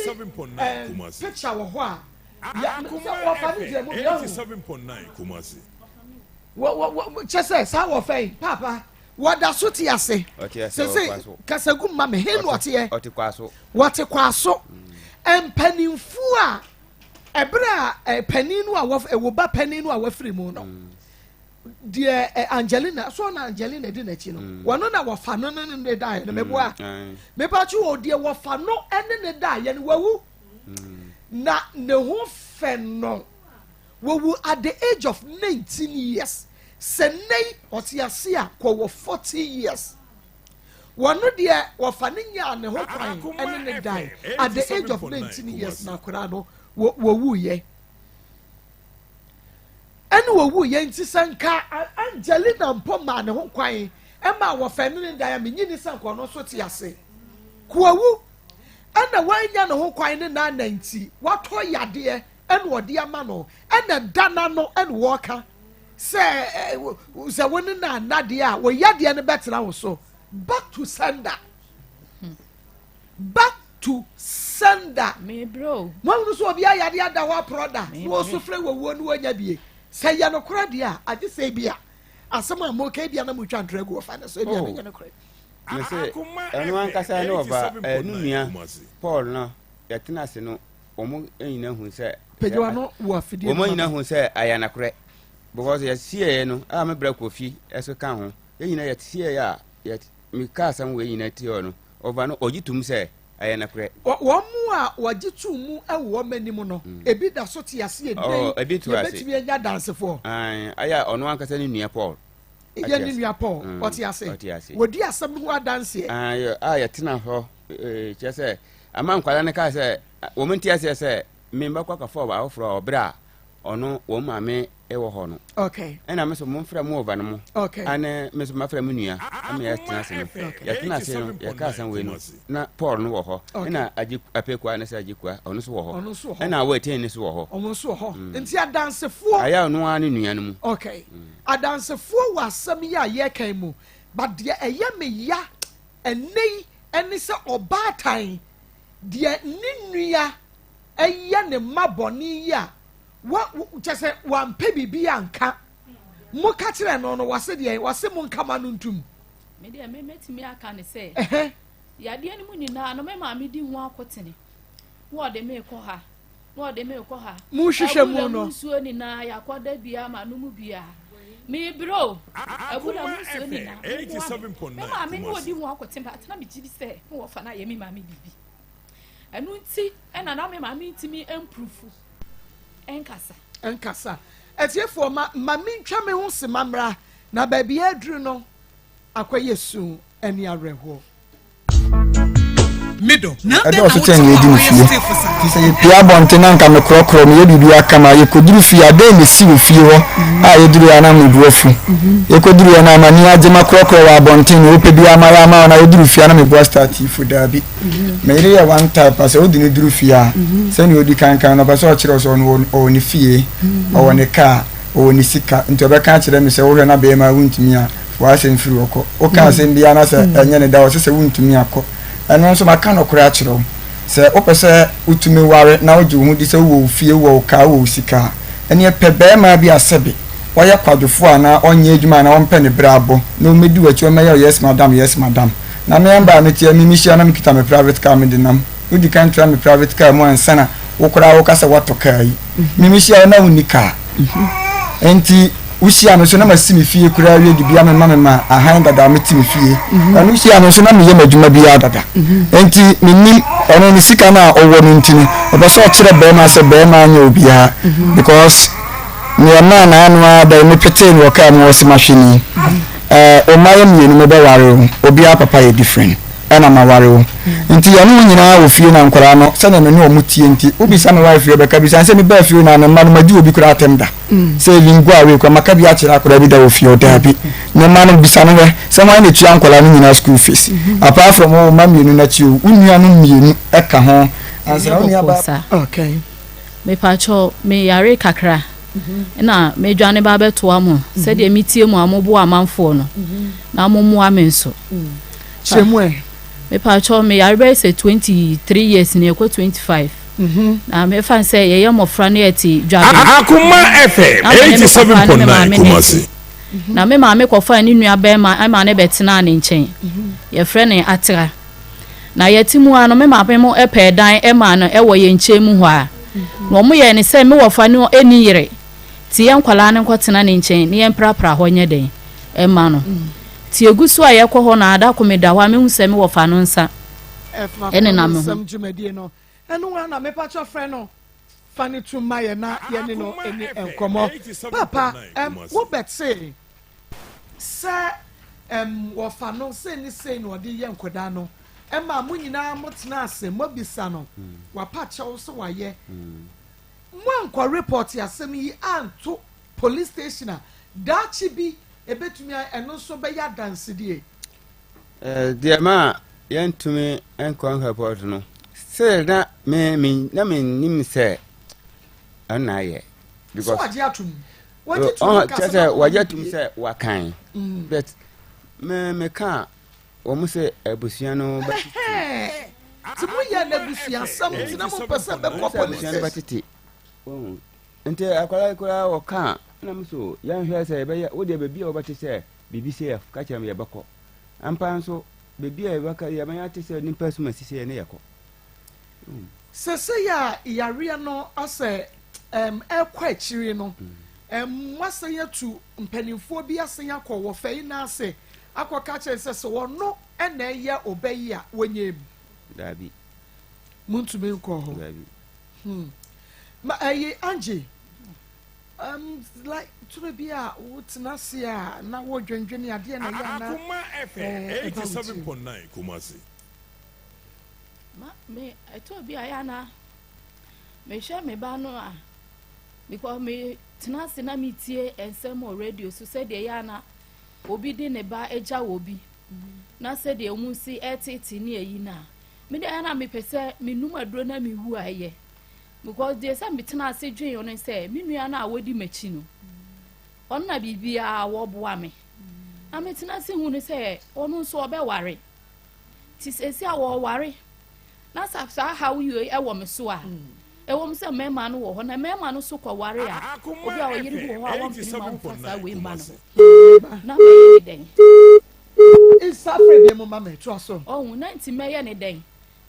Speaker 4: ɛm, picture wɔ hɔ a, yɛ, sɛ wɔfa no gyina mu bi ahu. Wɔ, wɔ, wɔ, kyɛ sɛ saa wɔfa yi, paapa, Wɔda so te ase. Sese kasagu mma me he na ɔteɛ. Wɔte kwaso. Mpanimfoɔ a ɛberɛ a panin no a wɔ ba panin no a wafiri mu no mm. deɛ Angelina so na Angelina di n'akyi no mm. wɔno na wɔfa no ne ne daeɛ no meboa mm. mepatwe wɔ deɛ wɔfa no ne ne daeɛ no wawu na ne ho fɛ no. Wawu at the age of 19 years. Sɛ nnɛ yi ɔte ase a kɔ wɔ 40 years. Wɔno deɛ wɔfa ne nyaa ne ho kwan ɛne ne dae at the age of 19 years na akwadaa no wɔwuiɛ. Ɛne wɔwuiɛ nti sɛ nka Angelina mpo maa ne ho kwan ɛma wɔfa ne ne dae a menyi ne sɛ nka ɔno nso te ase. Koawu ɛna wanya ne ho kwan ne nana nti watɔ yadeɛ ɛna ɔde ama no ɛna da n'ano ɛna wɔka. Sɛ sɛ wo ne no anna deɛ a, wo yadeɛ no bɛtena wo so. Back to sender. Back to sender. Moahunu sɛ obi ayadeɛ ada hɔ aporɔ da na ɔsu frɛ wɔ wuo no wɔnya bie. Sɛ yɛ nokorɛ deɛ a, agye sɛ ebia asɛm a moka ebia na motwa ntorɔ agu ɔfa no so ebia no nyɛ nokorɛ.
Speaker 11: Mese ɛno ankasa ne ɔba ne nua Paul no yɛtena ase no wɔn nyina hu sɛ wɔn nyina hu sɛ ayɛ nokorɛ because yɛsieɛ no a me brɛ Kofi ɛso ka ho yɛn nyina yɛsieɛ a yɛ meka asɛm wei nyina tie hɔ no ɔba no ɔgye tom sɛ ɛyɛ nokorɛ.
Speaker 4: Wɔn a wɔgye too mu wɔ wɔn anim no, mm. ebi da so te ase ɛnnɛ yi, yɛbɛtumi anya adansefoɔ.
Speaker 11: Ayɛ ɔno ankasa ne nua Paul.
Speaker 4: Yɛ ne nua Paul, mm. ɔte ase. Wɔdi asɛm no ho adanseɛ.
Speaker 11: A yɛtena hɔ kyerɛ sɛ ama nkwadaa no kaa sɛ wɔn nte aseɛ sɛ membɛkɔ akɔfa ɔbaa foforɔ a ɔbrɛ a ɔno wɔn maame wɔ hɔ no.
Speaker 4: Okay.
Speaker 11: Ɛna me so momfrɛ mo ɔva no mo.
Speaker 4: Okay.
Speaker 11: Ane me so mafrɛ me nua ɛma yɛtena ase no. Yɛtena ase no yɛka asɛm wei no na Paul no wɔ hɔ. Ɛna agye apekua ne sɛ agye kua ɔno nso wɔ hɔ.
Speaker 4: Ɔno nso wɔ hɔ.
Speaker 11: Ɛna awɔ ɛtɛn ne nso wɔ hɔ.
Speaker 4: Ɔno nso wɔ hɔ. Mm. Nti adansefoɔ.
Speaker 11: Ayɛ ɔno ara ne nua no mu.
Speaker 4: Okay. Mm. Adansefoɔ wɔ asɛm yi a yɛka mu but deɛ ɛyɛ me ya ɛnɛ yi ɛne sɛ ɔbaatan deɛ ne nua ɛyɛ ne mma bɔne yi a wa kyɛ sɛ wampɛ biribi anka mo ka kyerɛ no no wɔse deɛ wɔse mo nka ma no ntum.
Speaker 10: Me deɛ me mɛtumi aka ne sɛ yadeɛ no mu nyinaa no me maame di ho akotene na ɔde me kɔ ha na ɔde me kɔ ha
Speaker 4: mo hwehwɛ mu no
Speaker 10: nsuo nyinaa yɛakɔda bia ma no mu bia mebrɛ o abura mu nsuo nyinaa me maame ne ɔdi ho akotene ba atena megye di sɛ ne wɔfa no ayɛ me maame biribi Ɛno nti na na me maame ntumi mpurufu nkasa.
Speaker 4: Nkasa. Atiefoɔ, ma, ma mentwa me ho sema mmra, na baabi a aduru no akɔyɛ su ne awerɛhoɔ.
Speaker 2: Ɛdɔɔso kyɛn nea edi no fie. Nti sɛ yɛpue abɔnten na anka mekorɔkorɔ, meyɛ biribiara kama. Yɛkɔduru fie a, dɛn na ɛsi wɔ fie hɔ a yɛduruiɛ a na me bo afu. Yɛkɔduruiɛ no a, m'ani agye, makorɔkorɔ wɔ abɔnten, nea wopɛ biara mayɛ ama wo na yɛduru fie a na me bo astarte fo. Daabi. Me yere yɛ one type a sɛ wode no duru fie a, sɛnea ɔdi kan kan no, ɔpɛ sɛ ɔkyerɛ wo sɛ ɔno ɔwɔ ne fie, ɔwɔ ne kaa, ɔwɔ ne sika. Nti ɔbɛka akyerɛ me sɛ wohwɛ na bɛrima a wontumi a, fa w'asɛm firi hɔ kɔ. Woka asɛm biara na sɛ ɛnyɛ ne da a, ɔse sɛ wontumi a kɔ. Ɛno nso maka nokorɛ akyerɛ wo. Sɛ wopɛ sɛ wotumi ware na wogye wo ho di sɛ wowɔ wo fie, wowɔ wo kaa, wowɔ wo sika a, ɛneɛ pɛ barima bi a sɛbe ɔyɛ kwadwofoɔ anaa ɔnyɛ adwuma anaa ɔmpɛ ne berɛ abɔ na ɔmmɛdi w'akyi ɔmmɛyɛ wo yes madam, yes madam. Na me ɛmba a meteɛ me mehyia na mekita me private car mede nam. Wodi kan tra me private car mu ansa na wo koraa woka sɛ woatɔ car yi. Me mehyia wo na wonni car. Enti wohyia me nso na masi me fie koraa awie de bia mema me ma ahan dada a mete me fie. Ɛno hyia no nso na meyɛ m'adwuma biara dada. Enti mennim ɔno ne sika no a ɔwɔ no nti no ɔpɛ sɛ ɔkyerɛ barima sɛ barima nyɛ obiara because nea ɛmaa n'ano ara da yi mepetee no wɔ car mu ɔse mahwɛ ni. Eh, wo mma yɛ mienu me bɛ ware wo, obiara papa yɛ different, ɛna ma ware wo. Nti yɛne wo nyinaa wɔ fie na nkwadaa no, sɛdeɛ me ne wɔn teɛ nti, wo bisa me wife ɔbɛka, bisa no sɛ me baa fie na me mma no madi obi koraa atɛm da, sɛ even go away koraa maka bi akyerɛ akwadaa bi da wɔ fie hɔ, daabi. Ne mma no bisa no hwɛ sɛ hwan na ɛtua nkwadaa no nyinaa school fees, apart from wo mma mienu no akyi o, wo nuanom mienu ka ho ansa na wo nua baa.
Speaker 4: Okay.
Speaker 10: Mepakyɛw, me yaree kakra na medwane ba bɛtoa mo sɛdeɛ metie mo a moboa amanfoɔ no na mommoa me nso.
Speaker 4: Kyerɛ mu ɛ.
Speaker 10: Mepakyɛw, me yare bɛyɛ sɛ 23 years ni ɛkɔ 25. Na mefa sɛ yɛyɛ mmɔfra no yɛte dwabe.
Speaker 1: Akoma FM
Speaker 10: Na me ne me papa ne me
Speaker 1: 87.9
Speaker 10: maame na ɛte.
Speaker 1: Kumasi.
Speaker 10: Na me maame kɔfaa ne nua bɛrima ma no bɛtenaa ne nkyɛn. Yɛfrɛ no Atra. Na yɛte mu ara no, me maame mo pɛɛ dan maa no wɔ yɛn nkyɛn mu hɔ ara. Na wɔyɛɛ no sɛ me wɔfa no nni yere, nti yɛn nkwadaa no nkɔtena ne nkyɛn na yɛmprapra hɔ nyɛ dɛn mma no. Nti ɛgu so a yɛkɔ hɔ no ara, da ko meda hɔ a, mehu sɛ me wɔfa no nsa nenam me ho.
Speaker 4: Nsɛm dwumadie no ɛno ara na mepakyɛ frɛ no fa no tum ma yɛ na yɛne no ɛni nkɔmmɔ. Papa, ɛm, wobɛtee Sɛ ɛm wɔfa no sei ne sei na ɔde yɛ nkwadaa no, ɛma mo nyinaa mo tena ase mo abisa no, wapa kyɛw sɛ wayɛ. Mo ankɔ report asɛm yi anto police station a, daakye bi ebetumi ayɛ ɛno nso bɛyɛ adansedie.
Speaker 11: Deɛ ma yɛntumi nkɔ report no, sɛ na me me na mennim sɛ ɛna ayɛ.
Speaker 4: So wagye atom? Wagye tum ka
Speaker 11: sɛ sɛ wagye tum sɛ wakan. Mm. But me me ka wɔn sɛ abusua no bɛ
Speaker 4: tete. Ti mo yɛ n'abusuasɛm nti na mo pɛ sɛ bɛkɔ police.
Speaker 11: Abusua no bɛ tete. Nti akwadaa yi koraa ɔka na mo so yɛnhwɛ sɛ yɛbɛyɛ wo deɛ baabi a wɔbɛte sɛ biribi sɛ yɛ ka kyerɛ me yɛbɛkɔ. Ampa nso baabi a yɛbɛka yɛbɛnya ate sɛ nipa sum asi sɛ yɛ ne yɛkɔ.
Speaker 4: Sesei a yareɛ no asɛ ɛm ɛrekɔ akyiri no, ɛm moasan atu mpanimfoɔ bi asan akɔ wɔ fɛ yi nan ase akɔka akyerɛ no sɛ sɛ ɔno na ɛyɛ ɔba yi a wɔnyɛ mu?
Speaker 11: Daabi.
Speaker 4: Montumi nkɔ hɔ.
Speaker 11: Daabi.
Speaker 4: Hmm. Ma ɛyi Angie, um, like turo bi a wotena ase a na wodwendwene adeɛ na ɛyɛ ana
Speaker 1: Akoma FM
Speaker 4: ɛɛ ɛba wo tirim.
Speaker 1: 87.9 Kumasi.
Speaker 10: Ma me ɛtɔ bi a yɛ ana mehwɛ me ba no a because me tena ase na metie nsɛm wɔ radio so sɛdeɛ yɛ ana obi de ne ba agya wɔ bi na sɛdeɛ wɔn si ɛtete ne ayi no a me deɛ na mepɛ sɛ menum aduro na mewu a ɛyɛ because deɛ sɛ metena ase dwen no sɛ me nua no a wɔdi m'akyi no ɔno na biribiara wɔboa me na metena ase hu no sɛ ɔno nso ɔbɛware Nti seesei a wɔreware na sɛ saa haw yi wɔ me so a, ɛwom sɛ mmarima no wɔ hɔ na mmarima no so kɔware a, obi a ɔyere bi wɔ hɔ a wɔmpene ma wɔmfa saa wei mma no na mɛyɛ ne dɛn?
Speaker 4: Nsa frɛ bi mu ma me toa so.
Speaker 10: Ɔhu na nti mɛyɛ ne dɛn?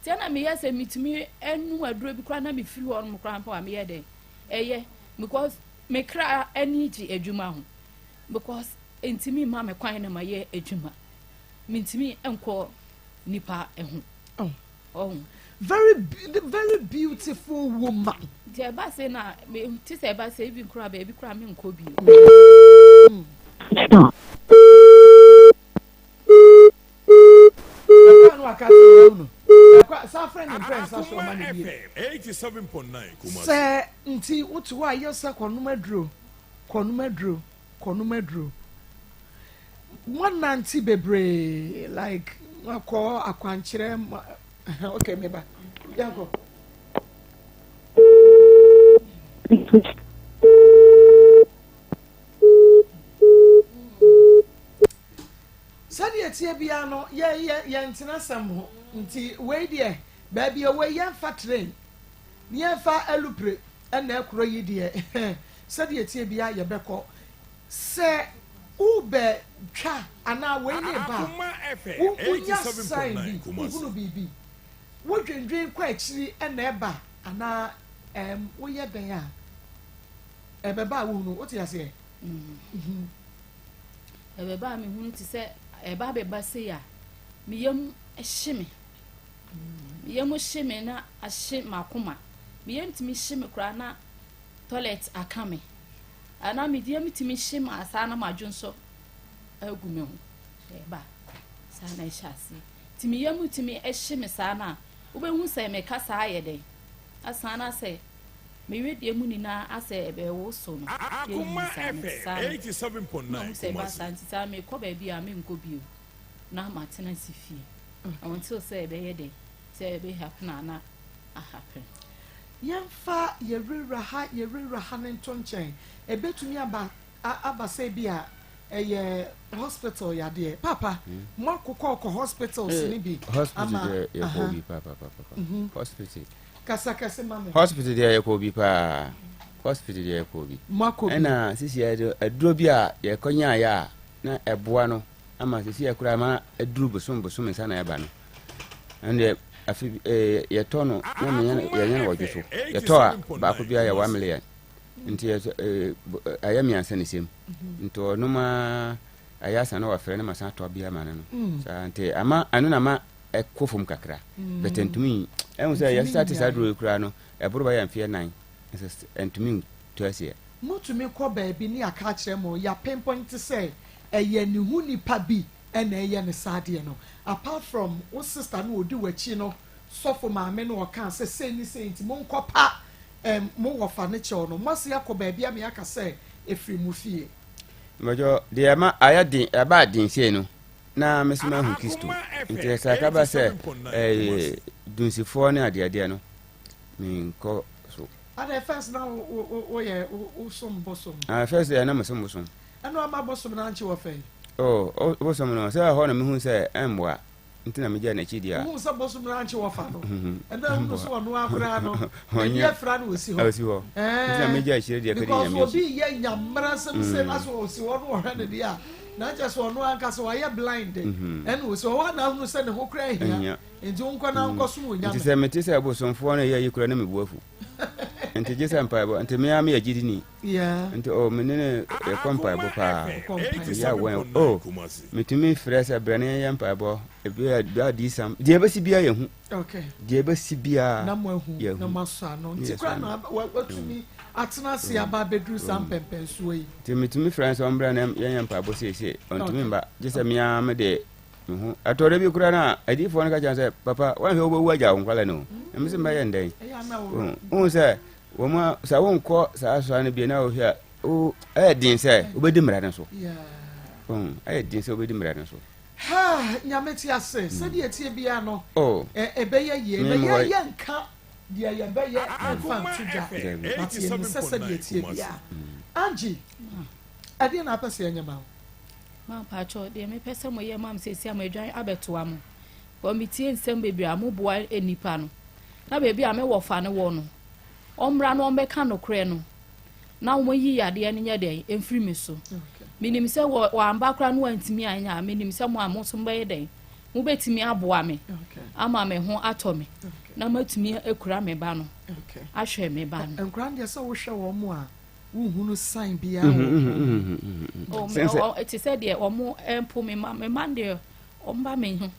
Speaker 10: Nti ɛna meyɛ sɛ metumi num aduro bi koraa na mefiri hɔ nom koraa mpo a meyɛ dɛn? Ɛyɛ because me kra ani gye adwuma ho because ntumi mma me kwan na mayɛ adwuma. Mentumi nkɔ nipa ho.
Speaker 4: Oh.
Speaker 10: Oh.
Speaker 4: Very very beautiful woman.
Speaker 10: Nti ɛba se na me ti sɛ ɛba se ebi kura baabi kura me nkɔ bio.
Speaker 4: Stop. Ɛkɔ ano aka sɛ yɛn no. Ɛkɔ saa frɛ ne mpɛ nsa so ɔma ne bie. Sɛ nti wote hɔ a yɛ sɛ kɔnom aduro kɔnom aduro. Kɔnom aduro. Moanante bebree like moakɔ akwankyerɛ mo okay meba yɛnkɔ. Sɛdeɛ ɛteɛ biara no yɛ yɛ yɛntena asɛm ho nti wei deɛ baabi a wei yɛmfa train ne yɛmfa alupre ɛna ɛkorɔ yi deɛ Sɛdeɛ ɛteɛ biara yɛbɛkɔ. Sɛ worebɛtwa anaa wei ne reba a, wo wonya sign bi, wohunu biribi. Wodwendwen kɔ akyiri na ɛba anaa ɛɛm woyɛ dɛn a, ɛbɛba a wohunu. Wote aseɛ?
Speaker 10: Mm. Ɛbɛba a mehunu te sɛ ɛba bɛba sei a, me yam hye me. Me yam hye me na ahye m'akoma. Me yam tumi hye me koraa na toilet aka me anaa me deɛ metumi hye ma saa na madwo nso agu me ho ɛba saa na ɛhyɛ aseɛ nti me yam tumi hye me saa no a wobɛhu sɛ meka saa yɛ dɛn asan na sɛ me wedeɛ mu nyinaa asɛ ɛbɛwo so no yɛyi saa no saa no na ɔhu sɛ ɛba saa nti saa mekɔ baabi a menkɔ bio na matena si fie until sɛ ɛbɛyɛ dɛn sɛ ɛbɛ happen ana ahappen.
Speaker 4: Yɛmfa yɛwurawura ha yɛwurawura ha no nto nkyɛn. Ɛbɛtumi aba aba sɛ ebia ɛyɛ hospital yadeɛ. Paapa, moakokɔ kɔ hospitals no bi
Speaker 11: Hospital
Speaker 4: ama
Speaker 11: deɛ yɛkɔ
Speaker 4: aha.
Speaker 11: bi paapapapa. Hospital.
Speaker 4: Kasa kɛse ma me.
Speaker 11: Hospital deɛ yɛkɔ bi paa. Hospital deɛ yɛkɔ bi.
Speaker 4: Moakɔ bi.
Speaker 11: Ɛna sisi yɛ aduro bi a yɛkɔ nyaayɛ a na ɛboa no ama sisi yɛ koraa ma aduru bosom bosom nsa na ɛba no. Ɛno deɛ afe eh, yɛtɔ no na menya no yɛnya no wɔdwo so yɛtɔ a baako biara yɛ one million nti yɛtɔ eh, ayɛ mmiɛnsa ne sɛm mhm. nti ɔnom a ayɛ asa na wafrɛ no ma san atɔ bi ama no no mm. saa nti ama ɛno na ma ɛkɔ fam kakra mm. but ntumi ɛhu sɛ yɛstate saa duro yi koraa no ɛboro bɛyɛ mfeɛ nan nso ntumi ntu aseɛ
Speaker 4: motumi kɔ baabi ne aka akyerɛ mo yɛapempɔn te sɛ ɛyɛ ne ho nipa bi na ɛyɛ no saa adeɛ no apart from wo sister no ɔdi wakyi no sɔfo maame no ɔkaa sɛ sei ne sei nti monkɔ pa ɛm mo wɔfa ne kyɛw no moase akɔ baabi a meaka sɛ ɛfiri mo fie.
Speaker 11: Mpakyɛw, deɛ ɛma ayɛ den, ɛbaa den sei no, na me nso mahu Kristo. Nti sɛ aka ba sɛ ɛyɛ dunsifoɔ ne adeadeɛ no, menkɔ so.
Speaker 4: Adɛ first na wo wo wo yɛ wo som bosom.
Speaker 11: Ah first deɛ na me som bosom.
Speaker 4: Ɛna ɔma bosom no ankye wɔ fɛ yi.
Speaker 11: Oh oh bosom no sɛ ɛhɔ na me hu sɛ ɛmboa nti na me gyae n'akyi di a.
Speaker 4: Wohu sɛ bosom no ankye wɔ fa no ɛna ehunu sɛ ɔno ara koraa no n'ani afira na osi hɔ.
Speaker 11: Osi hɔ nti na me gyae akyire deɛ kɛdi
Speaker 4: nyame
Speaker 11: akyi.
Speaker 4: Because obi yɛ nyamera sɛm sɛ na sɛ osi hɔ no ɔhwɛ ne deɛ a na kyerɛ sɛ ɔno ankasa wayɛ blind ɛna osi hɔ hɔ na ahunu sɛ ne ho koraa hia. Nti wo nkɔ na nkɔ som onyame.
Speaker 11: Nti sɛ mete sɛ abosomfoɔ no yɛ yi koraa na me bo afu. Nti gye sɛ mpaebɔ. Nti me ara meyɛ gyidini. Nti oh me ne no yɛkɔ mpaebɔ paa. Meyɛ awɛn oh metumi frɛ sɛ brɛ ne yɛnyɛ mpaebɔ. Ebi a bi adiyisɛm. Deɛ ɛbɛsi biara yɛhu. Deɛ ɛbɛsi biara
Speaker 4: na mo ahu
Speaker 11: yɛhu.
Speaker 4: Na mo asɔ ano. Nti koraa na watumi atena ase aba abɛduru saa mpɛmpɛnsoɔ yi.
Speaker 11: Nti metumi frɛ no sɛ ɔmmra na yɛnyɛ mpaebɔ seesei. Ɔntumi mba. Gye sɛ me ara mede Me ho. Ɛtɔ da bi koraa no a, adiyifoɔ no ka kyerɛ sɛ, Papa, woanhwɛ wobɛwu agya wo nkwala no o. Na mese mɛyɛ ndɛn? Wohu sɛ, wɔn a sɛ wonkɔ saa asɔre no bi na wohwɛ a, ɛyɛ den sɛ wobɛdi mmara no so. Ɛyɛ den sɛ wobɛdi mmara no so.
Speaker 4: Ha, Nyame te ase. Sɛdeɛ ɛteɛ biara no, oh. ɛbɛyɛ yie. Na yɛyɛ nka deɛ yɛbɛyɛ ɛmfa nto dwa. But yɛnim sɛ sɛdeɛ ɛteɛ biara. Angie, ɛdeɛ na apɛ sɛ yɛnyɛ ma wo?
Speaker 10: Ma mpakyɛw, deɛ mepɛ sɛ moyɛ ma me seesei a madwan abɛtoa mo, because metie nsɛm bebree a moboa nnipa no, na baabi a me wɔfa no wɔ no, ɔmmra na ɔmmɛka nokorɛ no, na wɔyi yadeɛ no nyɛ dɛn mfiri me so. Menim sɛ wɔ wɔamba koraa no wantumi anyɛ a, menim sɛ mo a mo nso mobɛyɛ dɛn, mobɛtumi aboa me ama me ho atɔ me, na matumi akura me ba no, ahwɛ me ba no.
Speaker 4: Nkwadaa no deɛ sɛ wohwɛ wɔn a, wonhunu sign biara wɔ wɔn
Speaker 10: ho. Oh, te sɛ deɛ wɔn mpo me ma me ma deɛ wɔn ba me ho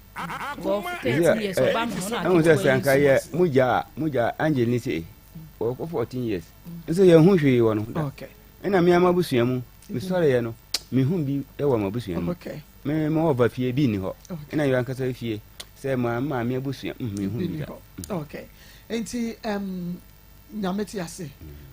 Speaker 10: wɔ 13 years ɔba me ho na
Speaker 11: aketewa yi sɛ nka yɛ mogya a mogya angel ni sɛ wɔkɔ 14 years nso yɛn ho hwee wɔ no da ɛna me ama abusua mu mesɔre yɛ no mehu bi wɔ m'abusua mu me ma ɔba fie bi nni hɔ ɛna yɛ ankasa fie sɛ ma maame abusua mehu bi da.
Speaker 4: Okay nti um, Nyame te ase.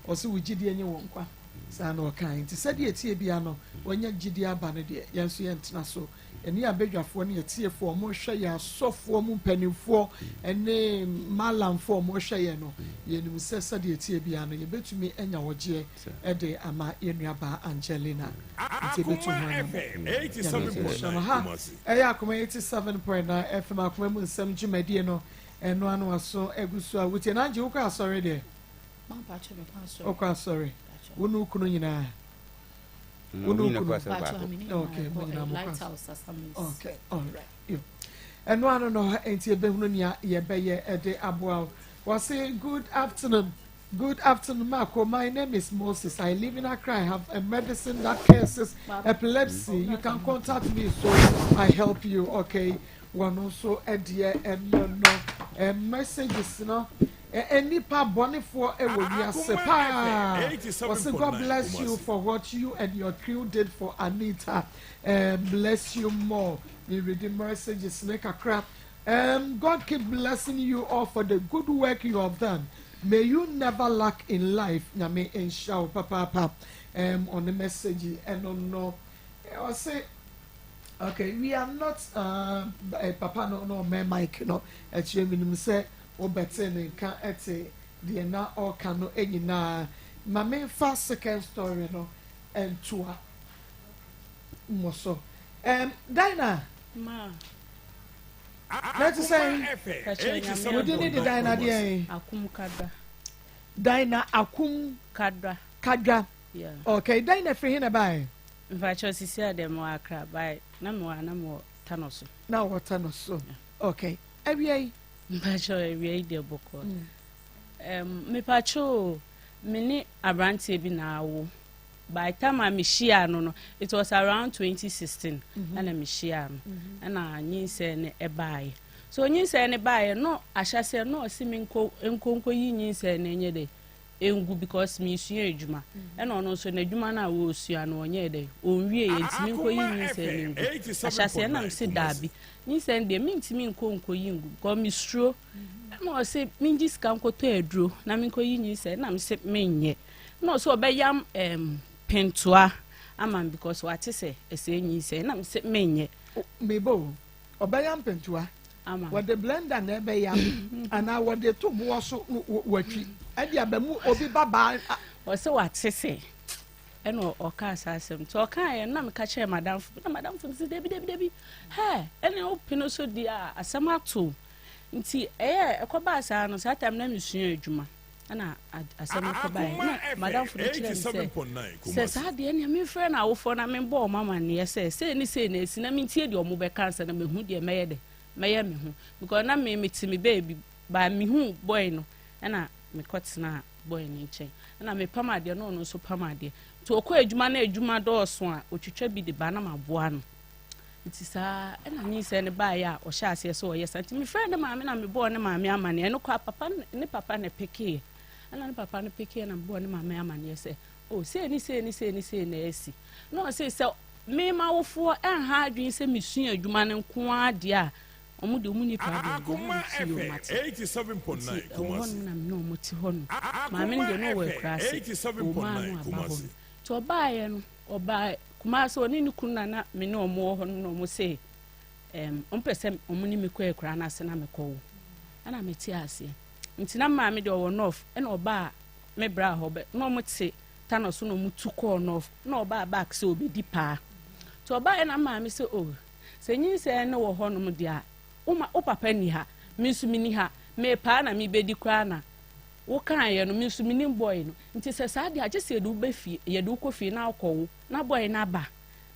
Speaker 4: Ɔse wo gyidie nye wo nkwa. Saa na ɔkae. Nti sɛdeɛ ɛteɛ biara no, wanya gyidie aba no deɛ, yɛn nso yɛntena so. Ɛne abadwafoɔ ne atiefoɔ a wɔhwɛ yɛn, asɔfoɔ mu mpanimfoɔ ne malamfoɔ a wɔhwɛ yɛn no, yɛnim sɛ sɛdeɛ ɛteɛ biara no, yɛbɛtumi anya ɔgyeɛ de ama yɛn nuabaa Angelina. Nti yɛbɛtu ho anammɔn. Nyame nhyira no. Ha ɛyɛ Akoma 87.9 FM Akoma mu nsɛm dwumadie no. Ɛno ano aso egu so a wotie. Nanji wokɔ asɔre deɛ? Wokɔ asɔre. Wo ne wo kunu nyinaa? Wo ne wo kunu? Okay, mo nyinaa mokɔ asɔre. Okay, alright. Ɛno ano no, enti ebehunu nea yɛbɛyɛ ɛde aboa wo. Wɔse good afternoon. Good afternoon, Marco. My name is Moses. I live in Accra. I have a medicine that curses epilepsy. You can contact me so I help you. Okay. Wɔn nso deɛ ɛno no messages no nnipa bɔnefoɔ wɔ wiase paa. Wɔsi God bless you for what you and your crew did for Anita. Bless you more. Me read messages ne kakra. God keep blessing you all for the good work you have done. May you never lack in life. Nyame nhyira wo papaapa. Ɔne message ɛno no. Ɔse okay we are not uh, eh, papa no no ɔmɛ mic no ɛkyerɛ mi nim sɛ wobɛte ne nka ɛte deɛ na ɔka no nyinaa ma memfa second story no ntoa mmɔ so um, Dinah
Speaker 5: Ma.
Speaker 4: Na ɛte sɛn? Wo din ne de Dinah deɛn?
Speaker 5: Akum Kadwa.
Speaker 4: Dinah Akum
Speaker 5: Kadwa.
Speaker 4: Kadwa.
Speaker 5: Yeah.
Speaker 4: Okay, Dinah firi he na ɛbaeɛ?
Speaker 5: Mpakyɛ sisi a deɛ mewɔ Accra bae na mewɔ a na mewɔ Tano so.
Speaker 4: Na wɔ Tano so. Okay. Awia yi?
Speaker 5: Mpakyɛ awia yi deɛ bɔkɔ. Um, mepakyɛ o, me ne aberanteɛ bi na awo. By time a mehyiaa no no, it was around 2016 ɛna mehyiaa no ɛna nyinsɛn no ɛbaeɛ. So nyinsɛn no baeɛ no ahyɛseɛ no ɔse me nkɔ nkɔ nkɔyi nyinsɛn no nyɛ dɛ ngu because mesua adwuma ɛna ɔno nso n'adwuma no a wɔresua no ɔnyɛɛ dɛ ɔnwie yɛ ntumi nkɔyi nyinsɛn no ngu. Ahyɛseɛ na mese daabi nyinsɛn deɛ mentumi nkɔ nkɔyi ngu because mesuro ɛna ɔse mengye sika nkɔtɔ aduro na menkɔyi nyinsɛn na mese menyɛ. Na ɔsɛ ɔbɛyam ɛɛm pentoa ama me because wate sɛ ɛsɛ nyinsɛn na mese menyɛ.
Speaker 4: Meba o, ɔbɛyam pentoa.
Speaker 5: ama.
Speaker 4: Wɔde blender na ɛbɛyam anaa wɔde to boɔ so na wɔatwi ɛde aba mu obi ba baa.
Speaker 5: Ɔsɛ wate sɛ ɛna ɔkaa saa asɛm nti ɔkaeɛ no na meka kyerɛɛ madamfo bi na madamfo no sɛ dabi dabi dabi hɛ ɛne wopene so deɛ a asɛm ato nti ɛyɛ ɛkɔbaa saa no saa time na mesua adwuma ɛna asɛm no kɔbaeɛ na madamfo no kyerɛ me sɛ sɛ saa deɛ nea memfrɛ no awofoɔ na membɔ ɔmo amanneɛ sɛ sei ne sei na asi na mentie deɛ ɔmo bɛka ansa na mehu deɛ mɛyɛ dɛ mɛyɛ me ho because na me mete me baabi baa mehu boy no ɛna mekɔtenaa boy no nkyɛn ɛna mepam adeɛ na ɔno nso pam adeɛ nti ɔkɔ adwuma na adwuma dɔɔso a ɔtwitwa bi de ba na maboa no Nti saa ɛna nyinsɛn no baeɛ a ɔhyɛ aseɛ sɛ ɔyɛ saa nti mefrɛɛ ne maame na mebɔɔ ne maame amaneɛ ɛno koraa papa ne papa na pekeeɛ ɛna ne papa no pekeeɛ na mebɔɔ ne maame amaneɛ sɛ o oh, sei ne sei ne sei ne sei na asi na ɔse sɛ me m'awofoɔ ɛnha adwene sɛ mesua adwuma no nko ara deɛ a wɔn de wɔn ni problem deɛ na mesi yɛ wɔn ate nti ɛwɔ hɔ nom na me ne wɔn te hɔ nom maame no deɛ na ɔwɔ akura ase wɔn maa no aba hɔ no nti ɔbaeɛ no Ɔbaa Kumasi, ɔne ne kunu na na me ne wɔn wɔ hɔ no na wɔn se ɛɛm wɔn pɛ sɛ wɔn ne me kɔ akuraa no ase na me kɔ wo. Ɛna me te aseɛ. Nti na maame deɛ ɔwɔ North ɛna ɔbaa me bra hɔ bɛ na wɔn te Tano so na wɔn tu kɔɔ North na ɔbaa back sɛ ɔbɛdi paa. Nti ɔbaa yɛ na maame sɛ oh sɛ nyinsɛn no wɔ hɔ nom deɛ a wo ma wo papa ni ha me nso me ni ha mepaa na mebɛdi koraa na Wo kaeɛ no, me nso menim boy no, nti sɛ saa deɛ a, gye sɛ yɛde wo ba fie, yɛde wo kɔ fie na wokɔ wo, na boy no aba,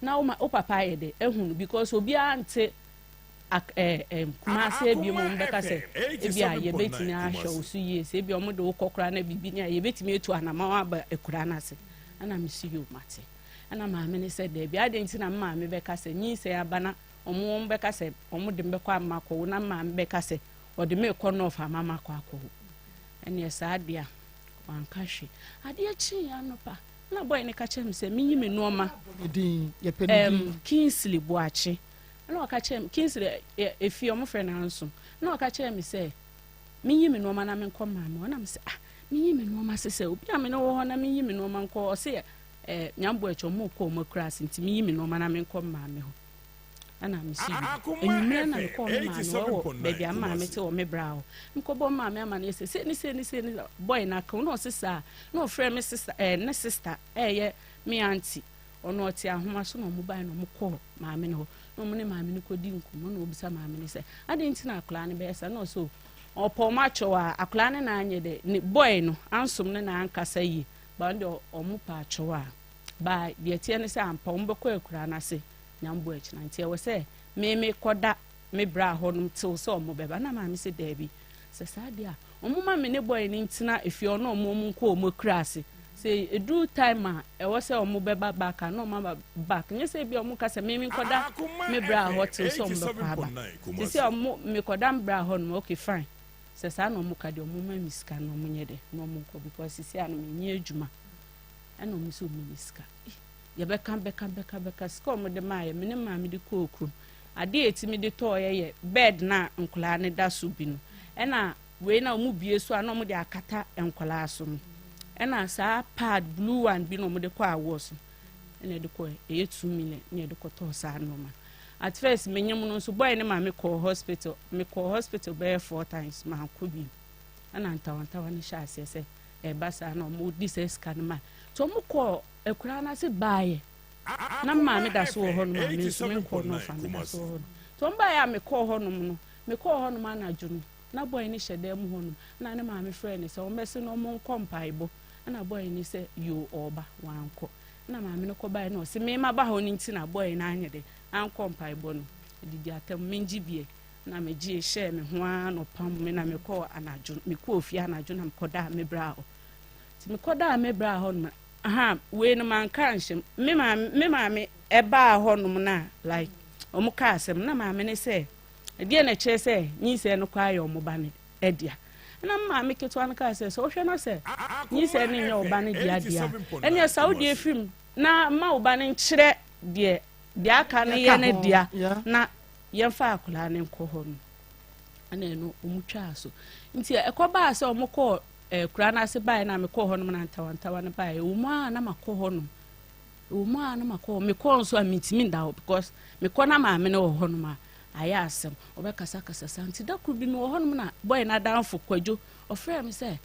Speaker 5: na wo ma, wo papa ayɛ dɛ, ahu no, because obiara nte ak eh, eh, Kumasi ebiem wɔn bɛka sɛ, ebi a yɛbɛtumi ahwɛ wo so yie, sɛ ebi a wɔn de wo kɔ koraa na biribi ni a, yɛbɛtumi atu anamɔn aba akura no ase. Ɛna me si yoo, mate. Ɛna maame no sɛ, daabi, adɛn nti na me maame bɛka sɛ, nyinsɛn aba na wɔn wɔn bɛka sɛ, wɔn de me bɛkɔ ama akɔwo, na me maame bɛka sɛ, Ɔde me rekɔ North ama makɔ akɔwo. Ɛneɛ saa deɛ a, wanka hwee. Adeɛ kyeeɛ anɔpa, na boy no ka kyerɛ me sɛ menyi me nnoɔma. Um, Kingsley Boakye. Ɛna ɔka kyerɛ me, Kingsley efie ɔmo frɛ no Ansom. Ɛna ɔka kyerɛ me sɛ menyi me nnoɔma na menkɔ maame hɔ. Ɛna me sɛ ah, menyi me nnoɔma sɛ sɛ obi a me ne wɔ hɔ na menyi me nnoɔma nkɔ. Ɔse eh, Nyambo akyi ɔmo kɔ ɔmo akura ase nti menyi me nnoɔma na menkɔ maame hɔ. Ɛna mesi bi. Anwummerɛ na mekɔɔ me maame hɔ wɔ baabi a me maame te wɔ me bra hɔ. Mekɔbɔ me maame amaneɛ sɛ sei ne sei ne sei ne boy no aka na ɔse saa na ɔfrɛ me sister ɛɛ ne sister ɛyɛ me auntie ɔno ɔte ahoma so na ɔmo bae na ɔmo kɔɔ maame no hɔ na ɔmo ne maame no kɔdi nkɔmmɔ na ɔbisa maame no sɛ adɛn nti na akwadaa no bɛyɛ saa na ɔsɛ ɔpɔ ɔmo akyɛw a akwadaa no na anyɛ dɛ ne boy no ansom no na ankasa yie ba ɔno deɛ ɔmo pɛ akyɛw a ba deɛ teɛ ne sɛ ampa ɔmo bɛkɔ akuraa no ase Nyame akyina nti ɛwɔ sɛ me me kɔda me bra hɔ nom tew sɛ ɔmo bɛba na maame sɛ daabi sɛ saa deɛ a ɔmo ma me ne boy no ntena efie ɔno ɔmo ɔmo nkɔ ɔmo akura ase sɛ eduru time a ɛwɔ sɛ ɔmo bɛba back a na ɔmo aba back nyɛ sɛ ebi ɔmo ka sɛ me me nkɔda me bra hɔ tew sɛ ɔmo bɛkɔ aba te sɛ ɔmo me kɔda me bra hɔ nom okay fine sɛ saa na ɔmo ka deɛ ɔmo ma me sika na ɔmo nyɛ dɛ na ɔmo nkɔ because sisi ano me nyɛ adwuma ɛna ɔmo sɛ ɔmo nyɛ sika. Yɛbɛka bɛka bɛka bɛka sika a wɔde maeɛ me ne maame de kɔɔ kurom adeɛ a ɛtumi de tɔɔeɛ yɛ bed no a nkwadaa no da so bi no ɛna wei na wɔn bie so a na wɔde akata nkwadaa so no ɛna saa pad blue one bi na wɔde kɔ awoɔ so ɛna ɛde kɔ ɛyɛ 2 million na yɛde kɔtɔɔ saa nneɛma at first menyem no nso boy ne maame kɔɔ hospital mekɔɔ hospital bɛyɛ four times mankɔ bi ɛna ntawantawa no hyɛ aseɛ sɛ ɛba saa na wɔn di saa sika no ma nti wɔn kɔɔ akuraa no ase baeɛ na maame da so wɔ hɔ nom a me nso menkɔɔ no ɔfa meda so wɔ hɔ nom nti wɔn baeɛ a mekɔɔ hɔ nom no mekɔɔ hɔ nom anadwo no na bɔe no hyɛ dan mu hɔ nom na ne maame frɛɛ no sɛ wɔmmɛse no wɔn nkɔ mpaebɔ ɛna bɔe no sɛ yoo ɔɔba wankɔ ɛna maame no kɔbaeɛ na ɔse mema ba hɔ no nti na bɔe no anyɛ dɛ ankɔ mpaebɔ no didi atam mengye bie na megye hyɛɛ me ho ara na ɔpam me na mekɔɔ anadwo mekɔɔ fie anadwo na mekɔdaa me bra hɔ nti mekɔdaa me bra hɔ nom Aha wei no manka anhyɛ mu. Me maame me maame ɛbaa hɔnom na like wɔn kaa asɛm na maame ne sɛ ɛdeɛ na ɛkyerɛ sɛ nyinsɛn no koraa yɛ wɔn ba no ɛdea. Ɛna me maame ketewa no kaa sɛ sɛ wohwɛ no sɛ nyinsɛn no nyɛ wo ba no dea deɛ a ɛneɛ sa wo deɛ firi mu na ma wo ba no nkyerɛ deɛ deɛ aka no yɛ ne dea na yɛmfa akwadaa no nkɔ hɔ no. Ɛna ɛno wɔn twaa so. Nti ɛkɔbaa sɛ wɔn kɔɔ Akuraa no ase baeɛ no a mekɔɔ hɔnom na ntawantawa no baeɛ. Ɛwɔ mu a na makɔ hɔnom. Ɛwɔ mu a na makɔ hɔ. Mekɔɔ nso a mentumi nda hɔ because mekɔ na maame no wɔ hɔnom a. Ayɛ asɛm. Ɔbɛkasakasa saa. Nti da koro bi mewɔ hɔnom na boy no adamfo Kwadwo, ɔfrɛɛ me sɛ,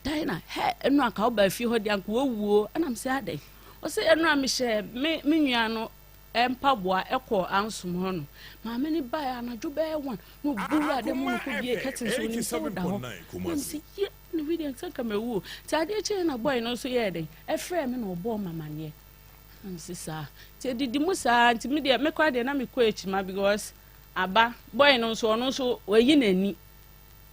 Speaker 5: Diana, hɛ, ɛno anka wobaa fie hɔ deɛ anka wawu o. Ɛna mesɛ adɛn? Ɔse ɛno a mehyɛ me me nua no mpaboa ɛkɔɔ ansom hɔ no. Maame no baeɛ anadwo bɛyɛ one na ɔbu wura dɛ mu no kɔ bie curtains onim sɛ woda hɔ. Na mese ye na wei deɛ sɛ nka mawu o. Nti adeɛ kyeeɛ na boy no nso yɛɛ dɛn? Ɛfrɛɛ me na ɔbɔɔ me amaneɛ. Na mese saa. Nti ɛdidi mu saa nti me deɛ me koraa deɛ na mekɔ akyima because aba boy no nso ɔno nso wayi n'ani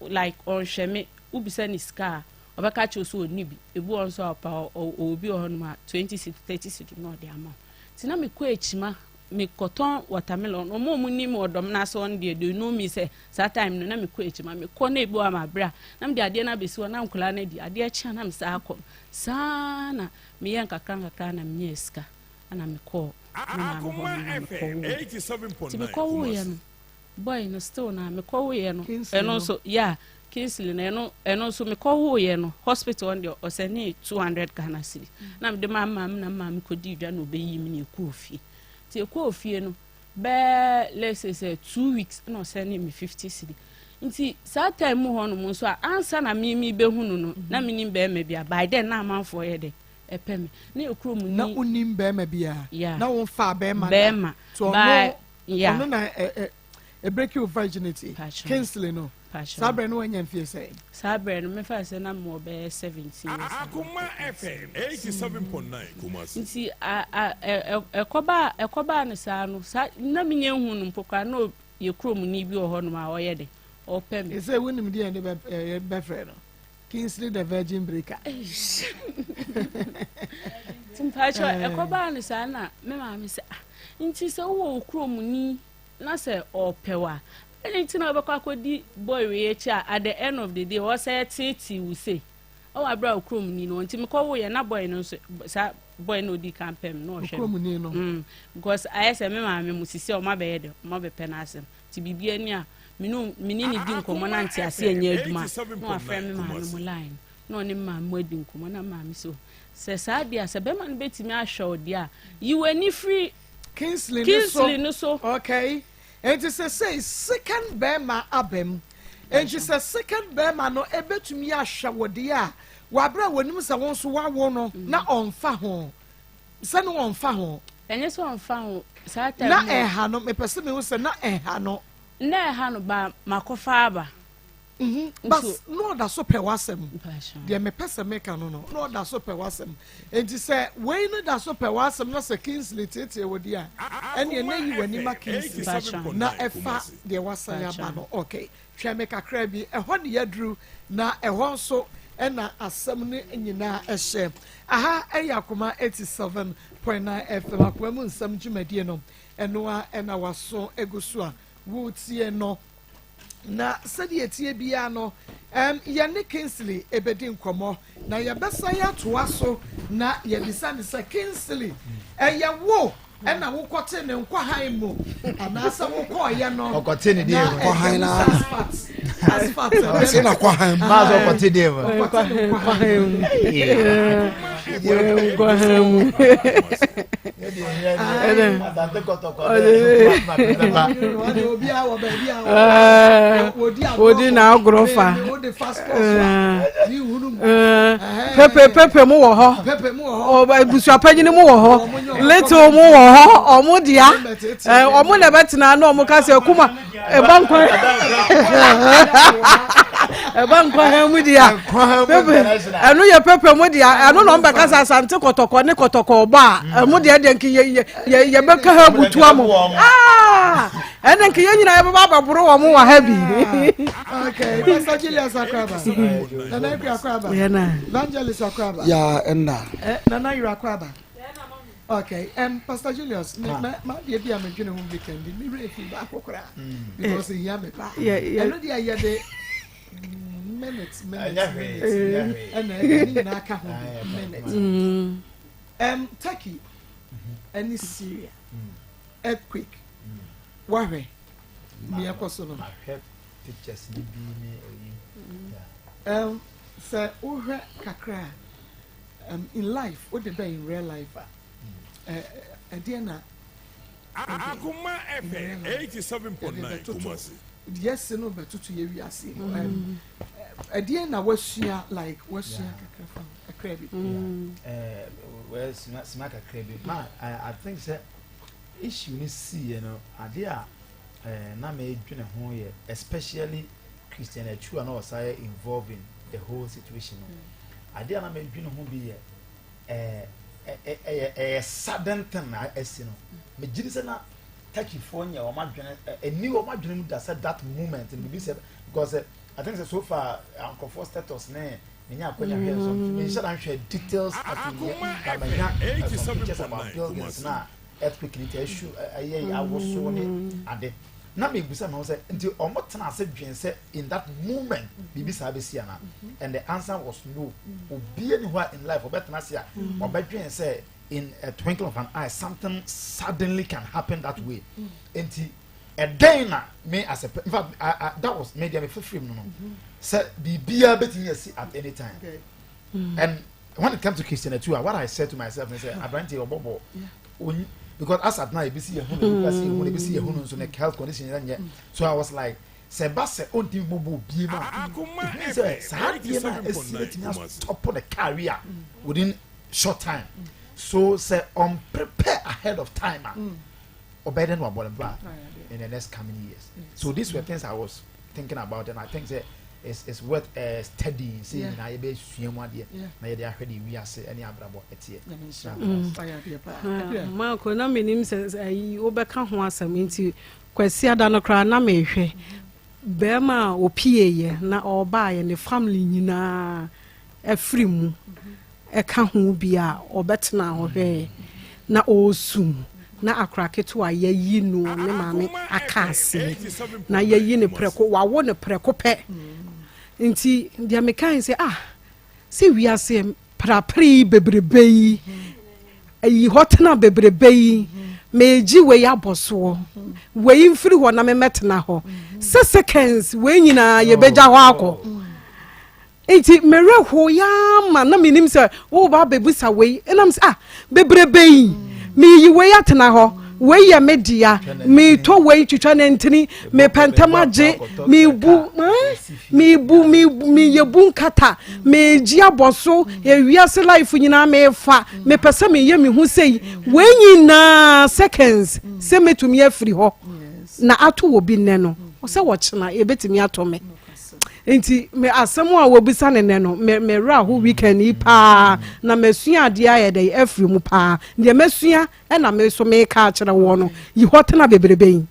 Speaker 5: like ɔnhwɛ me wobisa ne sika a ɔbɛka kyerɛ so ɔnni bi ebi wɔ nso a ɔpa ɔwɔ bi wɔ hɔnom a 20 cedi 30 cedi na ɔde ama wo nti na mekɔ akyima mekɔtɔn watermelon ɔmo a ɔmo nim ɔdɔm no ase ɔno deɛ they know me sɛ saa time no na mekɔ akyima mekɔ na ebi wɔ ama abere a na mede adeɛ no abɛsi hɔ na nkwadaa no adi adeɛ kye a na mesa akɔ saa na Meyɛɛ nkakrankakra na menyaa sika na mekɔɔ me maame hɔ nom na mekɔwoeɛ. Nti mekɔwoeɛ no, boy no still na mekɔwoeɛ no, ɛno nso, yeah, Kingsley no, ɛno, ɛno nso mekɔwoeɛ no, hospital no deɛ ɔsɛnee 200 Ghana cedi. Na mede maa maame na maame kɔdii dwa na ɔbɛyii me na yɛkɔɔ fie. Nti yɛkɔɔ fie no, bɛɛ let's say sɛ 2 weeks na ɔsɛnee me 50 cedi. Nti saa time mu hɔ nom nso a ansa na me me bɛhu no no na menim bɛrima bi a by then na amanfoɔ yɛ dɛ ɛpɛ me na yɛ kurom ni.
Speaker 4: Na wonim bɛrima bi a?
Speaker 5: Yeah.
Speaker 4: Na womfaa bɛrima da?
Speaker 5: Bɛrima.
Speaker 4: Nti ɔno
Speaker 5: By yeah.
Speaker 4: ɔno na ɛ ɛ ɛbreki wo virginity?
Speaker 5: Pakyɛ.
Speaker 4: Kingsley no.
Speaker 5: Pakyɛ.
Speaker 4: Saa berɛ no wanya mfie sɛn?
Speaker 5: Saa berɛ no mefa sɛ na mewɔ bɛyɛ 17 years.
Speaker 1: Akoma FM 87.9 Kumasi.
Speaker 5: Nti a a ɛ ɛ ɛkɔbaa ɛkɔbaa no saa no saa na menya nhu no mpo koraa na Yɛ kuromni bi wɔ hɔnom a ɔyɛ dɛ, ɔpɛ me.
Speaker 4: Ese wonim deɛ yɛde bɛ bɛfrɛ no? Kingsley the Virgin Breaker.
Speaker 5: Nti mpakyɛ ɛkɔbaa no saa na me maame sɛ ah nti sɛ wowɔ wo kuromni na sɛ ɔpɛ wo a ɛne nti na wobɛkɔ akɔdi boy wei akyi a at the end of the day ɔsɛ teetee wo sei. Ɛwɔ abere a okurom ni no nti mekɔ wo yɛ na boy no nso saa boy no odi kan pɛm na ɔhwɛ
Speaker 4: okurom ni no
Speaker 5: because ayɛ sɛ me maame mu sisi a ɔma bɛyɛ dɛ ɔma bɛpɛ n'asɛm nti biribi ani a me no me ne ne di nkɔmɔ na nte ase ɛnyɛ adwuma na wafrɛ me maame mu line na ɔne me maame mu adi nkɔmɔ na maame so sɛ saa deɛ a sɛ bɛrima no bɛtumi ahwɛ wo deɛ a yi w'ani firi
Speaker 4: Kingsley
Speaker 5: Kingsley no so
Speaker 4: okay Enti sesei second bɛɛma aba mu. Enti sɛ second bɛɛma no ɛbɛtumi ahwɛ wo deɛ a, wɔ aberɛ a wɔnim sɛ wo nso woawo no na ɔnfa ho. Sɛ ne ɔnfa ho.
Speaker 5: Ɛnyɛ sɛ ɔnfa ho, saa time
Speaker 4: Na
Speaker 5: no.
Speaker 4: ɛha no, mepɛ sɛ mehu sɛ na ɛha no.
Speaker 5: Na ɛha no, ba makɔfa aba.
Speaker 4: Mhm, but na ɔda so pɛ w'asɛm. Deɛ mepɛ sɛ meka no no, na ɔda so pɛ w'asɛm. Enti sɛ wei no da so pɛ w'asɛm na sɛ Kingsley teetee wo deɛ a, ɛnneɛ na yi w'ani ma Kingsley na ɛfa deɛ wasan aba no. Okay, twɛn me kakra bi, ɛhɔ ne yɛaduru na ɛhɔ nso na asɛm no nyinaa hyɛ. Aha ɛyɛ Akoma 87.9 FM, Akoma mu nsɛm dwumadie no, ɛno ara na w'aso gu so a woretie no. Na sɛdeɛ ɛteɛ biara no, um, yɛne Kingsley ɛbɛdi nkɔmmɔ, na yɛbɛsan atoa so na yɛbisa no sɛ, Kingsley, ɛyɛ wo ɛna wokɔte ne nkwahan mu anaasɛ wokɔɔyɛ no?
Speaker 7: Ɔkɔte ne deɛ mu.
Speaker 2: Nkwahan na
Speaker 4: asphalt. Asphalt.
Speaker 2: Ɔse na kwahan mu.
Speaker 7: Maa sɛ ɔkɔte deɛ mu.
Speaker 4: Ɔkɔte ne nkwahan
Speaker 6: mu. Nkwahan mu. Odi na agorɔ fa. Pepe pepe mu wɔ hɔ. Abusuapanyin mu wɔ hɔ. Little mu wɔ hɔ. Ɔmo dea. Ɔmo na ɛbɛtena na ɔmo ka sɛ kuma ɛba nkwa ɛba nkwa ha mu dea. Pepe ɛno yɛ pepe mu dea. Ɛno na ɔmo bɛka sɛ asante kɔtɔkɔ ne kɔtɔkɔ ɔbɔ a ɛmo deɛ deɛ nka yɛ yɛ yɛbɛka ha butu amo. Ɛnna nka yɛn nyinaa yɛbɛba abɛboro wɔn wɔ ha bi.
Speaker 4: Okay, Pastor Julius Akraba. Nana Ekwe Akraba. Evangelist Akraba.
Speaker 2: Ya ɛnna.
Speaker 4: Eh, Nana Yere Akraba. Okay, Pastor Julius, me ma ma deɛ bi a medwene ho weekend me werɛ fi baako koraa because ehia me paa. Ɛno deɛ yɛ de minutes minutes minutes ɛna ɛna ne nyinaa ka ho bi minutes. Turkey ɛne Syria. Earthquake wahwɛ nea ɛkɔ so no.
Speaker 7: Mahwɛ pictures ni bi ne eyi.
Speaker 4: Sɛ wohwɛ kakra a, in life wode bɛ in real life a, ɛdeɛ na.
Speaker 1: Akoma FM 87.9 Kumasi.
Speaker 4: Deɛ no bɛtoto yɛ wiase mu. Ɛdeɛn na wasua like wasua kakra fa kakra bi.
Speaker 7: Well, sima sima kakra bi. Ma I think sɛ issue ni si yɛ no ade a na me dwene ho yɛ especially Christian Atsu a na ɔsa yɛ involved in the whole situation no. Ade a na me dwene ho bi yɛ ɛyɛ ɛyɛ sudden thing na asi no. Me gye di sɛ na Turkeyfoɔ nyɛ wɔn adwene ɛni wɔn adwene mu da sɛ that moment no bibi sɛ because I think sɛ so far nkurɔfoɔ status ne menya akwanya hwɛ nso menhyɛ da nhwɛ details ato yɛ na manya some pictures about buildings na earthquake ne nti ɛhyu ɛyɛ awosoɔ ne ade na mebusa me ho sɛ nti ɔmo tena ase dwen sɛ in that moment biribi saa bɛsi ana and the answer was no. Obiara ni hɔ a in life ɔbɛtena ase a ɔbɛdwen sɛ in a twinkle of an eye something suddenly can happen that way. Nti ɛdɛn na me as a in fact I, I, that was me deɛ me fifiri mu no sɛ biribiara bɛtumi asi at any time. Okay. And when it comes to Christian Atsu, what I said to myself is aberante ɔbɔbɔ onyi because as at now ebi si yɛ hu no ebi si yɛ hu no ebi si yɛ hu no nso ne health condition yɛ nyɛ. So I was like sɛ ɛba sɛ ɔntumi bɔbɔ obie mu a it means sɛ saa adeɛ no a esi betumi astop the career within short time. So sɛ ɔn prepare ahead of time a ɔbɛyɛ dɛ no abɔ ne bra in the next coming years. So these were things I was thinking about and I think say it's worth studying sɛ nyinaa yɛbɛsua mu adeɛ na yɛde ahwɛ de wiase ne abrabɔ ɛteɛ.
Speaker 6: Maako na menim sɛ ayi wobɛka ho asɛm nti Kwasiada no koraa na mehwɛ bɛrima a ɔpieeɛ na ɔbaeɛ ne family nyinaa afiri mu ɛka ho bi a ɔbɛtena hɔ hwɛɛ na ɔresu na akora ketewa yɛyi no ne maame aka aseɛ na yɛyi ne prɛko wawo ne prɛko pɛ. Nti deɛ mekae sɛ ah sɛ wiase prapre yi bebrebe yi ayi hɔ tena bebrebe yi meegye wei abɔ soɔ wei mfiri hɔ na memɛtena hɔ sɛ seconds wei nyinaa yɛbɛgya hɔ akɔ. Nti mmerɛ ho yaa na menim sɛ woba abɛbusa wei ɛnam sɛ ah bebrebe yi meyi wei atena hɔ wei yɛ me dea meetɔ wei twitwa ne ntini mepɛ ntɛm agye mebu mebu meyɛ bu nkata meegye abɔ so ewiase life nyinaa meefa mepɛ sɛ meyɛ me ho sei wei nyinaa seconds sɛ mɛtumi afiri hɔ na ato wɔ bi nnɛ no sɛ wɔkyena yɛbɛtumi ato me. Nti me asɛm a wɔbisa ne nɛ no me werɛ aho weekend yi paa na masua adeɛ ayɛ dɛ afiri mu paa. Deɛ masua ɛna me so meka akyerɛ wɔ no yi hɔ tena bebrebe yi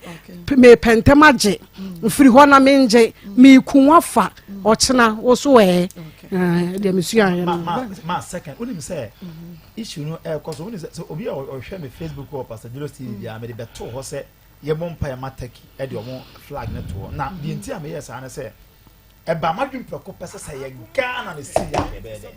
Speaker 6: mepɛ ntɛm agye mfiri hɔ na mengye meeku wafa ɔkyena wo so ɛɛ deɛ mesua yɛ no.
Speaker 7: Ma second wonim sɛ issue no ɛkɔ so wonim sɛ obi a ɔhwɛ me Facebook wɔ Pastor Julius TV biara mede bɛtoo hɔ sɛ yɛbɔ mpa yɛ ma Turkey ɛde ɔmo flag ne to hɔ na deɛ nti a meyɛ saa ne sɛ ɛba madwene prɛko pɛ sɛ sɛ yɛ Ghana ne si yɛ a yɛbɛyɛ dɛ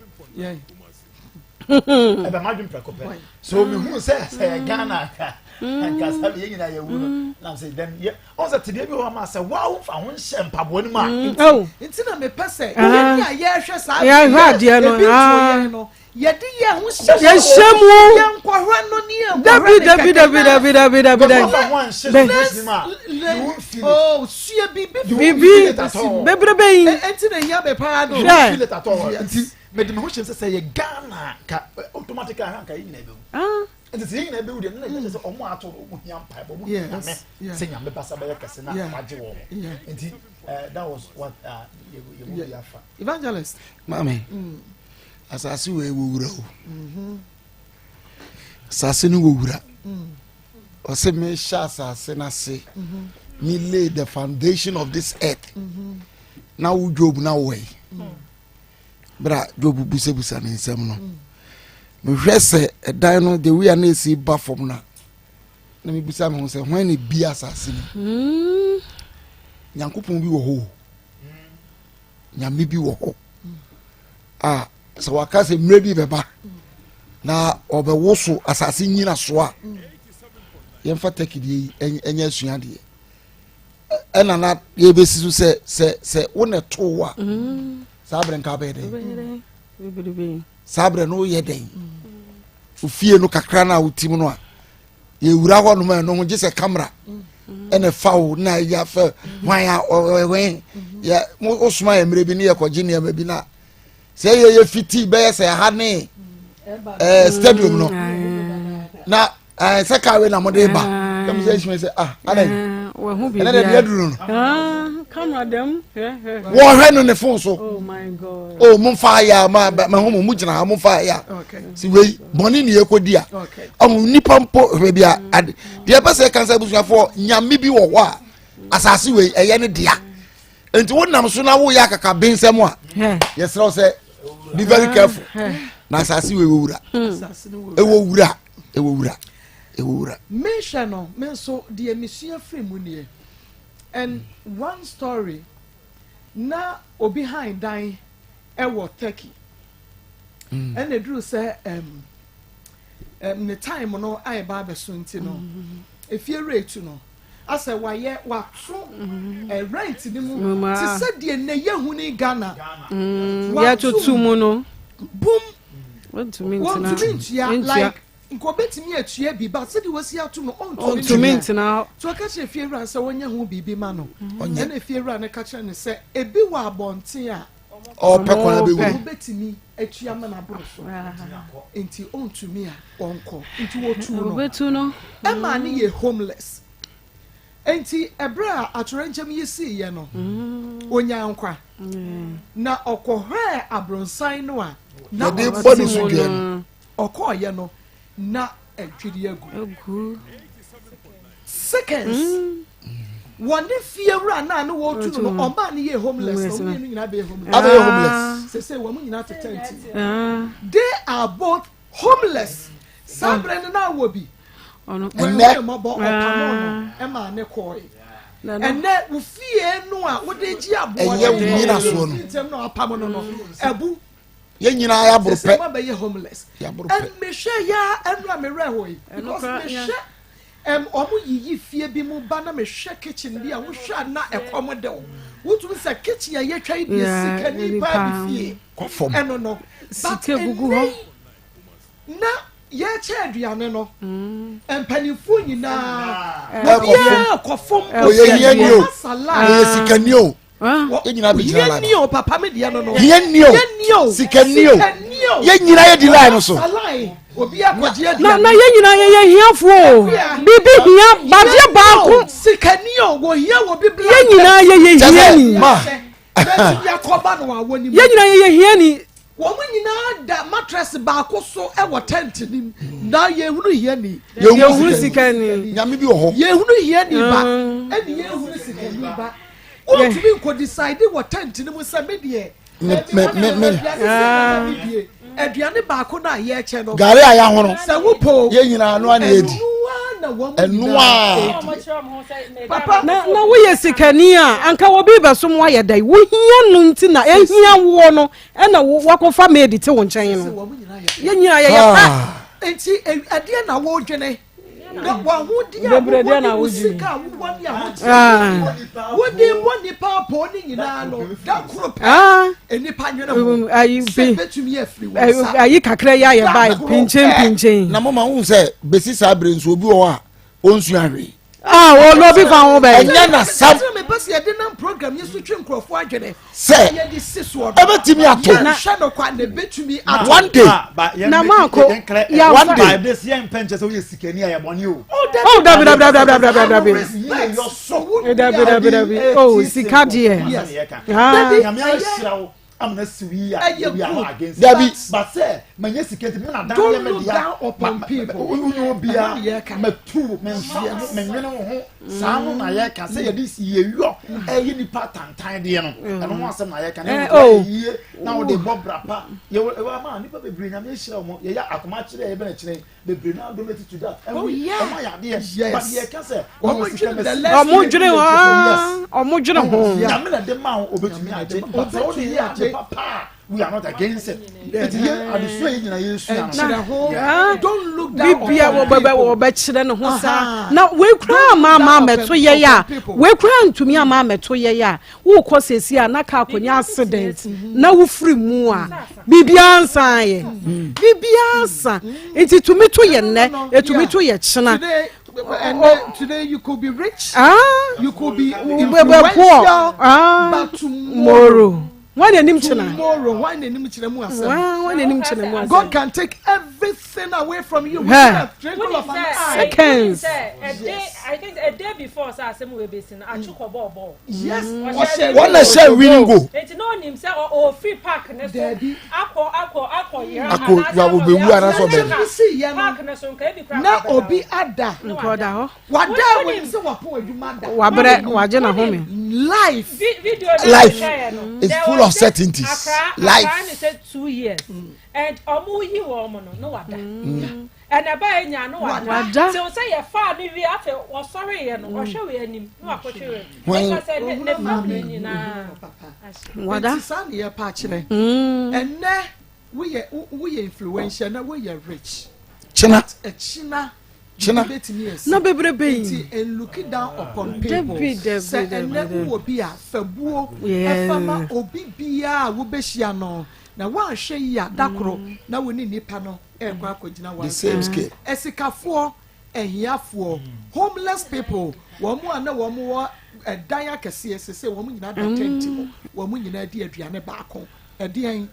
Speaker 7: ɛbɛ madwene prɛko pɛ so mehu sɛ sɛ yɛ Ghana nka nka sɛ yɛ nyinaa yɛwu no nam sɛ dɛm yɛ ɔn sɛ tebea bi wɔ hɔ ma sɛ waa wofa ho nhyɛ mpaboa no mu a.
Speaker 4: Nti na mepɛ sɛ yɛn a yɛhwɛ saa
Speaker 6: yɛhwɛ adeɛ no
Speaker 4: ebi nto yɛn no yɛde yɛn ho hyɛ
Speaker 6: yɛhyɛ mu
Speaker 4: yɛn nkɔhwɛ no ne yɛn nkɔhwɛ
Speaker 6: dabi dabi dabi dabi dabi dabi dabi
Speaker 7: wofa ho anhyɛ situation mu a you won't feel it.
Speaker 4: Oh, sua biribi
Speaker 6: biribi bebrebe yi
Speaker 4: enti na ehia me paa no.
Speaker 6: Hwɛ.
Speaker 7: Feel it at all. Nti mede me ho hyɛ sɛ sɛ yɛ Ghana ka automatically ahwɛ anka yɛ nyinaa bɛwu. Nti sɛ yɛ nyinaa bɛwu deɛ na yɛ sɛ ɔmo ato no ɔmo hia mpaebɔ ɔmo hia nyame sɛ nyame basa bɛyɛ kɛse na wagye wɔn. Nti that was what yɛ yɛ mu bi afa.
Speaker 4: Evangelist.
Speaker 2: Maame, asase wei wɔ wura o. Asase no wɔ wura. Ɔsɛ mehyɛ asase no ase. Me lay the foundation of this earth. Na wo Job na wɔ yi. Bra Job busabusa ne nsɛm no. Mehwɛ sɛ ɛdan no the way a na esi ba fam na na mebusa me ho sɛ hwan na ebi asase no. Nyankopɔn bi wɔ hɔ o. Nyame bi wɔ hɔ a sɛ waka sɛ mmerɛ bi bɛba na ɔbɛwoso asase nyina so a yɛmfa turkey deɛ yi ɛnyɛ asuadeɛ ɛna na yɛbɛsi so sɛ sɛ sɛ wo na ɛtoo a saa berɛ nka bɛyɛ dɛn saa berɛ no woyɛ dɛn ofie no kakra no a wotim no a. Yɛwura hɔ nom a ɛno ho gye sɛ camera ɛna fa wo na yɛ afɛ hwan a ɔwɛn yɛ wosoma yɛ mmerɛ bi ne yɛkɔgye nneɛma bi na sɛ yɛyɛ fiti bɛyɛ sɛ ɛha ne ɛɛ stadium no na ɛɛ sɛ kaa wei na mo de ba ɛmu sɛ esumi sɛ ah adan ɛnɛ de deɛ duro no wɔhwɛ no ne fon so o oh, mo nfa ayɛ a ma ma ho mo mo gyina ha mo nfa ayɛ a si wei bɔnne ni ekɔ di a ɔmo nipa mpo hwɛ bi a ade deɛ ɛpɛ sɛ ɛka sɛ abusuafoɔ nyame bi wɔ hɔ a asase wei ɛyɛ ne dea nti wonam so na woyɛ akakabensɛm a yɛsrɛ wo sɛ be very careful na asase wei wɔ wura ɛwɔ wura ɛwɔ wura ɛwɔ wura.
Speaker 4: mehwɛ no me nso deɛ mesua firi mu nie and one story na obi han dan ɛwɔ Turkey mm. ɛna eduru sɛ ɛm ɛm ne time no a ɛba abɛso nti no mm. efie wura etu no asɛ wayɛ wato mm. ɛ rent ne mu te sɛ deɛ ne yɛ hu ne Ghana
Speaker 6: mm. yɛtoto mu no
Speaker 4: boom wɔntumi ntua like nka obetumi atua bi ba sɛdeɛ wasi ato no ɔntumi
Speaker 6: ntena hɔ
Speaker 4: nti ɔka kyerɛ fiewura sɛ wɔnyɛ ho biribi ma no ɛna fiewura no ka kyerɛ no sɛ ebi wɔ abɔnten a
Speaker 2: ɔpɛ kwan abɛwu
Speaker 4: obetumi atua ma no aboro so nti ɔntumi a ɔnkɔ nti wɔtu no ɛma ne yɛ homeless nti ɛberɛ a atoyerɛnkyɛm yi siiɛ no ɔnyaa nkwa na ɔkɔhwɛɛ abronsan no a na
Speaker 2: yɛde bɔ ne so dua no
Speaker 4: Ɔkɔɔyɛ no na adwiri agu. Seconds. Mm. Wɔ ne fie wura naa ne wɔretu no no ɔmaa ne yɛ homeless na wɔn mmienu nyinaa bɛyɛ homeless.
Speaker 2: Abɛyɛ homeless.
Speaker 4: Sese wɔn nyinaa te tent. Ah. They are both homeless. Saa ah. berɛ no na wɔ bi.
Speaker 2: Ɛnɛ
Speaker 4: mmɔbɔ ɔpamo no ɛmaa ne kɔɔe. Ɛnɛ wo fie no a wode gye aboɔ.
Speaker 2: Ɛnyɛ wo nyinasoɔ no.
Speaker 4: Ntɛm na ɔpamo no no ɛbu.
Speaker 2: Yɛn nyinaa yɛaboro pɛ.
Speaker 4: Sɛ mabɛyɛ homeless.
Speaker 2: Yɛaboro pɛ.
Speaker 4: And mehwɛ ya ɛnura me werɛ hoe because mehwɛ ɛm ɔmo yiyi fie bi mu ba na mehwɛ kitchen bi a wohwɛ a na ɛkɔm de wo. Wotumi sɛ kitchen a yɛtwa yi deɛ sikani paa bi fie.
Speaker 2: Kɔ fam.
Speaker 4: Ɛno no. But ɛnɛ yi na yɛkyɛ aduane no mpanimfoɔ nyinaa obiara kɔ fam.
Speaker 2: Ɔyɛ hiani o. Ɔyɛ sikani o. Yɛn nyinaa bɛ gyina line.
Speaker 4: Hiani o papa mi deɛ no no.
Speaker 2: Hiani o sikani o yɛn nyinaa yɛ di line no so.
Speaker 6: Na na yɛn nyinaa yɛ yɛ hiafoɔ o bibi hia badeɛ baako.
Speaker 4: Sikani o wɔ hia wɔ bi bla.
Speaker 6: Yɛn nyinaa yɛ yɛ hiani. Yɛn nyinaa yɛ yɛ hiani.
Speaker 4: Wɔn nyinaa da mattress baako so wɔ tent no mu. Na yɛnhunu hiani.
Speaker 6: Yɛnhunu sikani.
Speaker 2: Nyame bi wɔ hɔ.
Speaker 4: Yɛnhunu hiani ba. Mm. Ɛne yɛnhunu sikani ba. Wontumi nkɔ decide wɔ tent no mu sɛ me deɛ.
Speaker 2: Me me me me.
Speaker 4: Aduane baako no a yɛkyɛ no.
Speaker 2: Gari a yɛahono.
Speaker 4: Sɛ wopɔ.
Speaker 2: Yɛn nyinaa ano ana yɛdi. Ɛnoa.
Speaker 4: Papa.
Speaker 6: Na na woyɛ sikani a anka obi bɛsom woayɛ dɛn wohia no nti na ehia woɔ no ɛna wakɔfa maid te wo nkyɛn no yɛn nyinaa yɛyɛ pa.
Speaker 2: Ah.
Speaker 4: Nti ɛdeɛ na wɔredwene na wahodeɛ a wowɔ ne wo sika a wowɔ ne ahokyerɛ ah. wode bɔ nipa apɔ ne nyinaa no da koro pɛ ah. nipa nwene ho um, sɛ bɛtumi afiri wo nsa
Speaker 6: ayi kakra yi ayɛ bae pinkyen pinkyen
Speaker 2: na mama wohu sɛ bɛsi saa berɛ nso obi wɔ hɔ a ɔnsua hwee
Speaker 6: Ah, wɔ lɔbi fa ho bɛyɛ.
Speaker 2: Ɛnyɛ na sam.
Speaker 4: Ɛsɛ mepɛ sɛ yɛde nam program yi so twe nkurɔfoɔ adwene.
Speaker 2: Sɛ
Speaker 4: yɛde si soɔ no.
Speaker 2: Ɛbɛtumi ato.
Speaker 4: Yɛnhwɛ no kwa na ɛbɛtumi ato.
Speaker 2: One day.
Speaker 6: Na maako.
Speaker 2: One day.
Speaker 7: Yɛn mpɛ nkyɛn sɛ woyɛ sikani a yɛ bɔne o.
Speaker 6: Oh dabi dabi dabi dabi dabi dabi. Dabi dabi dabi. Oh sika deɛ.
Speaker 7: Dabi. Nyame ahyira wo. amuna siw yi a we are not against
Speaker 2: dabi
Speaker 7: but sɛ manya sika nti mena dan
Speaker 4: Don't
Speaker 7: yɛ me
Speaker 4: look
Speaker 7: dea
Speaker 4: down upon people.
Speaker 7: wonyɛ obia
Speaker 4: Ɛno ne yɛka.
Speaker 7: matu menhwɛ menwene wo ho saa no na yɛka sɛ yɛde yɛyɔ ɛyɛ nipa tantan deɛ no ɛno ho asɛm na yɛka na
Speaker 6: Eh,
Speaker 7: ɛmu
Speaker 6: oh.
Speaker 7: yie na wode bɔ bra pa yɛwɔ ɛwɔ ama nipa bebree nyame ahyira wɔn yɛyɛ akoma kyerɛ yɛbɛn akyerɛ bebree na donate to that ɛwɔ
Speaker 4: Oh, yeah.
Speaker 7: ɔmo ayɛ adeɛ
Speaker 4: Yes.
Speaker 7: but yɛka sɛ
Speaker 4: Wɔn
Speaker 7: ɔmo sika
Speaker 4: dwene the
Speaker 7: mɛsi
Speaker 4: less
Speaker 6: Ɔmo dwene ho aa, ɔmo dwene ho.
Speaker 7: nyame na de ma wo obetumi agye but sɛ wode yɛ ade papa a We are not against it. Eti yɛ adesua yɛ nyina yɛ sua no.
Speaker 4: Nkyerɛ ho. Don't look down upon
Speaker 6: Bibia wɔbɛbɛ
Speaker 4: people.
Speaker 6: wɔbɛkyerɛ ne ho saa. Na wei koraa ama ama amɛto yɛ yɛ a wei koraa ntumi ama amɛto yɛ yɛ a wokɔ sɛsi a na kaa akɔnya accident na wofiri mu a biribiara nsan yɛ biribiara nsa nti tumi to yɛ nnɛ etumi to yɛ kyena.
Speaker 4: Today, and then today you could be rich,
Speaker 6: Ah,
Speaker 4: you could be
Speaker 6: poor.
Speaker 4: influential,
Speaker 6: Ah,
Speaker 4: but tomorrow,
Speaker 6: tomorrow. Wɔn na anim kyena.
Speaker 4: tomorrow, why na anim kyerɛ mu asɛm?
Speaker 6: Wɔn na anim kyena mu asɛm.
Speaker 4: God can take everything away from you within
Speaker 6: Hey.
Speaker 4: a twinkle of an eye.
Speaker 6: Seconds.
Speaker 12: A day, I think a day before sɛ asɛm wei bɛsi no, atwo kɔ bɔɔ bɔɔl.
Speaker 4: Yes,
Speaker 12: Ɔhyɛ
Speaker 7: Wɔn na hyɛ winning goal.
Speaker 12: Eti na onim sɛ ɔfiri park ne so
Speaker 4: Dabi.
Speaker 12: akɔ akɔ akɔ yera
Speaker 7: Akɔ-
Speaker 12: anaasɛ
Speaker 7: wa-
Speaker 12: akɔ
Speaker 7: ɔbɛwu anaasɛ ɔbɛwu.
Speaker 4: Asɛm si yɛ no,
Speaker 12: Park ne so nka ebi koraa
Speaker 4: na
Speaker 12: kɔbɛda
Speaker 4: obi
Speaker 12: hɔ.
Speaker 4: ada.
Speaker 12: Na
Speaker 6: Nkɔda hɔ.
Speaker 4: Wada
Speaker 12: Wonim-
Speaker 4: wɔnim sɛ wapɔn adwuma da.
Speaker 6: Wabrɛ wagye n'ahome.
Speaker 4: Life.
Speaker 12: Video na
Speaker 7: Life
Speaker 12: mehwɛeɛ no,
Speaker 7: is
Speaker 12: there
Speaker 7: full
Speaker 12: was
Speaker 7: of
Speaker 12: this
Speaker 7: certainties.
Speaker 12: Accra,
Speaker 7: Life.
Speaker 12: Accra ne sɛ 2 years and ɔmo yi wɔn no na wada. Ɛna ɛbaa yɛ nyaa no wada.
Speaker 6: Wada.
Speaker 12: Till sɛ yɛfaa no wie afei wɔsɔre yɛ no ɔhwɛ wɔ anim na wakɔhwɛ wɔ anim.
Speaker 7: When-
Speaker 12: Ɛka sɛ ne family nyinaa.
Speaker 6: Wada.
Speaker 4: Nti saa ne yɛpa akyerɛ. Ɛnɛ woyɛ woyɛ influential na woyɛ rich.
Speaker 7: Kyena.
Speaker 4: Ɛkyina.
Speaker 7: Kyena.
Speaker 4: Bɛtumi asi.
Speaker 6: Na bebrebe yi.
Speaker 4: Nti and look down upon people.
Speaker 6: Dabi, dabi,
Speaker 4: Sɛ
Speaker 6: dabi,
Speaker 4: ɛnɛ
Speaker 6: dabi.
Speaker 4: wowɔ bi a fabuo
Speaker 6: Yeah.
Speaker 4: ɛfa ma obi biara a wobɛhyia no na woanhwɛ yi a da koro na wo ne nipa no ɛrekɔ akɔgyina
Speaker 7: The same scale.
Speaker 4: Ɛsikafoɔ, ahiafoɔ, homeless people, wɔn mu a na wɔn wɔ ɛdan akɛseɛ sese wɔn nyinaa da tent mu, wɔn nyinaa di aduane baako. Ɛdeɛn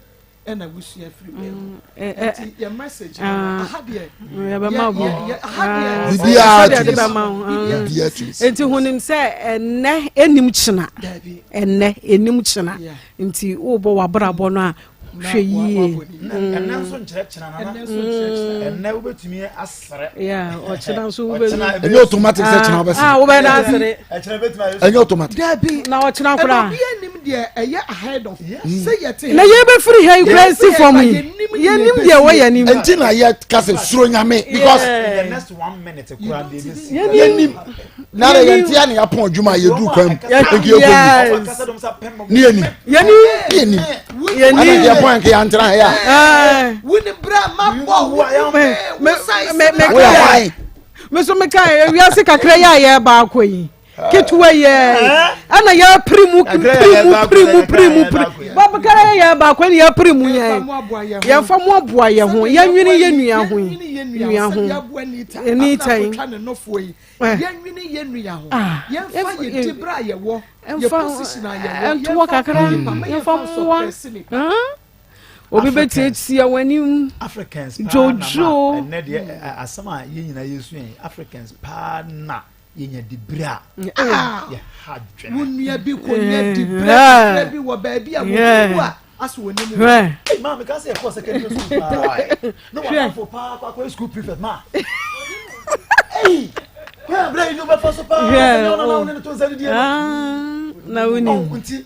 Speaker 4: ɛna wusua firi wei mu? Nti yɛ message no, aha deɛ
Speaker 6: Yɛbɛma wo.
Speaker 4: aha deɛ
Speaker 7: Biribiara
Speaker 6: Sɛdeɛ
Speaker 7: tumi
Speaker 6: de
Speaker 7: si.
Speaker 6: bɛma wo.
Speaker 7: Biribiara tumi si.
Speaker 6: Nti hunim sɛ ɛnɛ enim kyena.
Speaker 4: Dabi.
Speaker 6: Ɛnɛ enim kyena.
Speaker 4: Yeah.
Speaker 6: Nti wobɔ w'abrabɔ no a
Speaker 4: Na
Speaker 6: hwɛ
Speaker 4: wa-
Speaker 6: yie.
Speaker 4: wabɔ ne yie.
Speaker 7: Ɛnɛ nso nkyerɛ kyena nana.
Speaker 4: Ɛnɛ nso nkyerɛkyerɛ.
Speaker 7: Ɛnɛ wobɛtumi asrɛ.
Speaker 6: Yeah, ɔkyena nso wobɛwu.
Speaker 7: Ɔkyena Ɛnyɛ automatic sɛ kyena wobɛsrɛ.
Speaker 6: Ah, wobɛda asere.
Speaker 7: Ɛkyena bɛtumi ayɛ. Ɛnyɛ automatic.
Speaker 4: Dabi.
Speaker 6: Na ɔkyena
Speaker 4: Ɛna
Speaker 6: koraa.
Speaker 4: obi anim deɛ ɛyɛ ahead of sɛ yɛte
Speaker 6: Na yɛbɛfiri ha yi koraa nsi fam yi. Yɛnim deɛ ɛwɔ yɛn anim.
Speaker 7: Nti na yɛ ka sɛ suro nyame because
Speaker 6: Yeah.
Speaker 13: In the next one minute koraa deɛ ɛbɛsi.
Speaker 7: yɛnim na de yɛn ti a na yɛapɔn adwuma a yɛduru kwan mu nti yɛkɔ
Speaker 6: Yes.
Speaker 7: mu ne yɛnim
Speaker 6: Yɛnim.
Speaker 7: ne yɛnim
Speaker 6: Yɛnim.
Speaker 7: ɛna deɛ pɔn nka yɛantena ha yɛ a
Speaker 6: Eh.
Speaker 4: Wuni bra ma bɔ wo
Speaker 6: Me-
Speaker 4: wo size
Speaker 6: me- me-
Speaker 7: woyɛ hwan
Speaker 6: me so meka ewiase kakra yi a yɛreba akɔ yi ketewa yi ɛna yɛpere mu
Speaker 13: Kakra
Speaker 6: pere
Speaker 13: yɛ
Speaker 6: mu
Speaker 13: yɛreba
Speaker 6: pere mu
Speaker 13: akɔ,
Speaker 6: pere mu
Speaker 13: kakra
Speaker 6: pere
Speaker 13: yɛ yɛreba akɔ.
Speaker 6: babakara yɛ yɛreba akɔ ɛna yɛpere mu yɛn
Speaker 4: Yɛmfa mo aboa yɛn ho.
Speaker 6: yɛmfa mo aboa yɛn ho yɛnwene yɛn nua ho yi
Speaker 4: Yɛnwene yɛn nua
Speaker 6: nua
Speaker 4: ho.
Speaker 6: ho
Speaker 4: Sɛdeɛ aboa Anita,
Speaker 6: Anita
Speaker 4: abena
Speaker 6: yi.
Speaker 4: akɔtwa ne nofoɔ yi.
Speaker 6: Eh.
Speaker 4: Yɛnwene yɛn nua ho.
Speaker 6: Ah.
Speaker 4: Yɛmfa
Speaker 6: Yɛmfa-
Speaker 4: yɛn dibere a yɛwɔ, yɛ
Speaker 6: yɛmfa
Speaker 4: position a yɛwɔ,
Speaker 6: ɛntoɔ
Speaker 4: yɛmfa
Speaker 6: kakra
Speaker 4: nipa, ma
Speaker 6: yɛmfa
Speaker 4: yɛmfa
Speaker 6: mmoa
Speaker 4: nsɔprɛse nipa.
Speaker 6: Ah. Obi bɛtiatia w'anim
Speaker 7: Africans paa na
Speaker 6: dwodwo
Speaker 7: ma ɛnɛ deɛ asɛm a yɛn nyinaa yɛsua yi Africans paa na yɛnya dibere a yɛha dwene.
Speaker 4: Wo nua bi kɔnya dibere kakra bi wɔ baabi a
Speaker 6: Yeah.
Speaker 4: wɔwu a asɛ wɔnim wo.
Speaker 6: Hwɛ.
Speaker 7: Hey, maa mi ka sɛ yɛkɔ secondary school paa na wɔn paa kɔ akɔyɛ school prefect ma. Hey, kwan abira yi ni wobɛfa so paa
Speaker 6: Hwɛ,
Speaker 7: sɛ ɔna na
Speaker 6: oh.
Speaker 7: wo ne ne to nsa didi yɛ no.
Speaker 6: Ah, na wonim
Speaker 7: Oh, nti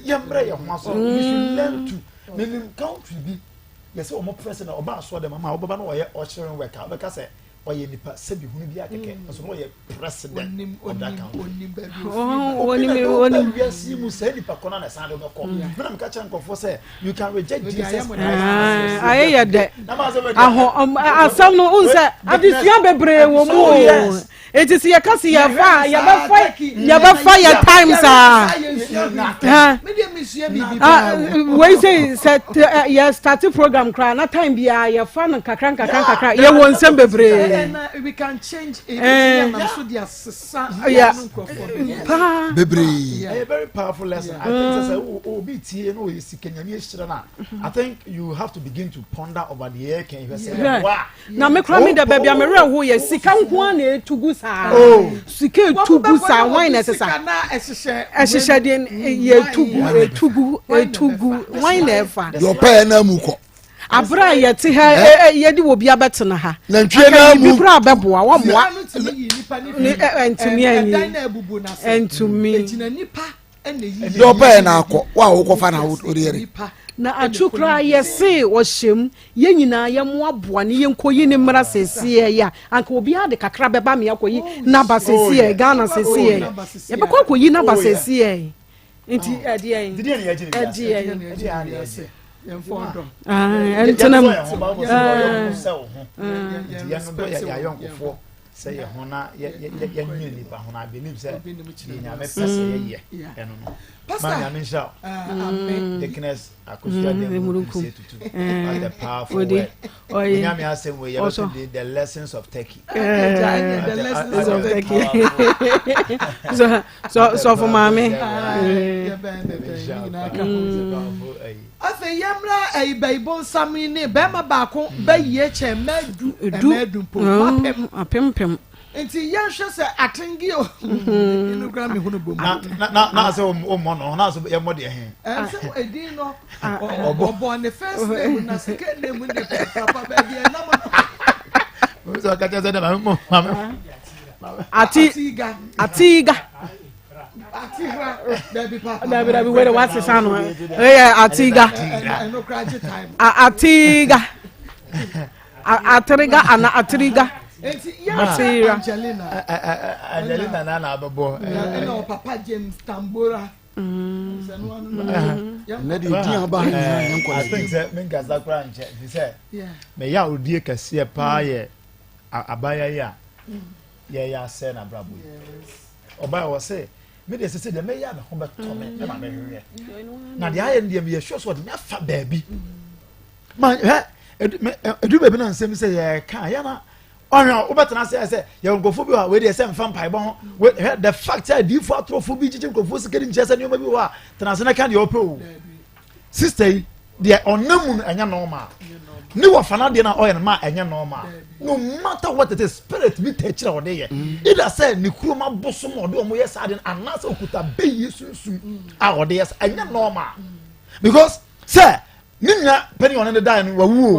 Speaker 7: yɛmmerɛ yɛn ho aso we should learn to menim country bi yɛsɛ wɔn president ɔba asoɔ dɛm ama ɔbɛba na ɔyɛ ushering worker ɔbɛka sɛ ɔyɛ nipa sɛbi hunu bi akɛkɛ nso na ɔyɛ president
Speaker 4: Onim
Speaker 7: of that
Speaker 4: onim
Speaker 7: country.
Speaker 4: onim baabi
Speaker 6: Oh,
Speaker 4: ofiri ba.
Speaker 7: Obi na
Speaker 6: onim
Speaker 7: de ɔba
Speaker 6: onim
Speaker 7: wiase yi mu sɛ nipa kɔ na na ɛsan de ɔbɛkɔ mena meka kyerɛ nkurɔfoɔ sɛ you can reject
Speaker 4: Obi
Speaker 7: Jesus
Speaker 4: ayɛ mo
Speaker 7: Christ as your
Speaker 6: Ah,
Speaker 7: savior
Speaker 6: ayɛ yɛ dɛ
Speaker 7: Na maa sɛ wɛdi-
Speaker 6: ahɔ asɛm no n sɛ adesua bebree wɔ mu
Speaker 7: Oh,
Speaker 6: o
Speaker 7: yes.
Speaker 6: eti sɛ yɛka sɛ yɛfa a yɛbɛfa yɛbɛfa yɛ time saa Ha.
Speaker 4: Me deɛ mesua biribi
Speaker 6: Ah,
Speaker 4: paa o.
Speaker 6: wei sɛ sɛ yɛ start program koraa na time biara yɛfa no nkakra nkakra nkakra yɛwɔ nsɛm bebree
Speaker 4: Ɛna we can change it.
Speaker 6: Eh.
Speaker 4: Yɛnam so de asesa
Speaker 6: Yeah.
Speaker 4: yɛn nkurɔfoɔ bi.
Speaker 6: paa
Speaker 7: bebree
Speaker 4: Yeah.
Speaker 7: ɛyɛ very powerful lesson i think sɛ sɛ obi tie na oyɛ sika nyame ahyira no a i think you have to begin to ponder over the air kan hwɛ sɛ
Speaker 6: Yeah.
Speaker 7: wa
Speaker 6: na me koraa me da baabi a mewerɛ ho yɛ sika nko a na ɛtu gu saa
Speaker 7: Oh.
Speaker 6: sika ɛtu gu saa hwan na ɛsesa
Speaker 4: Sika na ɛhyehyɛ
Speaker 6: ɛhyehyɛ deɛ yɛ ɛtu gu ɛtu gu ɛtu gu hwan na ɛfa
Speaker 2: deɛ ɔpɛɛ na mu kɔ
Speaker 6: abere a yɛte ha ɛ- ɛ- yɛde wɔ bi abɛtena ha
Speaker 2: Nantwie
Speaker 6: Aka
Speaker 2: na
Speaker 6: biribi
Speaker 2: mu.
Speaker 6: koraa bɛboa wɔmmoa
Speaker 4: Sika no tumi yi nipa ne
Speaker 6: Ne-
Speaker 4: fi
Speaker 6: ɛ- ɛntumi
Speaker 4: ɛm,
Speaker 6: anyi.
Speaker 4: ɛdan na abubu n'ase.
Speaker 6: Ɛntumi.
Speaker 4: Egyina nipa ɛna eyi.
Speaker 2: deɛ ɔpɛɛ na akɔ wo a wokɔfa na wode yɛre
Speaker 4: Nipa
Speaker 6: na atwo koraa yɛse ɔhyɛ mu yɛn nyinaa yɛmmoaboa ne yɛnkɔyi ne mmara seeseɛ yi a anka obiara de kakra bɛba me akɔyi naba seeseɛ Ghana seeseɛ yɛbɛkɔ akɔyi naba seeseɛ nti ɛdeɛn
Speaker 7: Didi yɛn yɛgye ne wiase.
Speaker 6: ɛdeɛn
Speaker 7: Ɛdeɛn na yɛgye.
Speaker 6: Ɛntena mu.
Speaker 7: Yɛn sɛ yɛ ho na yɛnwene nipa ho na I believe sɛ deɛ nyame pɛ sɛ yɛyɛ ɛno no ma nyame nhyira wo Dickness Akosua Demuru sɛ tutu what a powerful word nyame asɛm wei yɛbɛto de the lessons of Turkey
Speaker 6: the lessons of Turkey sɔfo maame
Speaker 4: Afei yɛmmra ɛyi bɛyibonsam yi ne bɛrima baako bɛyie kyɛn mmaa du mmaa du mpo apem
Speaker 6: apempem.
Speaker 4: Nti yɛnhwɛ sɛ atenge o ɛno kura mi hunu bom.
Speaker 7: Na na na sɛ o mmɔ no na sɛ yɛ mmɔ deɛ he.
Speaker 4: Ɛsɛ edin no ɔbɔ ne first name na second name ne papa baabi ɛnam
Speaker 7: no. Sɛ ɔka kyerɛ sɛ dɛ maame mmɔ maame.
Speaker 6: Ati atiga. Dabi dabi wei de wasesa no ɛyɛ atiga atiga atriga ana atriga.
Speaker 4: Atira.
Speaker 7: Angelina. Angelina na na abɛbɔ.
Speaker 4: Ɛna ɔpapa James Tambora.
Speaker 2: Ɛnɛ de din aba ha nyinaa yɛn nkɔla.
Speaker 7: I think sɛ menkasa koraa nkyɛ fi sɛ meyɛ a odie kɛseɛ paa yɛ abaya yi a yɛyɛ asɛ n'abrabɔ yi. Ɔbaa wɔ se me deɛ sese deɛ mɛyɛ a me ho bɛtɔ me ɛna mɛhwehwɛ na deɛ ayɛ no deɛ meyɛ sure sɛ ɔde me afa baabi ma hɛ edu baabi na nsɛm sɛ yɛka yɛ na ɔhwɛ a wobɛtena ase sɛ yɛ nkurɔfoɔ bi wɔ a wei deɛ sɛ mfa mpaebɔ ho hwɛ the fact sɛ adiifoɔ atorɔfoɔ bi gyegye nkurɔfoɔ sika de nkyerɛ sɛ nneɛma bi wɔ a tena ase na ka deɛ ɔpɛ o Sister yi deɛ ɔnam mu no ɛnyɛ normal ne wɔfa no adeɛ no a ɔyɛ no ma ɛnyɛ normal no matter what it is spirit bi ta akyire a ɔde yɛ mm. either sɛ ne kurom abosom a ɔde wɔn yɛ saa adeɛ no anaasɛ okuta bɛyie sunsum a ɔde yɛ saa ɛnyɛ normal because sɛ ne nua panyin ɔne ne dan no wawu o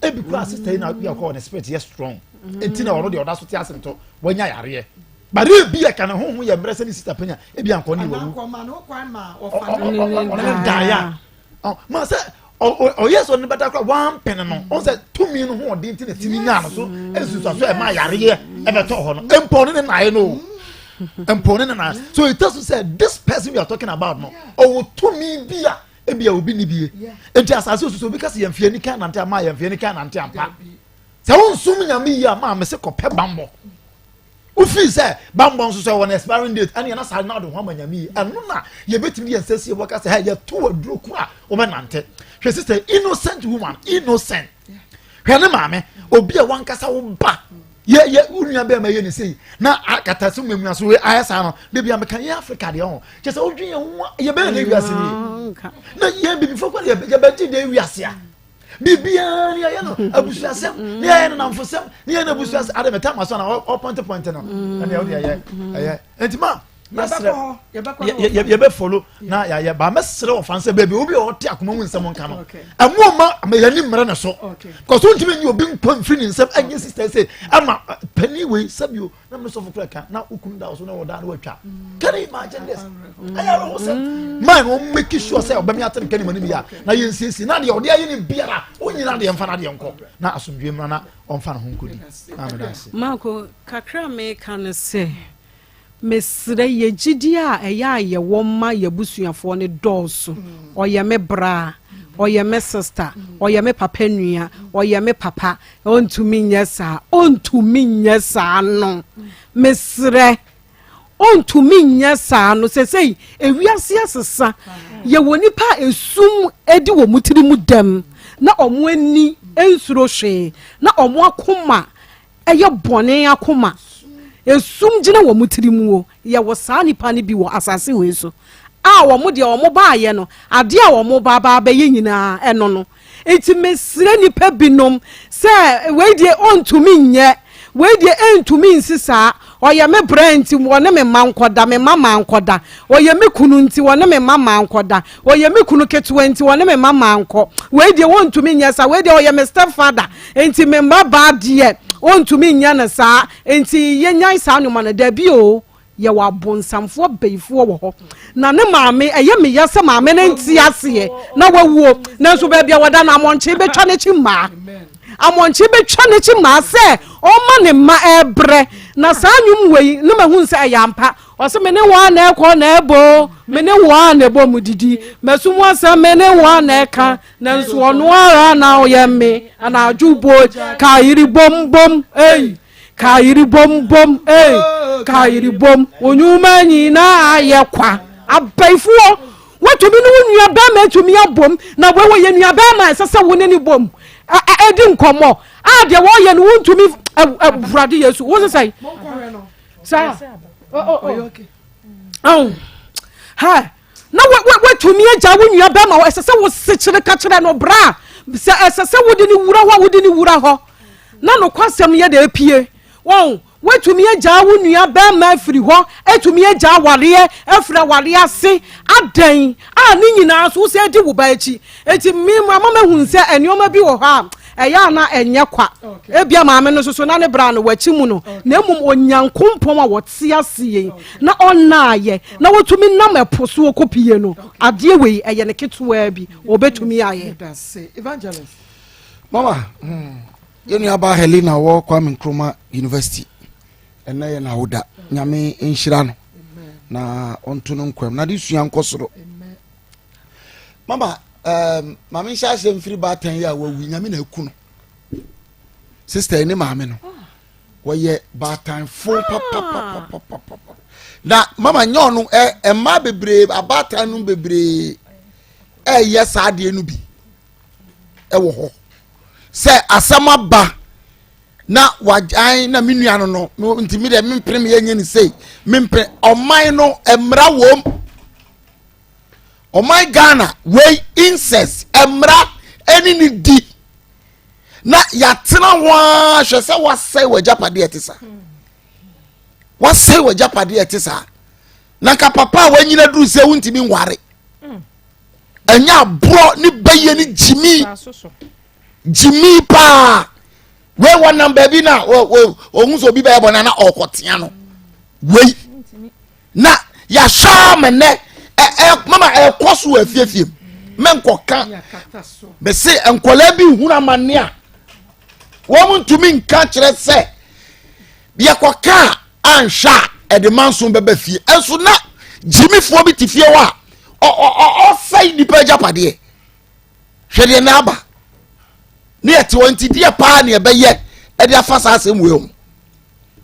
Speaker 7: ebi kura sister yi na bi akɔ ne spirit yɛ strong eti na ɔno deɛ ɔda so te ase nto wanya yareɛ. But ebi yɛ ka ne ho ho yɛ mmerɛ sɛ ne sista panya ebi ankɔ ne wawu. Ɔne ne dan ya. Ma sɛ ɔyɛ sɛ ɔne bɛda kora wampene no ɔn sɛ tumi no ho ɔden ti na tumi nyaa no so nsusuaso ɛma yareɛ ɛbɛtɔ hɔ no mpo ɔne ne nae no mpo ɔne ne nae so it tells you sɛ this person we are talking about no ɔwɔ tumi bi a ebi a obi ni bie nti asase osusu obi kasi yɛn fie ni kan nante ama yɛn fie ni kan nante ampa sɛ wonsum nyame yie a maa mese kɔpɛ bambɔ. Wofii sɛ bammɔ nso sɛ ɛwɔ no expiring date ɛne na saa na ɔde ho ama nyame yi ɛno na yɛbɛtumi de yɛn nsa sie wɔka sɛ hɛ yɛto aduro koro a wɔbɛnante hwɛ sister innocent woman innocent hwɛ ne maame obi a wankasa wo ba yɛ yɛ wo nua bɛrima yɛ ne sei na akata so mmamua so ayɛ saa no de bia meka yɛ Africa deɛ ho kyɛ sɛ wodwen yɛn ho yɛbɛyɛ ne wiase nie na yɛn bibifo kɔ yɛbɛgye deɛ wiase a biribiara ni ayɛ no abusuasɛm ni ayɛ no namfosɛm ni ayɛ no abusuasɛm ade mɛta ma so na ɔpɔnte pɔnte no ɛnna ɛwɔ de ɛyɛ ɛyɛ nti ma mɛsrɛ yɛbɛ folo na yɛayɛ ba mɛsrɛ wɔ fan sɛ baabi obi a ɔte akoma mu nsɛm nka no ɛmu ɔma yɛni mmerɛ ne so kɔsɔ ntumi nyi obi nkɔ mfiri ne nsɛm ɛnyɛ sista sɛ ɛma panin wei sɛbio na me sɔfo kura ka na okunu da so na ɔda na watwa can you imagine this ɛyɛ awerɛho sɛ man wɔn make sure sɛ ɔbɛmi ate nka ne mu anim yɛ a na yɛn siesie na deɛ ɔde ayɛ ne biara onyina deɛ nfa na deɛ nkɔ na asomdwe mmra na ɔnfa ne ho nkɔdi na meda ase.
Speaker 6: Marco kakra meka no sɛ Mesrɛ yɛ gyidie a ɛyɛ a yɛwɔ ma yɛabusuafoɔ no dɔɔso. Ɔyɛ me braa, ɔyɛ me sister, ɔyɛ me papa nua, ɔyɛ me papa, ɔntumi nyɛ saa, ɔntumi nyɛ saa no. Mesrɛ, ɔntumi nyɛ saa no. Sesei ewiase asesa, yɛwɔ nipa a esum di wɔn tiri mu dɛm, na wɔn ani nsuro hwee, na wɔn akoma Ɛyɛ bɔne akoma. Esum gyina wɔn tiri mu o. Yɛwɔ saa nnipa no bi wɔ asase wei so a wɔn deɛ wɔn baayɛ no, adeɛ a wɔn ba ba abɛyɛ nyinaa ɛno no. Nti mesrɛ nnipa binom sɛ wei deɛ ɔntumi nyɛ, wei deɛ ɛntumi nsi saa. Ɔyɛ me bra nti wɔne me mma nkɔda, me mma mmaa nkɔda. Ɔyɛ me kunu nti wɔne me mma mmaa nkɔda. Ɔyɛ me kunu ketewa nti wɔne me mma mmaa nkɔ. Wei deɛ wɔntumi nyɛ saa. Wei deɛ ɔyɛ me step father nti me mma baa deɛ ɔntumi nyɛ no saa. Nti yɛnyae saa nneɛma no. Dabi o, yɛwɔ abonsamfoɔ bayifoɔ wɔ hɔ. Na ne maame, ɛyɛ me ya sɛ maame no nte aseɛ na wawuo. Nanso baabi a wɔda no, amɔnkye bɛtwa n'akyi mmaa. Amɔnkye bɛtwa n'akyi mmaa sɛ ɔma ne mma ɛrebrɛ. Na saa nnwom wei na mahu sɛ ɛyɛ ampa. Ɔse me ne wɔn a na ɛkɔ na ɛbɔ o, me ne wɔn a na ɛbɔ mu didi. Masu mu asɛm me ne wɔn a na ɛka, nanso ɔno ara na ɔyɛ me anadwo bo. Kayiri bom bom ei, kayiri bom bom ei, kayiri bom. Wo nnwuma nyinaa yɛ kwa. Abayifoɔ, woatumi ne wo nua bɛrima atumi abom, na wei wɔyɛ nua bɛrima a ɛsɛ sɛ wo ne ne bom ɛdi nkɔmmɔ. A deɛ wɔyɛ no wontumi awurade yesu wo sesɛn saa ha na woatumi agya wo nua bɛma ɛsɛ sɛ wo sekyere ka kyerɛ no bra sɛ ɛsɛ sɛ wode ne wura hɔ a wode ne wura hɔ na nokwasɛm yɛ de apue wɔn Woatumi agyaa wo nua barima afiri hɔ, atumi agyaa awareɛ afiri awareɛ ase, adɛn a ne nyinaa so wosɛ di wo ba akyi. Enti me ama mahunu sɛ nneɛma bi wɔ hɔ a ɛyɛ a na ɛnyɛ kwa. Ebia maame no nso so na ne bra no wakyi mu no, na mmom Onyankopɔn a ɔte ase yi na ɔnaayɛ na wɔtumi nam ɛpo so kɔpie no, adeɛ wei ɛyɛ ne ketewaa bi ɔbɛtumi ayɛ.
Speaker 4: Evangelist.
Speaker 2: Mama, hmm. Yɛn nuabaa Helena wɔ Kwame Nkrumah University. Ɛnɛ yɛ n'awoda. Nyame nhyira no na ɔnto no nkwam na de sua nkɔ soro. Mama, um, maame nhyɛ ahyɛ mfiri baatan yi a wawu nyame na aku no. Sister yi ne maame no. Wɔyɛ baatanfo papapapapapa. Na mama nyɛ ɔno ɛ mmaa bebree abaatan no bebree ɛyɛ saa adeɛ no bi. ɛwɔ hɔ sɛ asɛm aba na wagyan na me nua no no nti mi deɛ mempere me yɛnyɛ ne sei mempere ɔman no mmara wom ɔman ghana wei incest mmara ɛne ne di na yɛatena ho ara hwɛ sɛ wasɛe w'agyapadeɛ ɛte saa wasɛe w'agyapadeɛ ɛte saa na nka papa a wanyina duru sɛ wontumi nware ɛnyɛ aborɔ ne bɛyɛ ne gyimi gyimi paa wei wɔnam baabi na ɔhu sɛ obi bɛyɛ bɔne na ɔkɔtea no wei na yɛahyɛ ama nnɛ mama ɛkɔ so wɔ afiefie mu mɛnkɔka mese nkɔlaa bi hunu amanne a wɔn ntumi nka kyerɛ sɛ yɛkɔka a anhwɛ a ɛde manso bɛba fie ɛnso na gyimifoɔ bi te fie hɔ a ɔsɛe nipa agyapadeɛ hwɛ deɛ na aba ne yɛte hɔ nti deɛ paa ne ɛbɛyɛ ɛde afa saa asɛm wei ho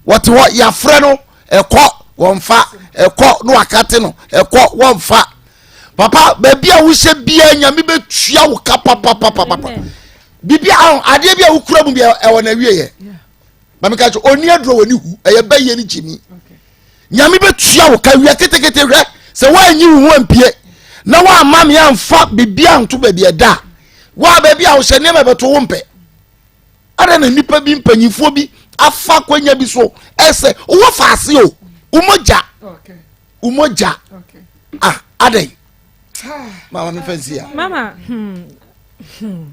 Speaker 2: wɔte hɔ yɛafrɛ no ɛkɔ wɔmfa ɛkɔ na wakate no ɛkɔ wɔmfa papa baabi a wohyɛ biara nyame bɛtua wo ka papapapapa biribi adeɛ bi a wokura mu bi ɛwɔ na awieɛ maame ka kyerɛ oni aduro wɔ ne hu ɛyɛ bɛyɛ ne gyimi nyame bɛtua wo ka wia ketekete hwɛ sɛ woanyi wo ho ampie na woamma me amfa biribi anto baabi ɛda a woa baabi a wohyɛ nneɛma ɛbɛto wo mpɛ ada na nnipa bi mpanyinfoɔ bi afa akwanya bi so ɛsɛ wowɔ faase o womogya womogya ah adɛn mama mefa nsi a
Speaker 12: mama hmm, hmm.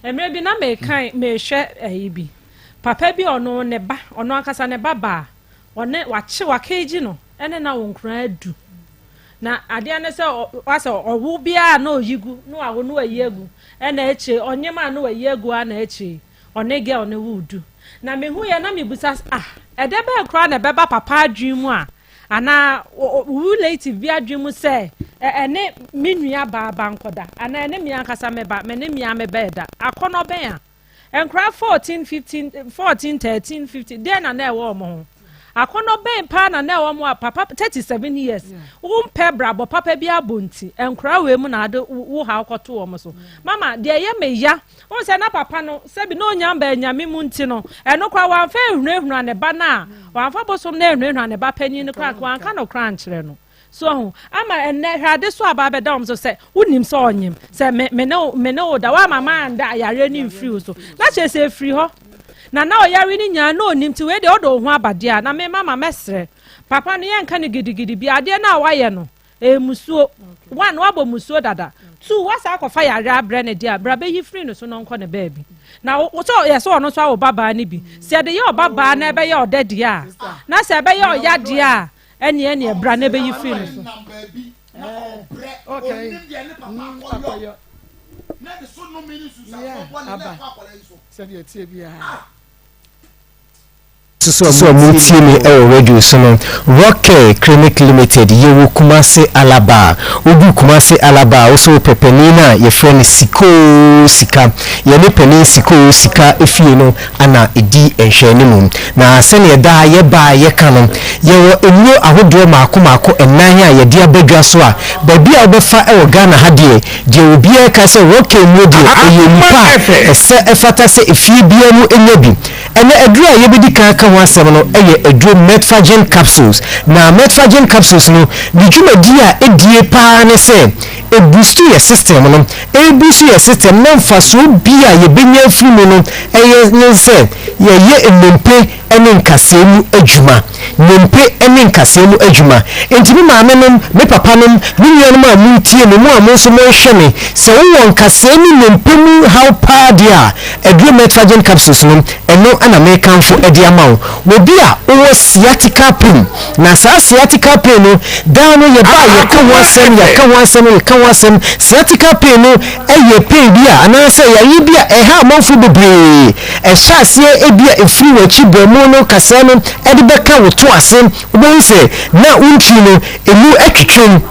Speaker 12: mmerɛ bi na mekan mehwɛ ayi bi Papa bi a ɔno ne ba, ɔno ankasa ne ba baa, ɔne wakye wakeegyi no ɛne na wo nkoraa adu. Na adeɛ ne sɛ wasɛ ɔwo biara na ɔyi gu na wawo na wayi agu ɛna akyire ɔnyem a na wayi agu a na akyire ɔne girl ne wo du. Na mehu yɛ na mebusa ah ɛdɛ bɛɛ koraa na ɛbɛba papa adwene mu a anaa wo relative bi adwene mu sɛ ɛne me nua baa ba nkɔda anaa ɛne me ankasa me ba me ne me a me ba ɛda akɔnɔ bɛn a Nkwadaa 14, 15, 14, 13, 15, deɛ na na ɛwɔ wɔn ho? Akɔnnɔ bɛn paa na na ɛwɔ wɔn a papa 37 years, wompɛ brabɔ papa bi abɔ nti, nkwadaa wei mu na ade wo haw kɔto wɔn so. Mama, deɛ ɛyɛ me ya, wohu sɛ na papa no, sɛbi na ɔnya mba anyame mu nti no, ɛno koraa wamfa anhunahuna ne ba no a, wamfa bosom no anhunahuna ne ba panyin no koraa, wanka no koraa ankyerɛ no. So ahu? Ama ɛnnɛ, hwɛ ade so aba abɛda wɔn so sɛ, wonim sɛ ɔnyem, sɛ me, me ne wo, me ne wo da, woama manda yareɛ no mfiri wo so. Na kyerɛ sɛ ɛfiri hɔ. Na na ɔyare no nyinaa na ɔnim, nti wei deɛ wode wo ho aba deɛ a, na me mama mɛsrɛ. Papa no yɛnka no gidigidi bi, adeɛ no a wayɛ no, ɛyɛ musuo. One, wabɔ musuo dada. Two, wasa akɔfa yareɛ abrɛ no deɛ a, bra bɛyi firi ne so na ɔnkɔ ne baabi. Na wo, sɛ yɛ sɛ ɔno nso awo babaa no bi. Sɛ yɛde yɛ ɔbabaa na ɛbɛyɛ ɔdɛ deɛ a, na sɛ ɛbɛyɛ ɔya deɛ a, Ɛneɛ ɛneɛ bra na ɛbɛyi firi no so.
Speaker 14: Nso a moretie me wɔ radio so no, Rockcare Clinic Limited, yɛwɔ Kumasi Alaba. Wodu Kumasi Alaba a, wo sɛ wopɛ panin no a yɛfrɛ no Sikoo Sika. Yɛne panin Sikoo Sika fie no na ɛdi nhwɛanimu. Na sɛdeɛ daa yɛba a yɛka no, yɛwɔ nnuro ahodoɔ mmaako mmaako nnan a yɛde aba dwa so a, baabi a wobɛfa wɔ Ghana ha deɛ, deɛ obiara ka sɛ Rockcare nnuro deɛ, ɛyɛ nnipa a ɛsɛ ɛfata sɛ efie biara mu nya bi. Ɛnnɛ, aduru a yɛbɛdi kan aka ho asɛm no yɛ aduro Metforgen capsules. Na Metforgen capsules no, ne dwumadie a ɛdie pa ara ne sɛ, ɛbuustu yɛ system no. Ɛrebuustu yɛ system na mfasoɔ bi a yɛbɛnya afiri mu no yɛ ne sɛ, yɛyɛ nnompe ne nkasɛɛ mu adwuma. Nnompe ne nkasɛɛ mu adwuma. Enti me maamenom, me papanom, me nuanom a moretie me, mo a mo nso morehwɛ me, sɛ wowɔ nkasɛɛ ne nnompe mu haw paa deɛ a, Aduro Metforgen capsules no, ɛno na merekamfo de ama wo. Obi a wowɔ sciatica pain, na saa sciatica pain no, daa no yɛba a yɛka ho asɛm, yɛka ho asɛm, yɛka ho asɛm. Sciatica pain no yɛ pain bi a, anaasɛ yareɛ bi a ɛha amanfoɔ bebree. Ɛhyɛ aseɛ ebi a ɛfiri w'akyi berɛmo no kasɛɛ no de bɛka wo to ase. Wobɛhu sɛ na wo ntini no, ɛmu atwitwam.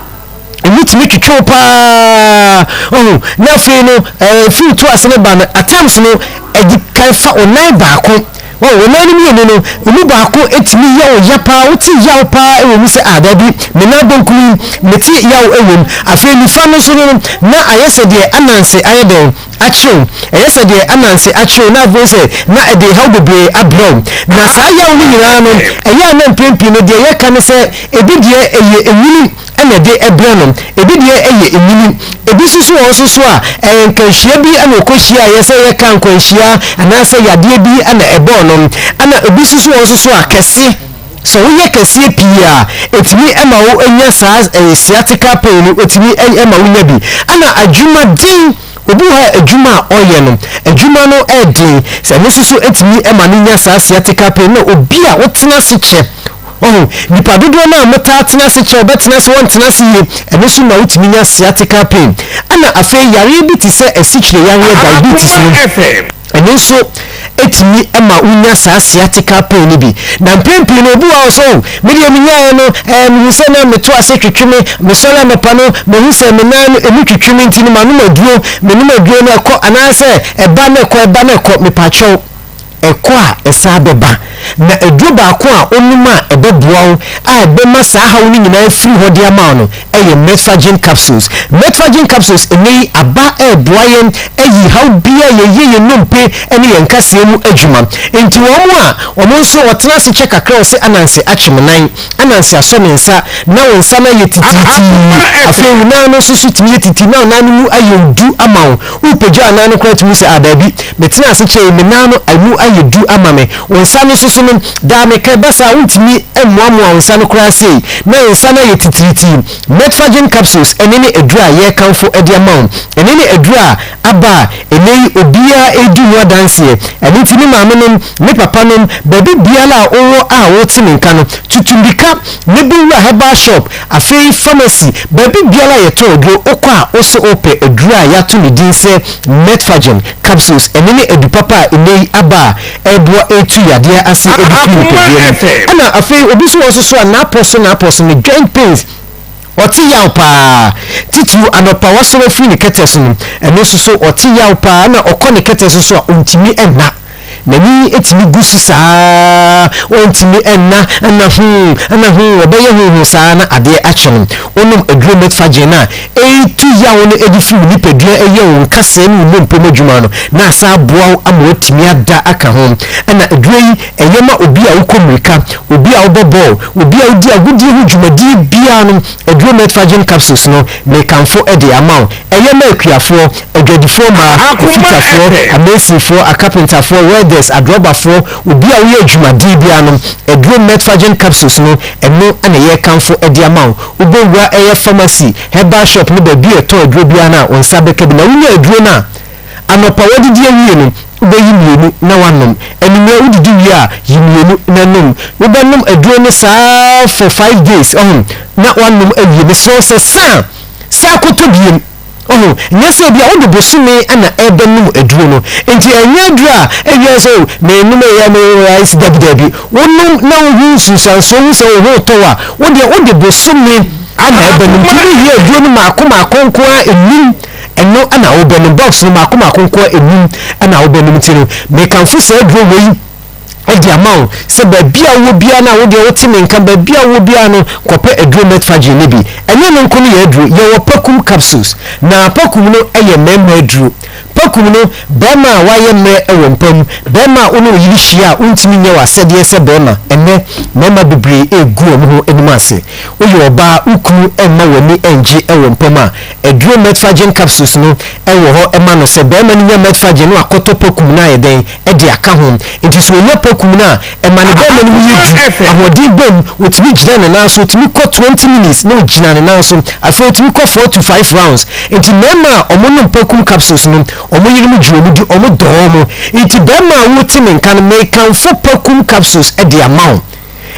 Speaker 14: Emu tumi twetwe wo paa. Ɔho, na afei no, ɛɛ, firi to ase no ba no, at times no, ɛdi kan fa wo nan baako. Wɔn, wo nan no mmienu no, emu baako etumi yɛ wo ya paa, wote yaw paa ɛwɔ mu sɛ, ah, daabi, me nan benkum yi, mete yaw ɛwɔ mu. Afei nifa no nso no, na ayɛ sɛ deɛ ananse ayɛ dɛn, akyere wo. Ɛyɛ sɛ deɛ ananse akyere wo, na afei sɛ, na ɛde haw bebree abrɛ wo. Na saa yaw no nyinaa no, ɛyɛ a na mpɛn pii no, deɛ yɛka ne sɛ, ebi deɛ ɛyɛ enwunu, na ɛde brɛ no. Ebi deɛ yɛ nwunu. Ebi nso so wɔ hɔ nso so a, ɛyɛ nkwanhyia bi na ɔkɔhyiaeɛ, sɛ yɛka nkwanhyia anaasɛ yadeɛ bi na ɛbɔɔ no. Ɛna ebi nso so wɔ hɔ nso so a, kɛse. Sɛ woyɛ kɛseɛ pii a, ɛtumi ma wo nya saa sciatica pain no, ɛtumi ma wonya bi. Ɛna adwumaden, obi wɔ hɔ a adwuma a ɔyɛ no, adwuma no yɛ den, sɛ ɛno nso so ɛtumi ma no nya saa sciatica pain. Na obi a wotena ase kyɛ, Wahu? Nnipa dodoɔ no a wɔtaa tena ase kyɛ, wɔbɛtena ase, wɔntena ase yie, ɛno nso ma wotumi nya sciatica pain. Ɛna afei yareɛ bi te sɛ asikyire yareɛ, diabetes no, ɛno nso ɛtumi ma wonya saa sciatica pain no bi. Na mpɛn pii no, obi wɔ hɔ sɛ, oh, me deɛ menyaeɛ no, ɛɛ, mehu sɛ na meto ase twetwe me, mesɔre anɔpa no, mahu sɛ me nan no, ɛmu twetwe me nti no, manom aduro, menom aduro no ɛkɔ, anaasɛ ɛba na ɛkɔ, ɛba na ɛkɔ, mepaakyɛw. Ɛkɔ a, ɛsan bɛba. Na aduro baako a wonom a ɛbɛboa wo a ɛbɛma saa haw no nyinaa afiri hɔ de ama wo no yɛ Metforgen capsules. Metforgen capsules nnɛ yi aba reboa yɛn ayi haw biara a yɛyɛ yɛn nnompe ne yɛn nkasɛɛ mu adwuma. Enti wɔn a wɔn nso wɔtena ase kyɛ kakra wɔse ananse akye me nan, ananse asɔ me nsa, na wo nsa no ayɛ titiritii, afei wo nan no nso so tumi yɛ titiri na wo nan no mu ayɛ du ama wo. Worepagya wo nan no koraa tumi hu sɛ, ah, daabi, metenaa ase kyɛe yi, me nan no, emu ayɛ du ama me. Wo nsa no nso so no, daa meka, ɛba saa a, wontumi mmoamoa wo nsa no koraa sei, na wo nsa no ayɛ titiritii. Metforgen capsules, ɛno ne aduru a yɛrekamfo de ama wo. Ɛno ne aduru a aba a ɛnnɛ yi obiara redi ho adanseɛ. Ɛno nti me maamenom, me papanom, baabi biara a wowɔ a wote me nka no, tutu mmirika na bɛwura herbal shop, Afei pharmacy, baabi biara a yɛtɔn aduro, wokɔ a wose wopɛ aduro a yɛato ne din sɛ Metforgen capsules, ɛno ne adu papa a nnɛ yi aba a ɛreboa retu yadeɛ ase de firi nipadua mu. Ɛna afei obi nso wɔ hɔ nso so a n'apɔ so n'apɔ so no joint pains, ɔte yaw paa, titiriw anɔpa wasɔre afiri ne kɛtɛ so no, ɛno nso so ɔte yaw paa, ɛna ɔkɔ ne kɛtɛ so nso a ɔntumi nna. N'ani tumi gu so saa ara, ɔntumi nna, nna huu, nna huu, ɔbɛyɛ huuhuu saa ara na adeɛ akye no. Wonom aduro Metforgen a, ɛretu yaw no de firi wo nipadua, ɛyɛ wo nkasɛɛ ne wo nnompe mu adwuma no, na asan aboa wo ama woatumi ada aka ho. Ɛna aduro yi, ɛyɛ ma obi a wokɔ mmirika, obi a wobɔ bɔɔl, obi a wodi agodie ho dwumadie biara no, aduro Metforgen capsules no, mekamfo de ama wo. Ɛyɛ ma akuafoɔ, adwadifoɔ mmaa, afitafoɔ, amesinfoɔ, akapentafoɔ, welders, adrɔbafoɔ, obi a woyɛ adwumaden biara no, aduro Metforgen capsules no, ɛno na yɛrekamfo de ama wo. Wobɛwura ɛyɛ pharmacy, herbal shop ne baabi a yɛtɔn aduro biara no a, wo nsa bɛka bi. Na wonya aduro no a, anɔpa woadidi awie no, wobɛyi mmienu na woanom. Anwummerɛ wodidi wie a, yi mmienu na nom. Wobɛnom aduro no saa ara for five days, ɔho, na woanom awie. Mesrɛ wo sɛ sa a, san kɔtɔ biem. Ɔho, nyɛ sɛ ebia wode bosome na ɛrebɛnom aduro no, nti ɛnyɛ aduro a ebia sɛ o menom ɛyɛ me ayɛ sɛ dabi dabi. Wonom na wohu nsunsuansoɔ hu sɛ wo ho retɔ wo a, wo deɛ wode bosome na ɛbɛnom. Nti wohia aduro no mmaako mmaako nko ara enum, ɛno na wobɛnom. Box no mmaako mmaako nko ara enum na wobɛnom. Nti no, mekamfo saa aduro wei de ama wo sɛ baabi a wowɔ biara no a wo deɛ wote me nka baabi a wowɔ biara no kɔpɛ aduro metfagin no bi. Ɛnyɛ no nko no yɛ aduro, yɛwɔ pakum capsules. Na pakum no yɛ mmarima aduro. Pakum no, barima a wayɛ mmerɛ wɔ mpa mu, barima a wo ne wo yere hyia a wontumi nyɛ w'asɛdeɛ sɛ barima. Ɛnnɛ, mmarima bebree regu wɔn ho anim ase. Woyɛ ɔbaa, wo kunu mma w'ani nnye wɔ mpa mu a, aduro metfagin capsules no wɔ hɔ ma no. Sɛ barima no nya metfagin na wakɔtɔ pakum no ayɛ dɛn? de aka ho. Enti sɛ ɔnya pakum no a, ɛma ne bɛrima no mu yɛ du, ahoɔden ba mu, ɔtumi gyina ne nan so, ɔtumi kɔ 20 minutes na ɔgyina ne nan so, afei ɔtumi kɔ 4 to 5 rounds. Enti mmarima a wɔnom pakum capsules no, wɔn yerenom gye wɔn di, wɔdɔ wɔn. Enti barima a wote me nka no, mekamfo pakum capsules de ama wo.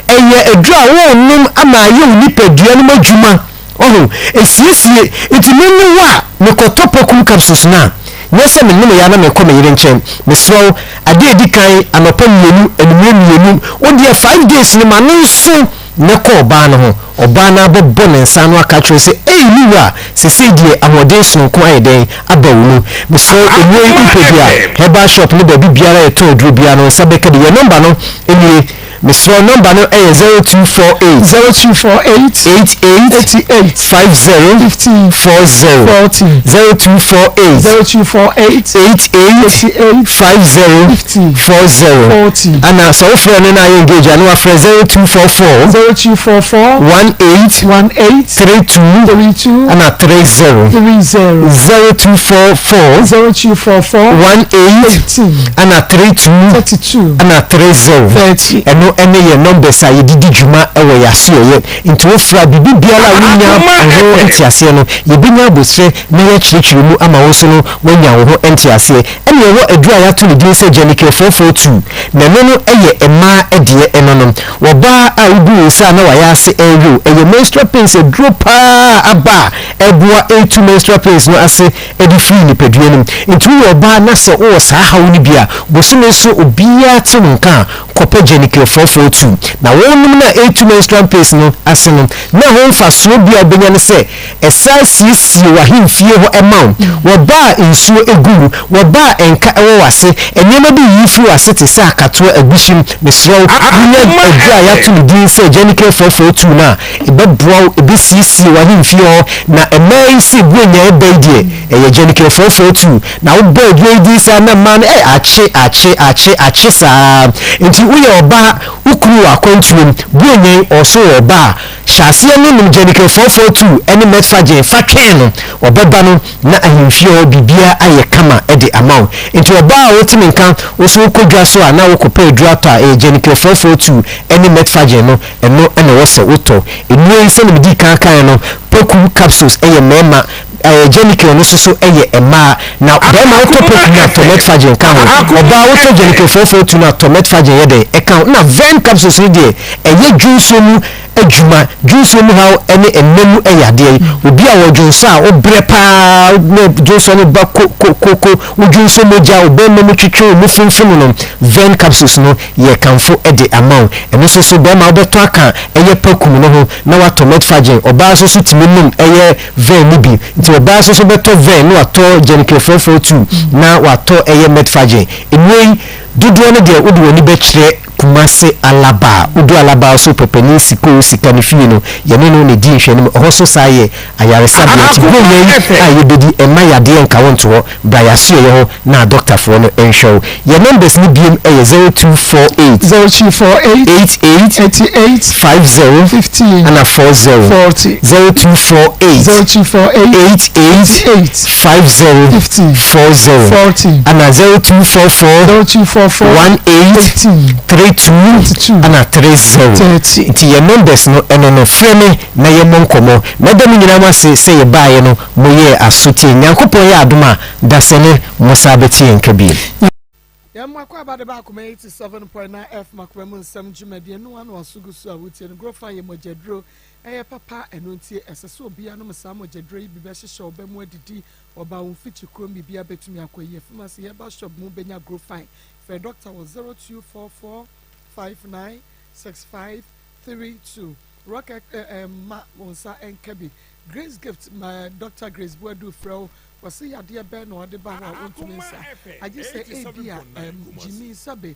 Speaker 14: Ɛyɛ aduru a worenom ama ayɛ wo nipadua no mu adwuma. Wahu? Esiesie. Nti me ne wo a, mekɔtɔ Pokum capsules no a, nyɛ sɛ menom ya na mekɔ me yere nkyɛn. Mesrɛ wo, adeɛ a ɛdi kan, anɔpa mmienu, anwummerɛ mmienu, wo deɛ five days no ma no nso na kɔ ɔbaa no ho. Ɔbaa no ara bɛbɔ ne nsa ano aka akyerɛ wo sɛ, Ei, me wura, seesei deɛ ahoɔden sononko ayɛ dɛn aba wo mu. Mesrɛ wo, nnuro yi wopɛ bi a, herbal shop ne baabi biara a yɛtɔn aduro biara no, wo nsa bɛka bi. Yɛn nɔmba no nie. Mesrɛ wo nɔmba no yɛ 0248.
Speaker 4: 0248.
Speaker 14: 88.
Speaker 4: 88.
Speaker 14: 50.
Speaker 4: 50.
Speaker 14: 40.
Speaker 4: 40.
Speaker 14: 0248.
Speaker 4: 0248.
Speaker 14: 88.
Speaker 4: 88.
Speaker 14: 50.
Speaker 4: 50.
Speaker 14: 40.
Speaker 4: 40.
Speaker 14: Ana sɛ wofrɛ no na ayɛ engage a na wafrɛ 0244.
Speaker 4: 0244.
Speaker 14: 18.
Speaker 4: 18.
Speaker 14: 32.
Speaker 4: 32.
Speaker 14: Ana 30.
Speaker 4: 30.
Speaker 14: 0244.
Speaker 4: 0244.
Speaker 14: 18.
Speaker 4: 18.
Speaker 14: Ana 32.
Speaker 4: 32.
Speaker 14: Ana 30.
Speaker 4: 30.
Speaker 14: Ɛno ne yɛn numbers a yɛde di dwuma wɔ yɛn asoɛeɛ. Nti wofrɛ a, biribi biara a wonnya ho nteaseɛ no, yɛbɛnya abotire na yɛakyerɛkyerɛ mu ama wo nso no woanya wo ho nteaseɛ. Ɛna yɛwɔ aduro a yɛato ne din sɛ Genicare 442, na ɛno no yɛ mmaa deɛ ɛno no. Ɔbaa a wobu wo nsa a na wayɛ ase ɛrewe wo, ɛyɛ menstrual pains aduro pa ara aba a ɛboa ɛretu menstrual pains no ase de firi nipadua no mu. Nti woyɛ ɔbaa na sɛ wowɔ saa haw no bi a, bosome so obiara te wo nka a, kɔpɛ Genicare 442. Na wonom no a ɛretu menstrual pains no ase no, na ɛho mfasoɔ bi a wobɛnya ne sɛ, ɛsan siesie w'ahemfie hɔ ma wo. Wɔ ba a nsuo gu mu, wɔ ba a nka wɔ w'ase, nneɛma bi yiyi firi w'ase te sɛ akatoa, aguhyem, mesrɛ wo, wonya aduro a yɛato ne din sɛ Genicare 442 no a, Ɛbɛboa wo, ɛbɛsiesie w'ahemfie hɔ, na mmaa yi se Buronya ɛba yi deɛ, ɛyɛ Gyanikɛ 442, na wobɔ aduro yi din saa na mmaa no eh, akye, akye, akye, akye saa. Nti woyɛ ɔbaa, wo kunu wɔ akwantuo mu, Buronya yi ɔso wɔ ɔba a, hyɛ aseɛ no nom Gyanikɛ 442 ne Metfagin fa twɛn no, ɔbɛba no na ahemfie hɔ biribiara ayɛ kama de ama wo. Nti ɔbaa a wote me nka, wo nso wokɔ dwa so a na wokɔpɛ aduro atɔ a, ɛyɛ Gyanikɛ 442 ne Metfagin no. Ɛno na ɛwɔ sɛ wotɔ. Nnuro yi sɛdeɛ medii kan kaeɛ no, Poku capsules yɛ mmarima, ɛɛ Genical no nso so yɛ mmaa. Na barima wotɔ Poku no a, tɔ Metfagin ka ho. Ɔbaa wotɔ Genical 442 no a, tɔ Metfagin yɛ dɛn? Ɛka ho. Na Vern capsules no deɛ, ɛyɛ dwonsuo mu adwuma. Dwonsuo mu haw ne ɛnna mu yadeɛ yi. Obi a ɔdwonsɔ a, wobrɛ pa ara, na dwonsɔ no ba ko ko ko ko, wodwonsɔ mogya, wo barima mu twetwe wo, mu fimfim no, Vern capsules no Yɛ kamfo de ama wo. Ɛno nso so bɛɛma wobɛtɔ aka ɛyɛ pakum no ho na watɔ metfagin. Ɔbaa nso so tumi nom ɛyɛ vɛn no bi. Nti ɔbaa nso so bɛtɔ vɛn na watɔ gyenikɛ 442 na watɔ ɛyɛ metfagin. Nnuro yi dodoɔ no deɛ wode w'ani bɛkyerɛ Kumase Alaba. Wodu Alaba nso pɛpɛni Sikoo Sika ne fie no yɛne no na ɛdi nhwɛanim. Ɛhɔ nso saa yɛ ayaresabea. Nti buronya yi a yɛbɛdi ɛmma yadeɛ nka wo nto hɔ. Bra y'asoɛeɛ hɔ na adɔktafoɔ no nhwɛ wo. Yɛn numbers no biom yɛ 0248.
Speaker 4: 0248.
Speaker 14: 88.
Speaker 4: 88.
Speaker 14: 50.
Speaker 4: 50.
Speaker 14: Ɛna 40.
Speaker 4: 40.
Speaker 14: 0248.
Speaker 4: 0248.
Speaker 14: 88.
Speaker 4: 88.
Speaker 14: 50.
Speaker 4: 50.
Speaker 14: 40.
Speaker 4: 40.
Speaker 14: Ɛna 0244.
Speaker 4: 0244.
Speaker 14: 18.
Speaker 4: 18.
Speaker 14: 32.
Speaker 4: 32.
Speaker 14: Ɛna 30.
Speaker 4: 30.
Speaker 14: Nti yɛn numbers no ɛno no frɛ me na yɛmmɔ nkɔmmɔ. Mɛda mo nyinaa mo ase sɛ yɛbaeɛ no Moyɛɛ aso tiee. Nyankopɔn yɛ adom a, dasani mo saa bɛte yɛn nka bio.
Speaker 4: Yɛn mma kɔ aba de ba akoma 87.9 FM akoma mu nsɛm dwumadie no ano aso gu so a wotie no Grofa yɛ mogyaduro ɛyɛ papa ɛno nti ɛsɛ sɛ obiara nom saa mogyaduro yi bi bɛhyehyɛ ɔba mu adidi ɔba wo mfikyi kurom biribiara bɛtumi akɔ yie pharmacy herbal shop mu bɛnya Grofine frɛ doctor wɔ 0244 59 65 32 Rock eh, eh, ma wo nsa nka bi Grace Gift ma Doctor Grace Boadu frɛ wo wɔse yadeɛ bɛn na ɔde ba hɔ a wontumi nsa agye sɛ ebi a gyimi sɛbe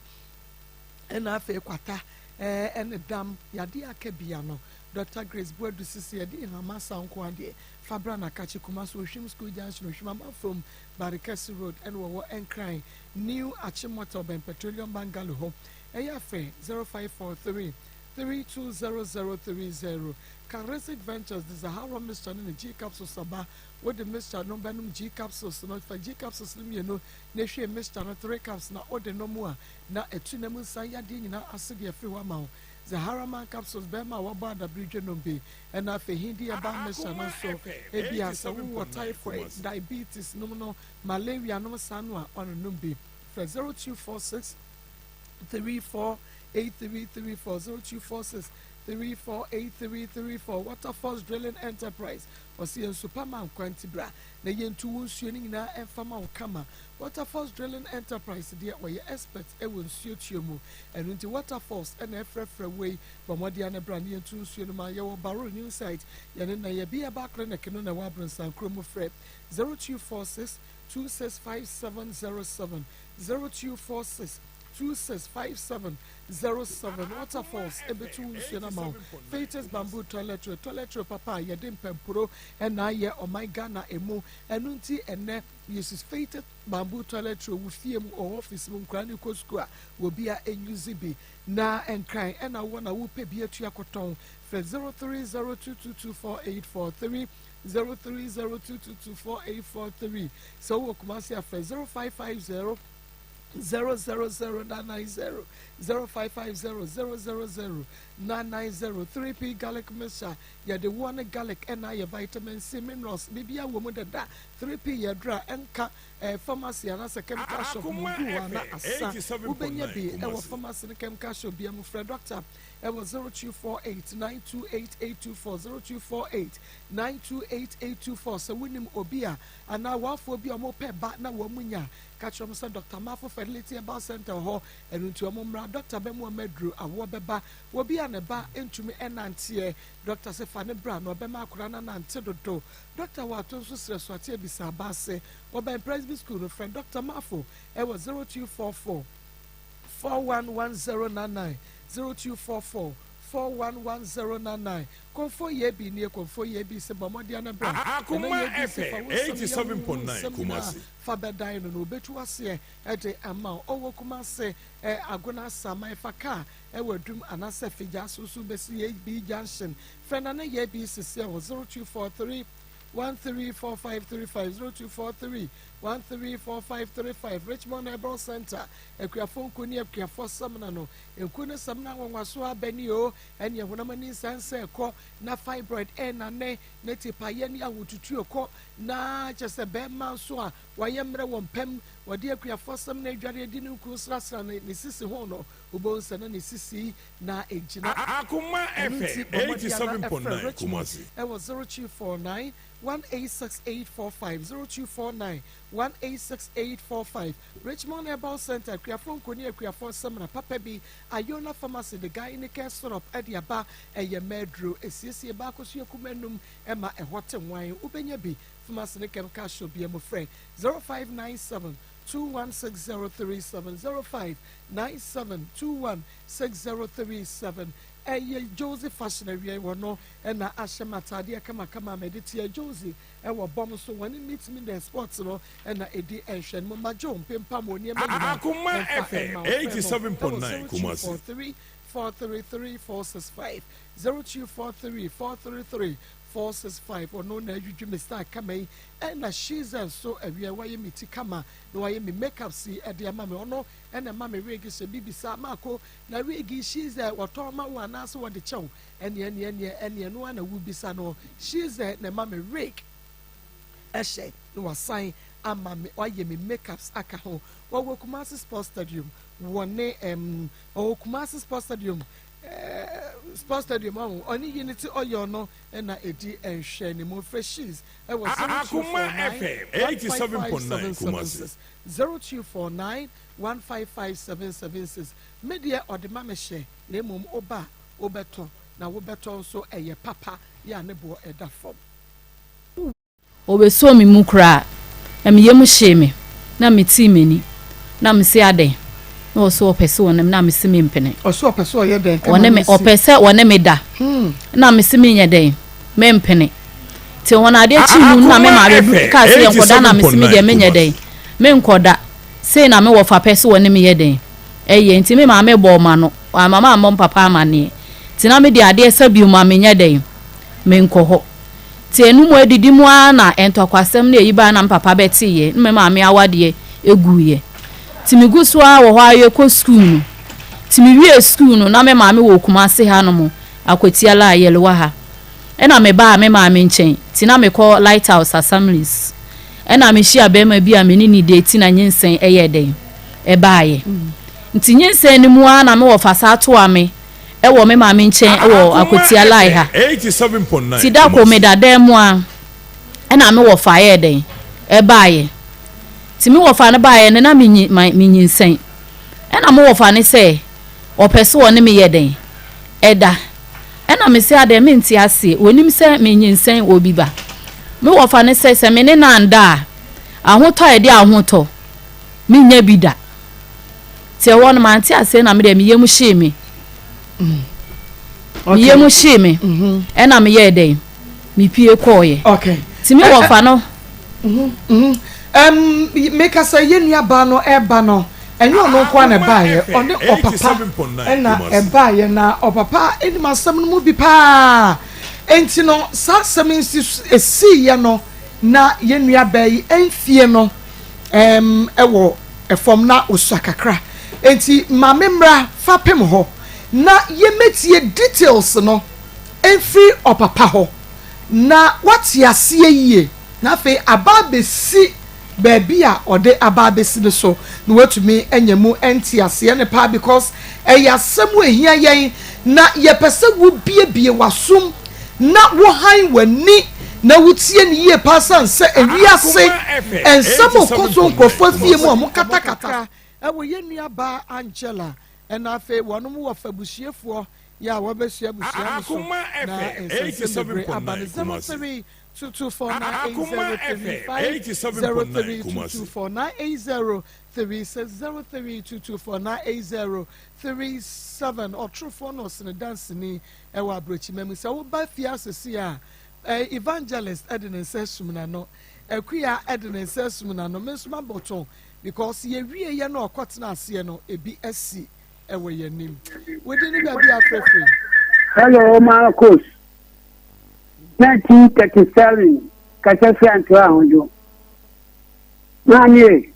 Speaker 4: ɛna afei kwata ɛne dam yadeɛ aka bia no Doctor Grace Boadu sisi yɛde nhama sa nko adeɛ fa bra na kakye Kumasi Ohwim School Junction Ohwim Amanfrom Barikasi Road ɛna wɔwɔ Nkran New Achimota ɔbɛn Petroleum Bungalow hɔ ɛyɛ afɛ 0543 320030 Karisic Ventures de Zahara mixture ne ne G capsules aba. Wode mixture no bɛnom G capsules no, fa G capsules no mmienu na hwie mixture no 3 cups na wode nom a, na atu nam nsa yadeɛ nyinaa ase de afiri hɔ ama wo. Zahara Man capsules bɛrima a wabɔ adabere dwa nom bi. Ɛna afei Hindi herbal mixture no nso, ebia sɛ wowɔ typhoid, diabetes nom no, malaria nom saa no a, woanonom bi. Frɛ 0246 34 8334 0246 348334 Waterfalls Drilling Enterprise ɔsɛ yɛn nsu pa ma nkwa nti bra na yɛntu wo nsuo no nyinaa ɛmfa ma wo kama. Waterfalls Drilling Enterprise deɛ ɔyɛ expert ɛwɔ nsuo tuo mu, ɛno nti Waterfalls ɛna ɛfrɛfrɛ wei. Bɔ mmɔden ara na bra na yɛntu nsuo no ma. Yɛwɔ Barrow New Site, yɛne na yɛbi ɛba clinic no na ɛwɔ Abronsan kuro mu. Frɛ 0246 265707, 0246 265707. Waterfalls ebetu wo nsuo no ama wo. Fatus Bamboo Toilet Roll, toilet roll papa a yɛde mpampuro na ayɛ ɔman Ghana emu. Ɛno nti ɛnnɛ use Fatus Bamboo Toilet Roll wo fie mu, wɔ office mu, nkwadaa no kɔ sukuu a wɔbia ɛnyuzi bi. Na Nkran ɛna wowɔ na wopɛ bi atua kɔtɔn, frɛ 0302224843, 0302224843. Sɛ wowɔ Kumasi a, frɛ 0550 000 990, 0550 000 990. 3P Garlic Mixture, yɛde woɔ ne garlic ɛna ayɛ, vitamin C, minerals, biribiara wɔ mu dada. 3P yɛ aduru a ɛnka pharmacy anaasɛ chemical shop mu
Speaker 1: Akoma
Speaker 4: gu hɔ ana
Speaker 1: FM
Speaker 4: asa. Wobɛnya
Speaker 1: 87.9
Speaker 4: bi ɛwɔ
Speaker 1: Kumasi.
Speaker 4: pharmacy ne chemical shop bia mu. Frɛ doctor ɛwɔ 0248 928 824, 0248 928 824. Sɛ wonim obi a anaa wafoɔ bi a wɔpɛ ba na wɔn mu nya, ka kyerɛ wɔn sɛ Dr. Mafo Fertility Herbal Center wɔ hɔ, ɛno nti wɔn mmra. Doctor bɛmu wɔn aduro, awoɔ bɛba. Obi a ne ba ntumi ɛnanteɛ, doctor sɛ fa ne bra na ɔbɛma akwadaa no anante dodo. Doctor wɔ ato nso srɛ so ate abisa aba ase, wɔbɛn Presby School no. Frɛ Dr. Mafo ɛwɔ 0244 411099, 0244 411099. Kɔnfo yɛ bi nie, kɔnfo yɛ bi sɛ bɔ mmɔden no bra.
Speaker 1: Akoma
Speaker 4: Ɛnɛ yɛ bi sɛ fa
Speaker 1: FM
Speaker 4: wo nsɛm yɛ wo
Speaker 1: 87.9
Speaker 4: nsɛm nyinaa
Speaker 1: Kumasi.
Speaker 4: fa bɛdan no na obetu aseɛ ɛde ama wo. Ɔwɔ Kumase Agona Asaman, fa kaa ɛwɔ Adum anaasɛ Figya so so bɛsi yɛ bi junction. Frɛ na ne yɛ bi sisi ɛwɔ 0243 134535, 0243 134535. Richmond Herbal Center, akuafo nku ne akuafo samina no, nku ne samina nwanwaso abɛni o, ɛne ɛhonam ani nsansa ɛkɔ na fibroid ɛnane ne tipayɛ ne ahotutuo kɔ, na kyɛ sɛ bɛrima nso a wɔayɛ mmerɛ wɔ mpɛm, wɔde akuafo samina adware adi ne nku srasra ne sisi ho no, wobɛhu sɛ na ne sisi na egyina.
Speaker 1: Akoma
Speaker 4: Ɛno nti
Speaker 1: FM
Speaker 4: bɔ mmɔden ara ɛfrɛ
Speaker 1: 87.9
Speaker 4: Richmond
Speaker 1: Kumasi.
Speaker 4: ɛwɔ 0249 186845, 0249 186845. Richmond Herbal Center, akuafoɔ nkoni, akuafoɔ samina papa bi. Ayola Pharmacy de Gynecare syrup ɛde aba, ɛyɛ mɛduro esiesie baako so yɛ anum ɛma ɛhɔ te nwan. Wobɛnya bi pharmacy ne chemical shop bi mu. Frɛ 0597 216037, 0597 216037. Ɛyɛ Josie Fashion awie wɔ no ɛna ahyɛ m ataadeɛ kamakama a mɛde teɛ. Josie ɛwɔ bɔm so, wɔne Meet Me the Sports no ɛna ɛdi nhwɛ no ma Joe mpempam wɔ nneɛma nyinaa.
Speaker 1: Akoma
Speaker 4: ɛmfa
Speaker 1: FM
Speaker 4: ɛma wo. Frɛ no
Speaker 1: 87.9
Speaker 4: ɛwɔ
Speaker 1: Kumasi.
Speaker 4: 0243 433 465, 0243 433 465. Ɔno na adwidwi me style kama yi, ɛna shiza nso awia wayɛ me ti kama na wayɛ me makeup si ɛde ama me. Ɔno ɛna ɛma me wig hyɛ bibisa maako na wig shiza wɔtɔn ma wo anaasɛ wɔde kyɛw. Ɛneɛ ɛneɛ ɛneɛ ɛneɛ no ana wubisa no. Shiza na ɛma me wig ɛhyɛ na wasan ama me, wayɛ me makeups aka ho. Wɔwɔ Kumasi Sports Stadium, wɔne ɛm, ɔwɔ Kumasi Sports Stadium, ɛɛ Sports Stadium ɔho, ɔne Unity Oil no na ɛdi nhwɛanimu. Freshies ɛwɔ
Speaker 1: Akoma FM 87.9 Kumasi.
Speaker 4: 0249 155776, 0249 155776. Me deɛ ɔde ma me hyɛ, na mmom woba a wobɛtɔ, na wobɛtɔ nso ɛyɛ papa yɛ a ne boɔ ɛda fam.
Speaker 10: Ɔbɛsɔɔ me mu koraa, na me yam hyee me, na metii m'ani, na mese adɛn? Na ɔse ɔpɛ sɛ ɔne me, na mese mempene.
Speaker 4: Ɔse ɔpɛ sɛ ɔyɛ dɛn? Ka ma
Speaker 10: Ɔne me,
Speaker 4: mensi.
Speaker 10: ɔpɛ sɛ ɔne me da, na mese menyɛ dɛn? Mempene. Nti wɔn adeɛ kye mu no na me
Speaker 1: Akoma
Speaker 10: maame
Speaker 1: FM
Speaker 10: kaa sɛ yɛnkɔda, na mese me deɛ
Speaker 1: 87.9
Speaker 10: menyɛ
Speaker 1: Kumasi.
Speaker 10: dɛn? Menkɔda. Sei na me wɔfa pɛ sɛ ɔne me yɛ dɛn? Ɛyɛ. Nti me maame bɔɔ m'ano, wamma mammɔ me papa amanneɛ. Nti na me deɛ adeɛ sa bio ma menyɛ dɛn? Menkɔ hɔ. Nti ɛno mu adidi mu ara na ntɔkwasɛm ne ayi baeɛ na me papa bɛteeɛ na me maame awadeɛ guiɛ. Nti megu so ara wɔ hɔ ara yɛkɔ sukuu no. Nti mewiee sukuu no na me maame wɔ Kumasi hanom, Akwatia Lai, Yelwa ha. Ɛna mebaa me maame nkyɛn, nti na mekɔ Lighthouse Assemblies. Ɛna mehyia barima bi a me ne no date na nyinsɛn yɛɛ dɛn? Ɛbaeɛ. Nti nyinsɛn no mu ara na me wɔfa saa toa me wɔ me maame nkyɛn wɔ
Speaker 1: Akoma
Speaker 10: Akwatia Lai
Speaker 1: FM
Speaker 10: ha.
Speaker 1: 87.9
Speaker 10: Nti da koro
Speaker 1: Kumasi.
Speaker 10: meda dan mu ara ɛna me wɔfa yɛɛ dɛn? Ɛbaeɛ. Nti me wɔfa no baeɛ no na menyi, ma, menyinsɛn. Ɛna me wɔfa no sɛ ɔpɛ sɛ ɔne me yɛ dɛn? Ɛda. Ɛna mese adɛn mente aseɛ, ɔnim sɛ menyinsɛn obi ba. Me wɔfa no sɛ sɛ me ne no anda a, ahotɔ a ɛde ahotɔ, mennya bi da. Nti ɛhɔ no mante aseɛ na medeɛ me yam hyee me. Me yam hyee me ɛna meyɛɛ dɛn, mepie kɔɔeɛ. Nti me wɔfa no.
Speaker 4: Meka sɛ yɛn nuabaa no reba no, ɛnyɛ ɔno nko ara na ɛbaeɛ, ɔne ɔpapa na ɛbaeɛ, na ɔpapa nim asɛm no mu bi paa. Enti no, saa asɛm yi nsi esiiɛ no, na yɛn nuabaa yi mfie no wɔ fam, na ɔsua kakra. Enti ma me mmra fapem hɔ na yɛmmɛtie details no mfiri ɔpapa hɔ na wate aseɛ yie. Na afei aba abɛsi baabi a ɔde aba abɛsi no so na watumi anya mu nteaseɛ no paa because ɛyɛ asɛm a ɛhia yɛn na yɛpɛ sɛ wobiebie w'asom na wohan w'ani na wotie no yie paa sane sɛ ewiase nsɛm rekɔ so nkurɔfoɔ afie mu a wɔkatakata ɛwɔ yɛn nua baa Angela ɛna afei wɔnom wɔ fabusuafoɔ yɛ a wɔbɛsua abusua no so na nsɛnsɛm bebree aba no 03
Speaker 1: Akoma FM 87.9 Kumasi.
Speaker 4: 02498035 0322498036 0322498037 Ɔtorofoɔ na ɔsene danseni wɔ aburokyima mu. Sɛ woba fie asese a, eh, evangelist de ne nsa asum n'ano, Akua de ne nsa asum n'ano, me nso mabɔ tɔn because yɛwie yɛ na ɔkɔtena aseɛ no, ebi asi wɔ yɛn anim. Wodi ne baabi afrɛfrɛ.
Speaker 15: Hello, Marcos. 1937 kasa firi Antoa Ahodwo. Maame e.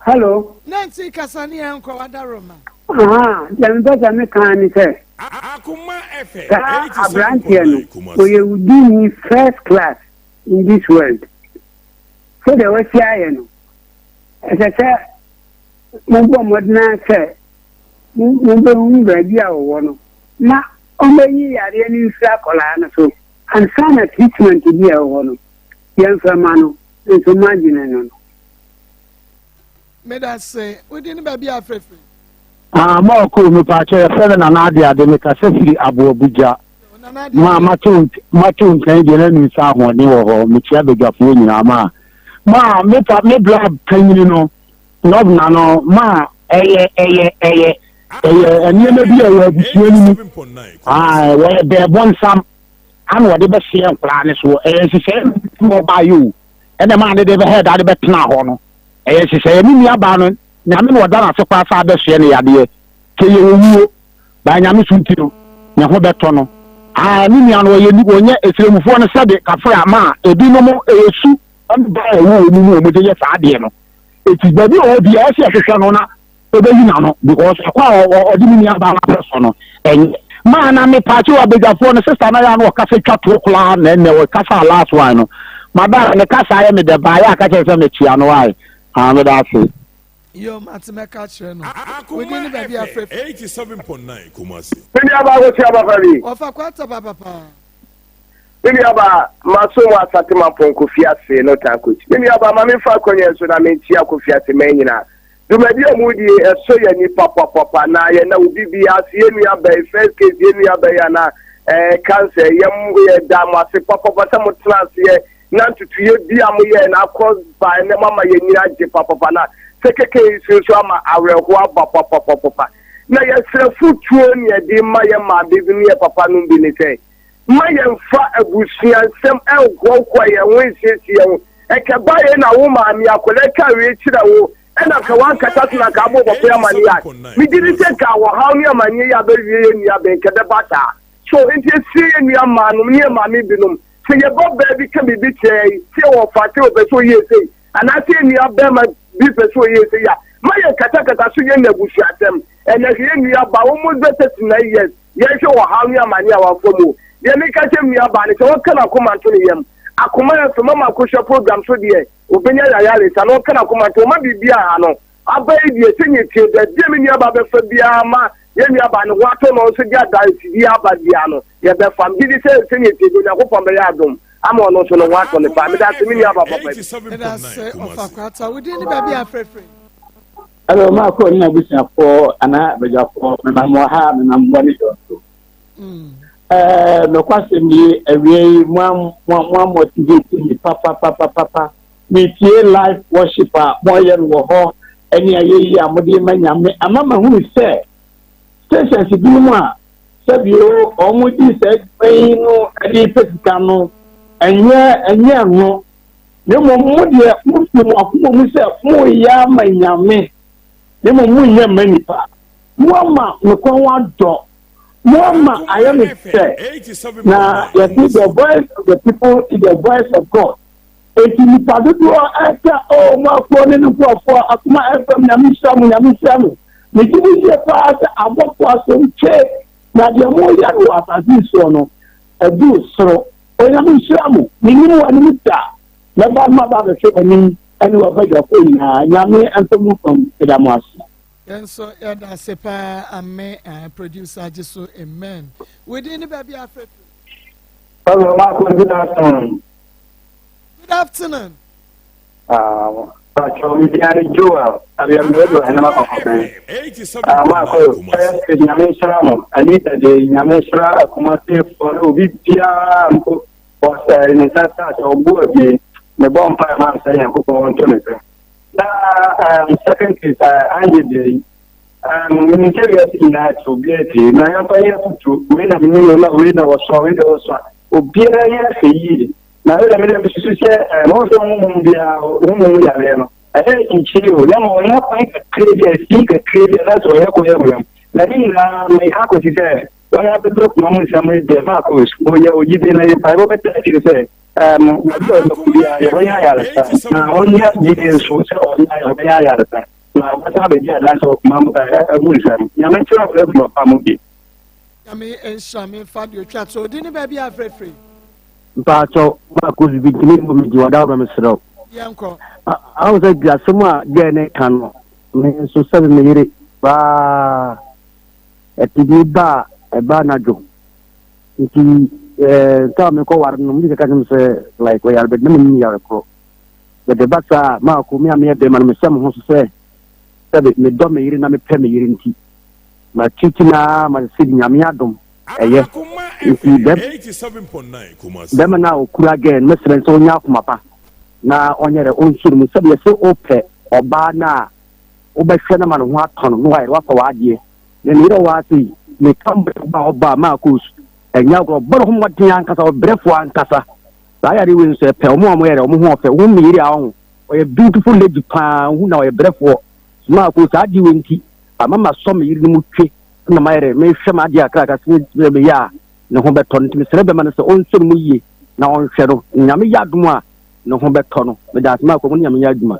Speaker 15: Hello.
Speaker 4: 19 kasa ne yɛn nkɔ wadaroma.
Speaker 15: Aha, deɛ mepɛ sɛ meka ne sɛ saa aberanteɛ no ɔyɛ wudini first class in this world. Sɛdeɛ wasi ayɛ no, ɛsɛ sɛ mobɔ mmɔden ara sɛ mobɛhunu baabi a ɔwɔ no na Ɔmbɛyi yareɛ no mfiri akwadaa no so ansa na treatment bi a ɛwɔ hɔ no yɛmfa ma no nso m'adwene no no.
Speaker 4: Medase. Wo din ne baabi a afrɛ firi?
Speaker 16: Ah, ma ɔkoo me paakyɛ yɛfrɛ me Nana Ade Ade mekasa firi Aboabugya. Ma mato mato nkan deɛ na nim sɛ ahoɔden wɔ hɔ mekyia badwafoɔ nyinaa ma ma me pa me bra panyini no Lɔbna no ma ɛyɛ ɛyɛ ɛyɛ ɛyɛ nneɛma bi a ɛwɔ abusua no mu wɔyɛ bɛɛbɔ nsam ana wɔde bɛhyɛ nkwadaa no so ɛyɛ nhyehyɛeɛ na ɔbaayɛ o ɛna maa ne de bɛhɛ da de bɛtena hɔ no ɛyɛ nhyehyɛeɛ ne nua baa no nyame na ɔda n'ase koraa sɛ abɛsoɛ no yadeɛ sɛ yɛ owuo baa nyame so nti no ne ho bɛtɔ no aa ne nua no ɔyɛ ɔnyɛ esrɛmufoɔ no sɛde kafra ma ebinom ɛyɛ su ɛne baa ɛwɔ wɔn mu wɔn de yɛ saa adeɛ no Eti baabi a ɔwɔ biara ɛsɛ yɛhwehwɛ no na ɔbɛyi n'ano because ɛkwan a ɔde ne nua baa no apɛ so no ɛnyɛ. Maa na me paakye wɔ abadwafoɔ no sister no ayɛ a na ɔkasa twa toɔ koraa na ɛnɛ ɔkasa last one no. Mada ne kasa ayɛ me dɛ paa yɛ aka kyerɛ sɛ mekyia no wae. Ah meda ase.
Speaker 4: Yo, mate mɛka akyerɛ no. Wo din ne baabi a frɛ fi.
Speaker 1: 87.9 Kumasi.
Speaker 17: Me nua baa wokyia papa bi.
Speaker 4: Ɔfa kwata papa paa.
Speaker 17: Me nua baa maso mu asante mampɔn kofi ase no tan kochi. Me nua baa ma me nfa akonnwa so na me nkyia kofi ase mɛn nyinaa. Dwumadi a mo die ɛsɔ yɛ ani papapapa na yɛ na obi bi ase yɛ nua bɛyi first case yɛ nua bɛyi ana ɛɛ cancer yɛ yɛ da mo ase papapa sɛ mo tena aseɛ na ntutuiɛ bi a moyɛɛ na akɔ bae na moama yɛn ani agye papapa na sɛ kɛkɛ yi so nso ama awerɛhoɔ aba papapapapa. Na yɛsrɛ fotuo ne yɛde ma yɛn maame bi ne yɛn papa nom bi ne sɛ, mma yɛmfa abusua nsɛm nhoahoa yɛn ho nsiesie yɛn ho. Ɛkɛ baeɛ na wo maame akwadaa ka wei kyerɛ wo ɛna nka wankata so na nka abɔ wo papa yi amaneɛ a, megye di sɛ nka ɔhaw ne amaneɛ yi abɛwie yɛn nua bɛn nka ɛbɛba saa. So nti ɛsrɛ yɛn nua mmaa nom ne yɛn maame binom Sɛ yɛn babaa bi ka biribi kyerɛ yɛn, sɛ yɛwɔ ɔfa sɛ ɔpɛ sɛ ɔyɛ sei, anaasɛ yɛn nua barima bi pɛ sɛ ɔyɛ sei a, ma yɛnkatakata so nyɛ no abusuasɛm. Ɛnnɛ, hwɛ yɛn nuabaa, almost bɛyɛ 39 years, yɛnhwɛ ɔhaw ne amane a wafa mu. Deɛ meka kyerɛ me nuabaa ne sɛ ɔnka n'akoma nto ne yam. Akoma yɛ fɛ, mama akosua program so deɛ, ɔbɛnya yayaresa na ɔnka n'akoma nto, ɔmma biribiara nha no. Aba yi deɛ, sɛnea ɛteɛ, baabi a me nuabaa bɛfa biara ma yɛn nuabaa no ho atɔ no nso de adansedie aba biara no, yɛbɛfa. Megye di sɛ sɛnea ɛteɛ bi, Onyankopɔn bɛyɛ adom ama ɔno nso ne ho atɔ no paa. Meda ase, me nuabaa papa bi.
Speaker 4: Meda ase, Ɔfa Kwata. Wo din ne baabi a afrɛfrɛ?
Speaker 18: Hello, maakɔ ne abusuafoɔ anaa abadwafoɔ, menam wɔ ha, menam wɔ ne dɔn so. Ɛɛ, nokwasɛm nie, awia yi, mo a motivate me papapapapa. Metie live worship a moyɛ no wɔ hɔ ne ayɛyi a mode ma Nyame ama mahunu sɛ stations binom a sɛbio wɔn di saa adwuma yi no de pɛ sika no ɛnyɛ ɛnyɛ ɛno na mmom mo deɛ mofiri mo akoma mu sɛ moyɛ ama Nyame na mmom monyɛ mma nipa. Moama me kɔn adɔ moama ayɛ me fɛ na yɛse the voice of the people is the voice of God. Enti nnipa dodoɔ ɛka oh mo akoɔ ne ne nkurɔfoɔ akoma FM nyame nhyira mo nyame nhyira mo. Megye di yie paa sɛ abɔfoɔ asomtwe na deɛ moyɛ no wɔ asase yi soɔ no aduru soro. Onyame nhyira mo. Mennim mo anim da. Mɛba na maba abɛhwɛ w'anim ɛne w'abadwafoɔ nyinaa. Nyame mfa mu mfa mu. Meda mo ase.
Speaker 4: Yɛn nso yɛda ase paa ame eh, producer agye so amen. Wo din ne baabi a afrɛ firi.
Speaker 18: Hello, Marco. Good afternoon.
Speaker 4: Good afternoon.
Speaker 18: Pacho, mi din ane Joel, abia mi wedo ɛnam akɔkɔbɛn. Ah, Marco, first nyame nhyira mo, Anita de nyame nhyira akumasefoɔ ne obi biara mpo ɔsɛ ne nsa sa sɛ ɔbo abie, mebɔ mpae ma sɛ Nyankopɔn nto ne so. Na um, second case, uh, Angie de, um, menim sɛ wiase nyinaa te obiara tie, na yɛmfa yɛ afotuo, wei na menim, wei na wɔsoa, wei na wɔsoa, obiara yɛ ahwɛ yie. Na ɛna me deɛ mesusu sɛ ɛɛ wɔn sɛ honhom biara honhom yareɛ no ɛyɛ nkyiri o na ma ɔyɛ kwan kakra bi ɛsi kakra bi anaasɛ ɔyɛ kɔ yɛ wura mu na ne nyinaa meka akɔsi sɛ wɔn abɛbrɛ kuma mu nsɛm no deɛ Marcos ɔyɛ ogyidie na yɛ mpaebɔ bɛtɛ akyiri sɛ ɛɛm wɔde ɔdɔfo biara yɛbɛyɛ ayaresa na ɔnyɛ gyidie nso sɛ ɔnyɛ ɔbɛyɛ ayaresa na ɔbɛsan abɛgye adanse wɔ kuma mu ɛɛ ɛmu nsɛm nyame nkyerɛ ɔbɛbrɛ pa mu bi.
Speaker 4: Nyame nhyira me mfa deɛ otwa to odi ne baabi a frɛfrɛ.
Speaker 19: Mpakyɛw Marcus bi ntumi mbɔ me din ɔda hɔ mesrɛ wo.
Speaker 4: Yɛnkɔ.
Speaker 19: Ahu sɛ asɛm a girl no ka no me nso sɛbe me yere paa ɛte bi ba a ɛba anadwo nti ɛɛ nta a mekɔ ware no mo keka kyerɛ me sɛ like ɔyare bɛde na menim yare korɔ bɛde ba saa a maako me a meyɛ bɛrima no mehyɛ me ho so sɛ sɛbe medɔ me yere na mepɛ me yere nti matiti no ara ma sɛ nyame adom ɛyɛ nti bɛrima no a ɔkura gɛɛ no mɛsrɛ sɛ ɔnya akoma pa na ɔnyɛ dɛ ɔnsu no mu sɛdeɛ sɛ wopɛ ɔbaa no a wobɛhwɛ no ma ne ho atɔ no na wayɛ wafa w'adeɛ na ne yerɛ wɔ ase yi meka ba ɔbaa ma akɔs ɛnyɛ agorɔ ɔbɔ ne ho mmɔden ankasa ɔbrɛfoɔ ankasa saa yare wei nso ɛpɛ ɔmo a ɔmo yɛ dɛ ɔmo ho ɔfɛ wo mmeyere a ɔho ɔyɛ beautiful lady paa hu na ɔyɛ brɛfoɔ ma akɔ saa adeɛ wei nti ama masɔ me yere no mu twe na mayɛ dɛ mehwɛ m'adeɛ akraka sɛ meyɛ a ne ho bɛtɔ no nti mesrɛ bɛma no sɛ ɔnsɔ no mu yie na ɔnhwɛ no nyame yɛ adom a ne ho bɛtɔ no meda ase maakɔ mu ne nyame nyɛ adwuma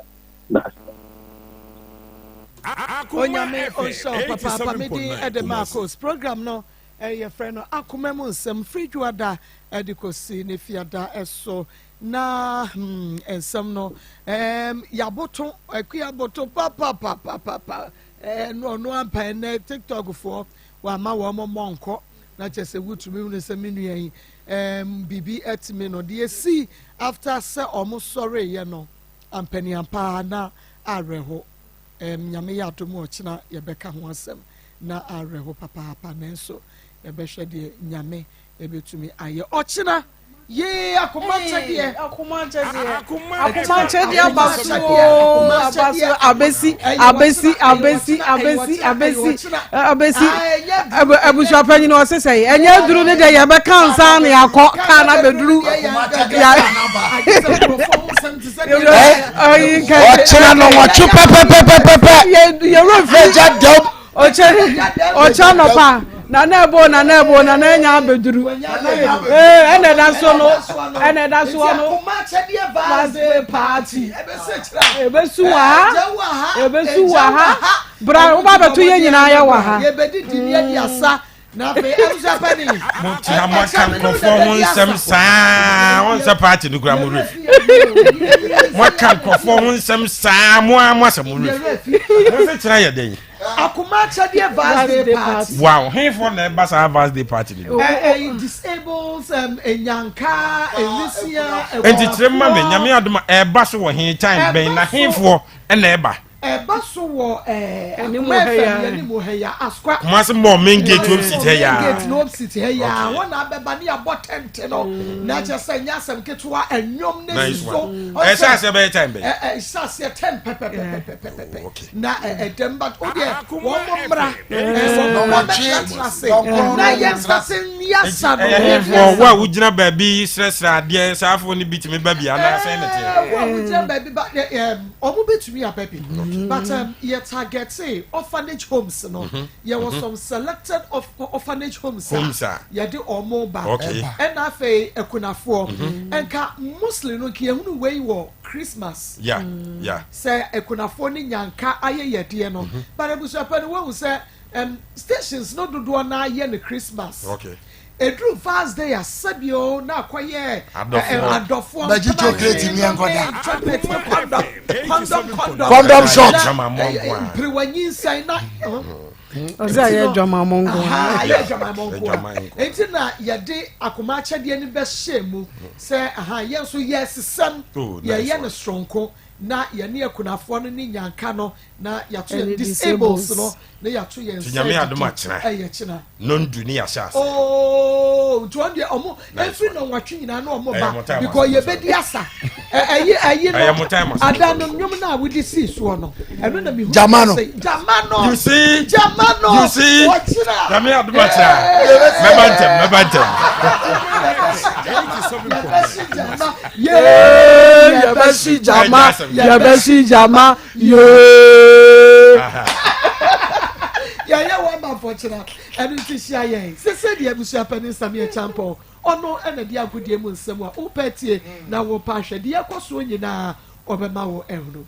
Speaker 4: Onyame ɔnhyɛ wo papaapa me din ɛde Marcos program no. Yɛfrɛ no Akoma Mu Nsɛm firi Dwoada de kɔsi ne Fiada so. Na hmm, nsɛm no, um, yɛaboto, akua aboto papapapapapa. Ɛno ɔno ampa ɛnɛ TikTok foɔ wama wɔn mmɔ nkɔ. Na kyerɛ sɛ wotumi hunu sɛ me nua yi, um, biribi atumi no. Deɛ esi after sɛ wɔn sɔreeɛ no, ampaniampa na awerɛho. Um, Nyame yɛ adom ɔkyena yɛbɛka ho asɛm. Na awerɛho papaapa nanso yɛbɛhwɛ deɛ Nyame ɛbɛtumi ayɛ ɔkyena. Yee akoma nkyɛdeɛ.
Speaker 6: Akoma nkyɛdeɛ. Akoma nkyɛdeɛ aba so ooo aba so abesi abesi abesi abesi abesi abesi abusuapanyin ɔse sɛ ɛnyɛ aduru ne deɛ yɛbɛka nsa na yɛakɔ kaa na bɛduru.
Speaker 2: Ɔkyena no wɔtwe pɛpɛpɛpɛpɛ.
Speaker 6: Yɛwura fi.
Speaker 2: Ɛgya dɛm.
Speaker 6: Ɔkyɛ ɔkyɛ nɔpa nana ɛbo nana ɛbo nana ɛnya abɛduru ee ɛna ɛda so no ɛna ɛda so no ebesu wɔ ha ebesu wɔ ha bra wo ba bɛto yɛ nyinaa yɛ wɔ ha.
Speaker 4: Yɛbɛdidi ne yɛdi asa. Na afei abusua panin.
Speaker 20: Mo te ha mo aka nkurɔfoɔ ho nsɛm saa wɔn sɛ paati no kura mo werɛ fi. Mo aka nkurɔfoɔ ho nsɛm saa mo ara mo asɛ mo werɛ fi. Mo sɛ kyerɛ yɛ dɛn.
Speaker 4: Akoma akyɛdeɛ Vars Day party.
Speaker 20: Wow, henfoɔ na ɛba saa Vars Day party no bi?
Speaker 4: Ɛyi disables, enyanka, enwisia,
Speaker 20: ɛwɔ. Nti kyerɛ mma me nyame adom a ɛba so wɔ he time bɛn na henfoɔ ɛna ɛba?
Speaker 4: Ɛba so wɔ ɛɛ Akoma FM yɛn mu ha ya Asukwa.
Speaker 20: Kumasi mall main gate opposite ha ya.
Speaker 4: Main gate no opposite ha ya. Hɔ na abɛba ne yɛabɔ tɛnte no. Na kyerɛ sɛ nyɛ asɛm ketewa ɛnwom ne si so.
Speaker 20: Ɛhyɛ aseɛ bɛyɛ time bɛyɛ.
Speaker 4: Ɛhyɛ aseɛ ten pɛpɛpɛpɛpɛpɛ. Na ɛdɛm but o deɛ wɔn mo mmra. Wɔn mo mmra bɛtena ase. Na yɛn nsase yasa no.
Speaker 20: Ɛyɛ wo a wogyina baabi srɛsrɛ adeɛ saa afo no bi tumi ba bi anaasɛ ne teɛ.
Speaker 4: Wo a wogyina baabi ba Ɔmo betumi aba bi but um, yɛ targetee orphanage homes no. Mm-hmm. Yɛwɔ mm-hmm. some selected orphanage homes a yɛde ɔmo ba. Ɛna afei akunafoɔ. Mm-hmm. Nka mostly no nka yɛhunu wei wɔ Christmas.
Speaker 20: Yeah, yeah.
Speaker 4: Sɛ akunafoɔ ne nyanka ayɛ yɛdeɛ no. But abusuapɛ no wɔhu sɛ um, stations no dodoɔ naa yɛ no Christmas.
Speaker 20: Okay.
Speaker 4: Ɛduru Val's day a sɛbi o na akɔyɛ adɔfoɔ
Speaker 2: Bɛgye chocolate ni ɛnkɔda.
Speaker 4: Chocolate ne condom condom condom.
Speaker 2: Condom shot.
Speaker 4: Mperewa nyinsɛn na.
Speaker 6: Ɔsɛ ayɛ adwamammɔ nko
Speaker 4: ara. Ayɛ adwamammɔ nko ara. Enti na yɛde akoma akyɛdeɛ no bɛhyɛ mu sɛ aha yɛn nso yɛsesɛm yɛyɛ no soronko na yɛne akunafoɔ no ne nyanka no na yɛato yɛn disables no na yɛato yɛn nsa
Speaker 20: nyame adom akyena
Speaker 4: ɛyɛ kyena
Speaker 20: nondu ne yɛahyɛ ase
Speaker 4: ooo nti wɔn deɛ ɔmo efiri na wɔtwe nyinaa na ɔmo ba because yɛbɛdi asa ɛyi ɛyi no ada no nnwom no a wodi sii soɔ no ɛno na mihu
Speaker 2: jama no
Speaker 4: jama no
Speaker 20: you see
Speaker 4: jama no
Speaker 20: you see
Speaker 4: wɔkyena
Speaker 20: nyame adom akyena mɛba ntɛm mɛba ntɛm
Speaker 4: yɛbɛsi jama
Speaker 6: yee yɛbɛsi jama yɛbɛsi jama Yee!
Speaker 4: Yɛyɛ wɔn ma mfɔkyerɛ ɛno nti hyia yɛn sese deɛ abusua panin Samia Champɔn ɔno ɛna di agodie mu nsɛm a wopɛ tie na wopɛ ahwɛ deɛ ɛkɔ soɔ nyinaa ɔbɛma wo ɛhunu.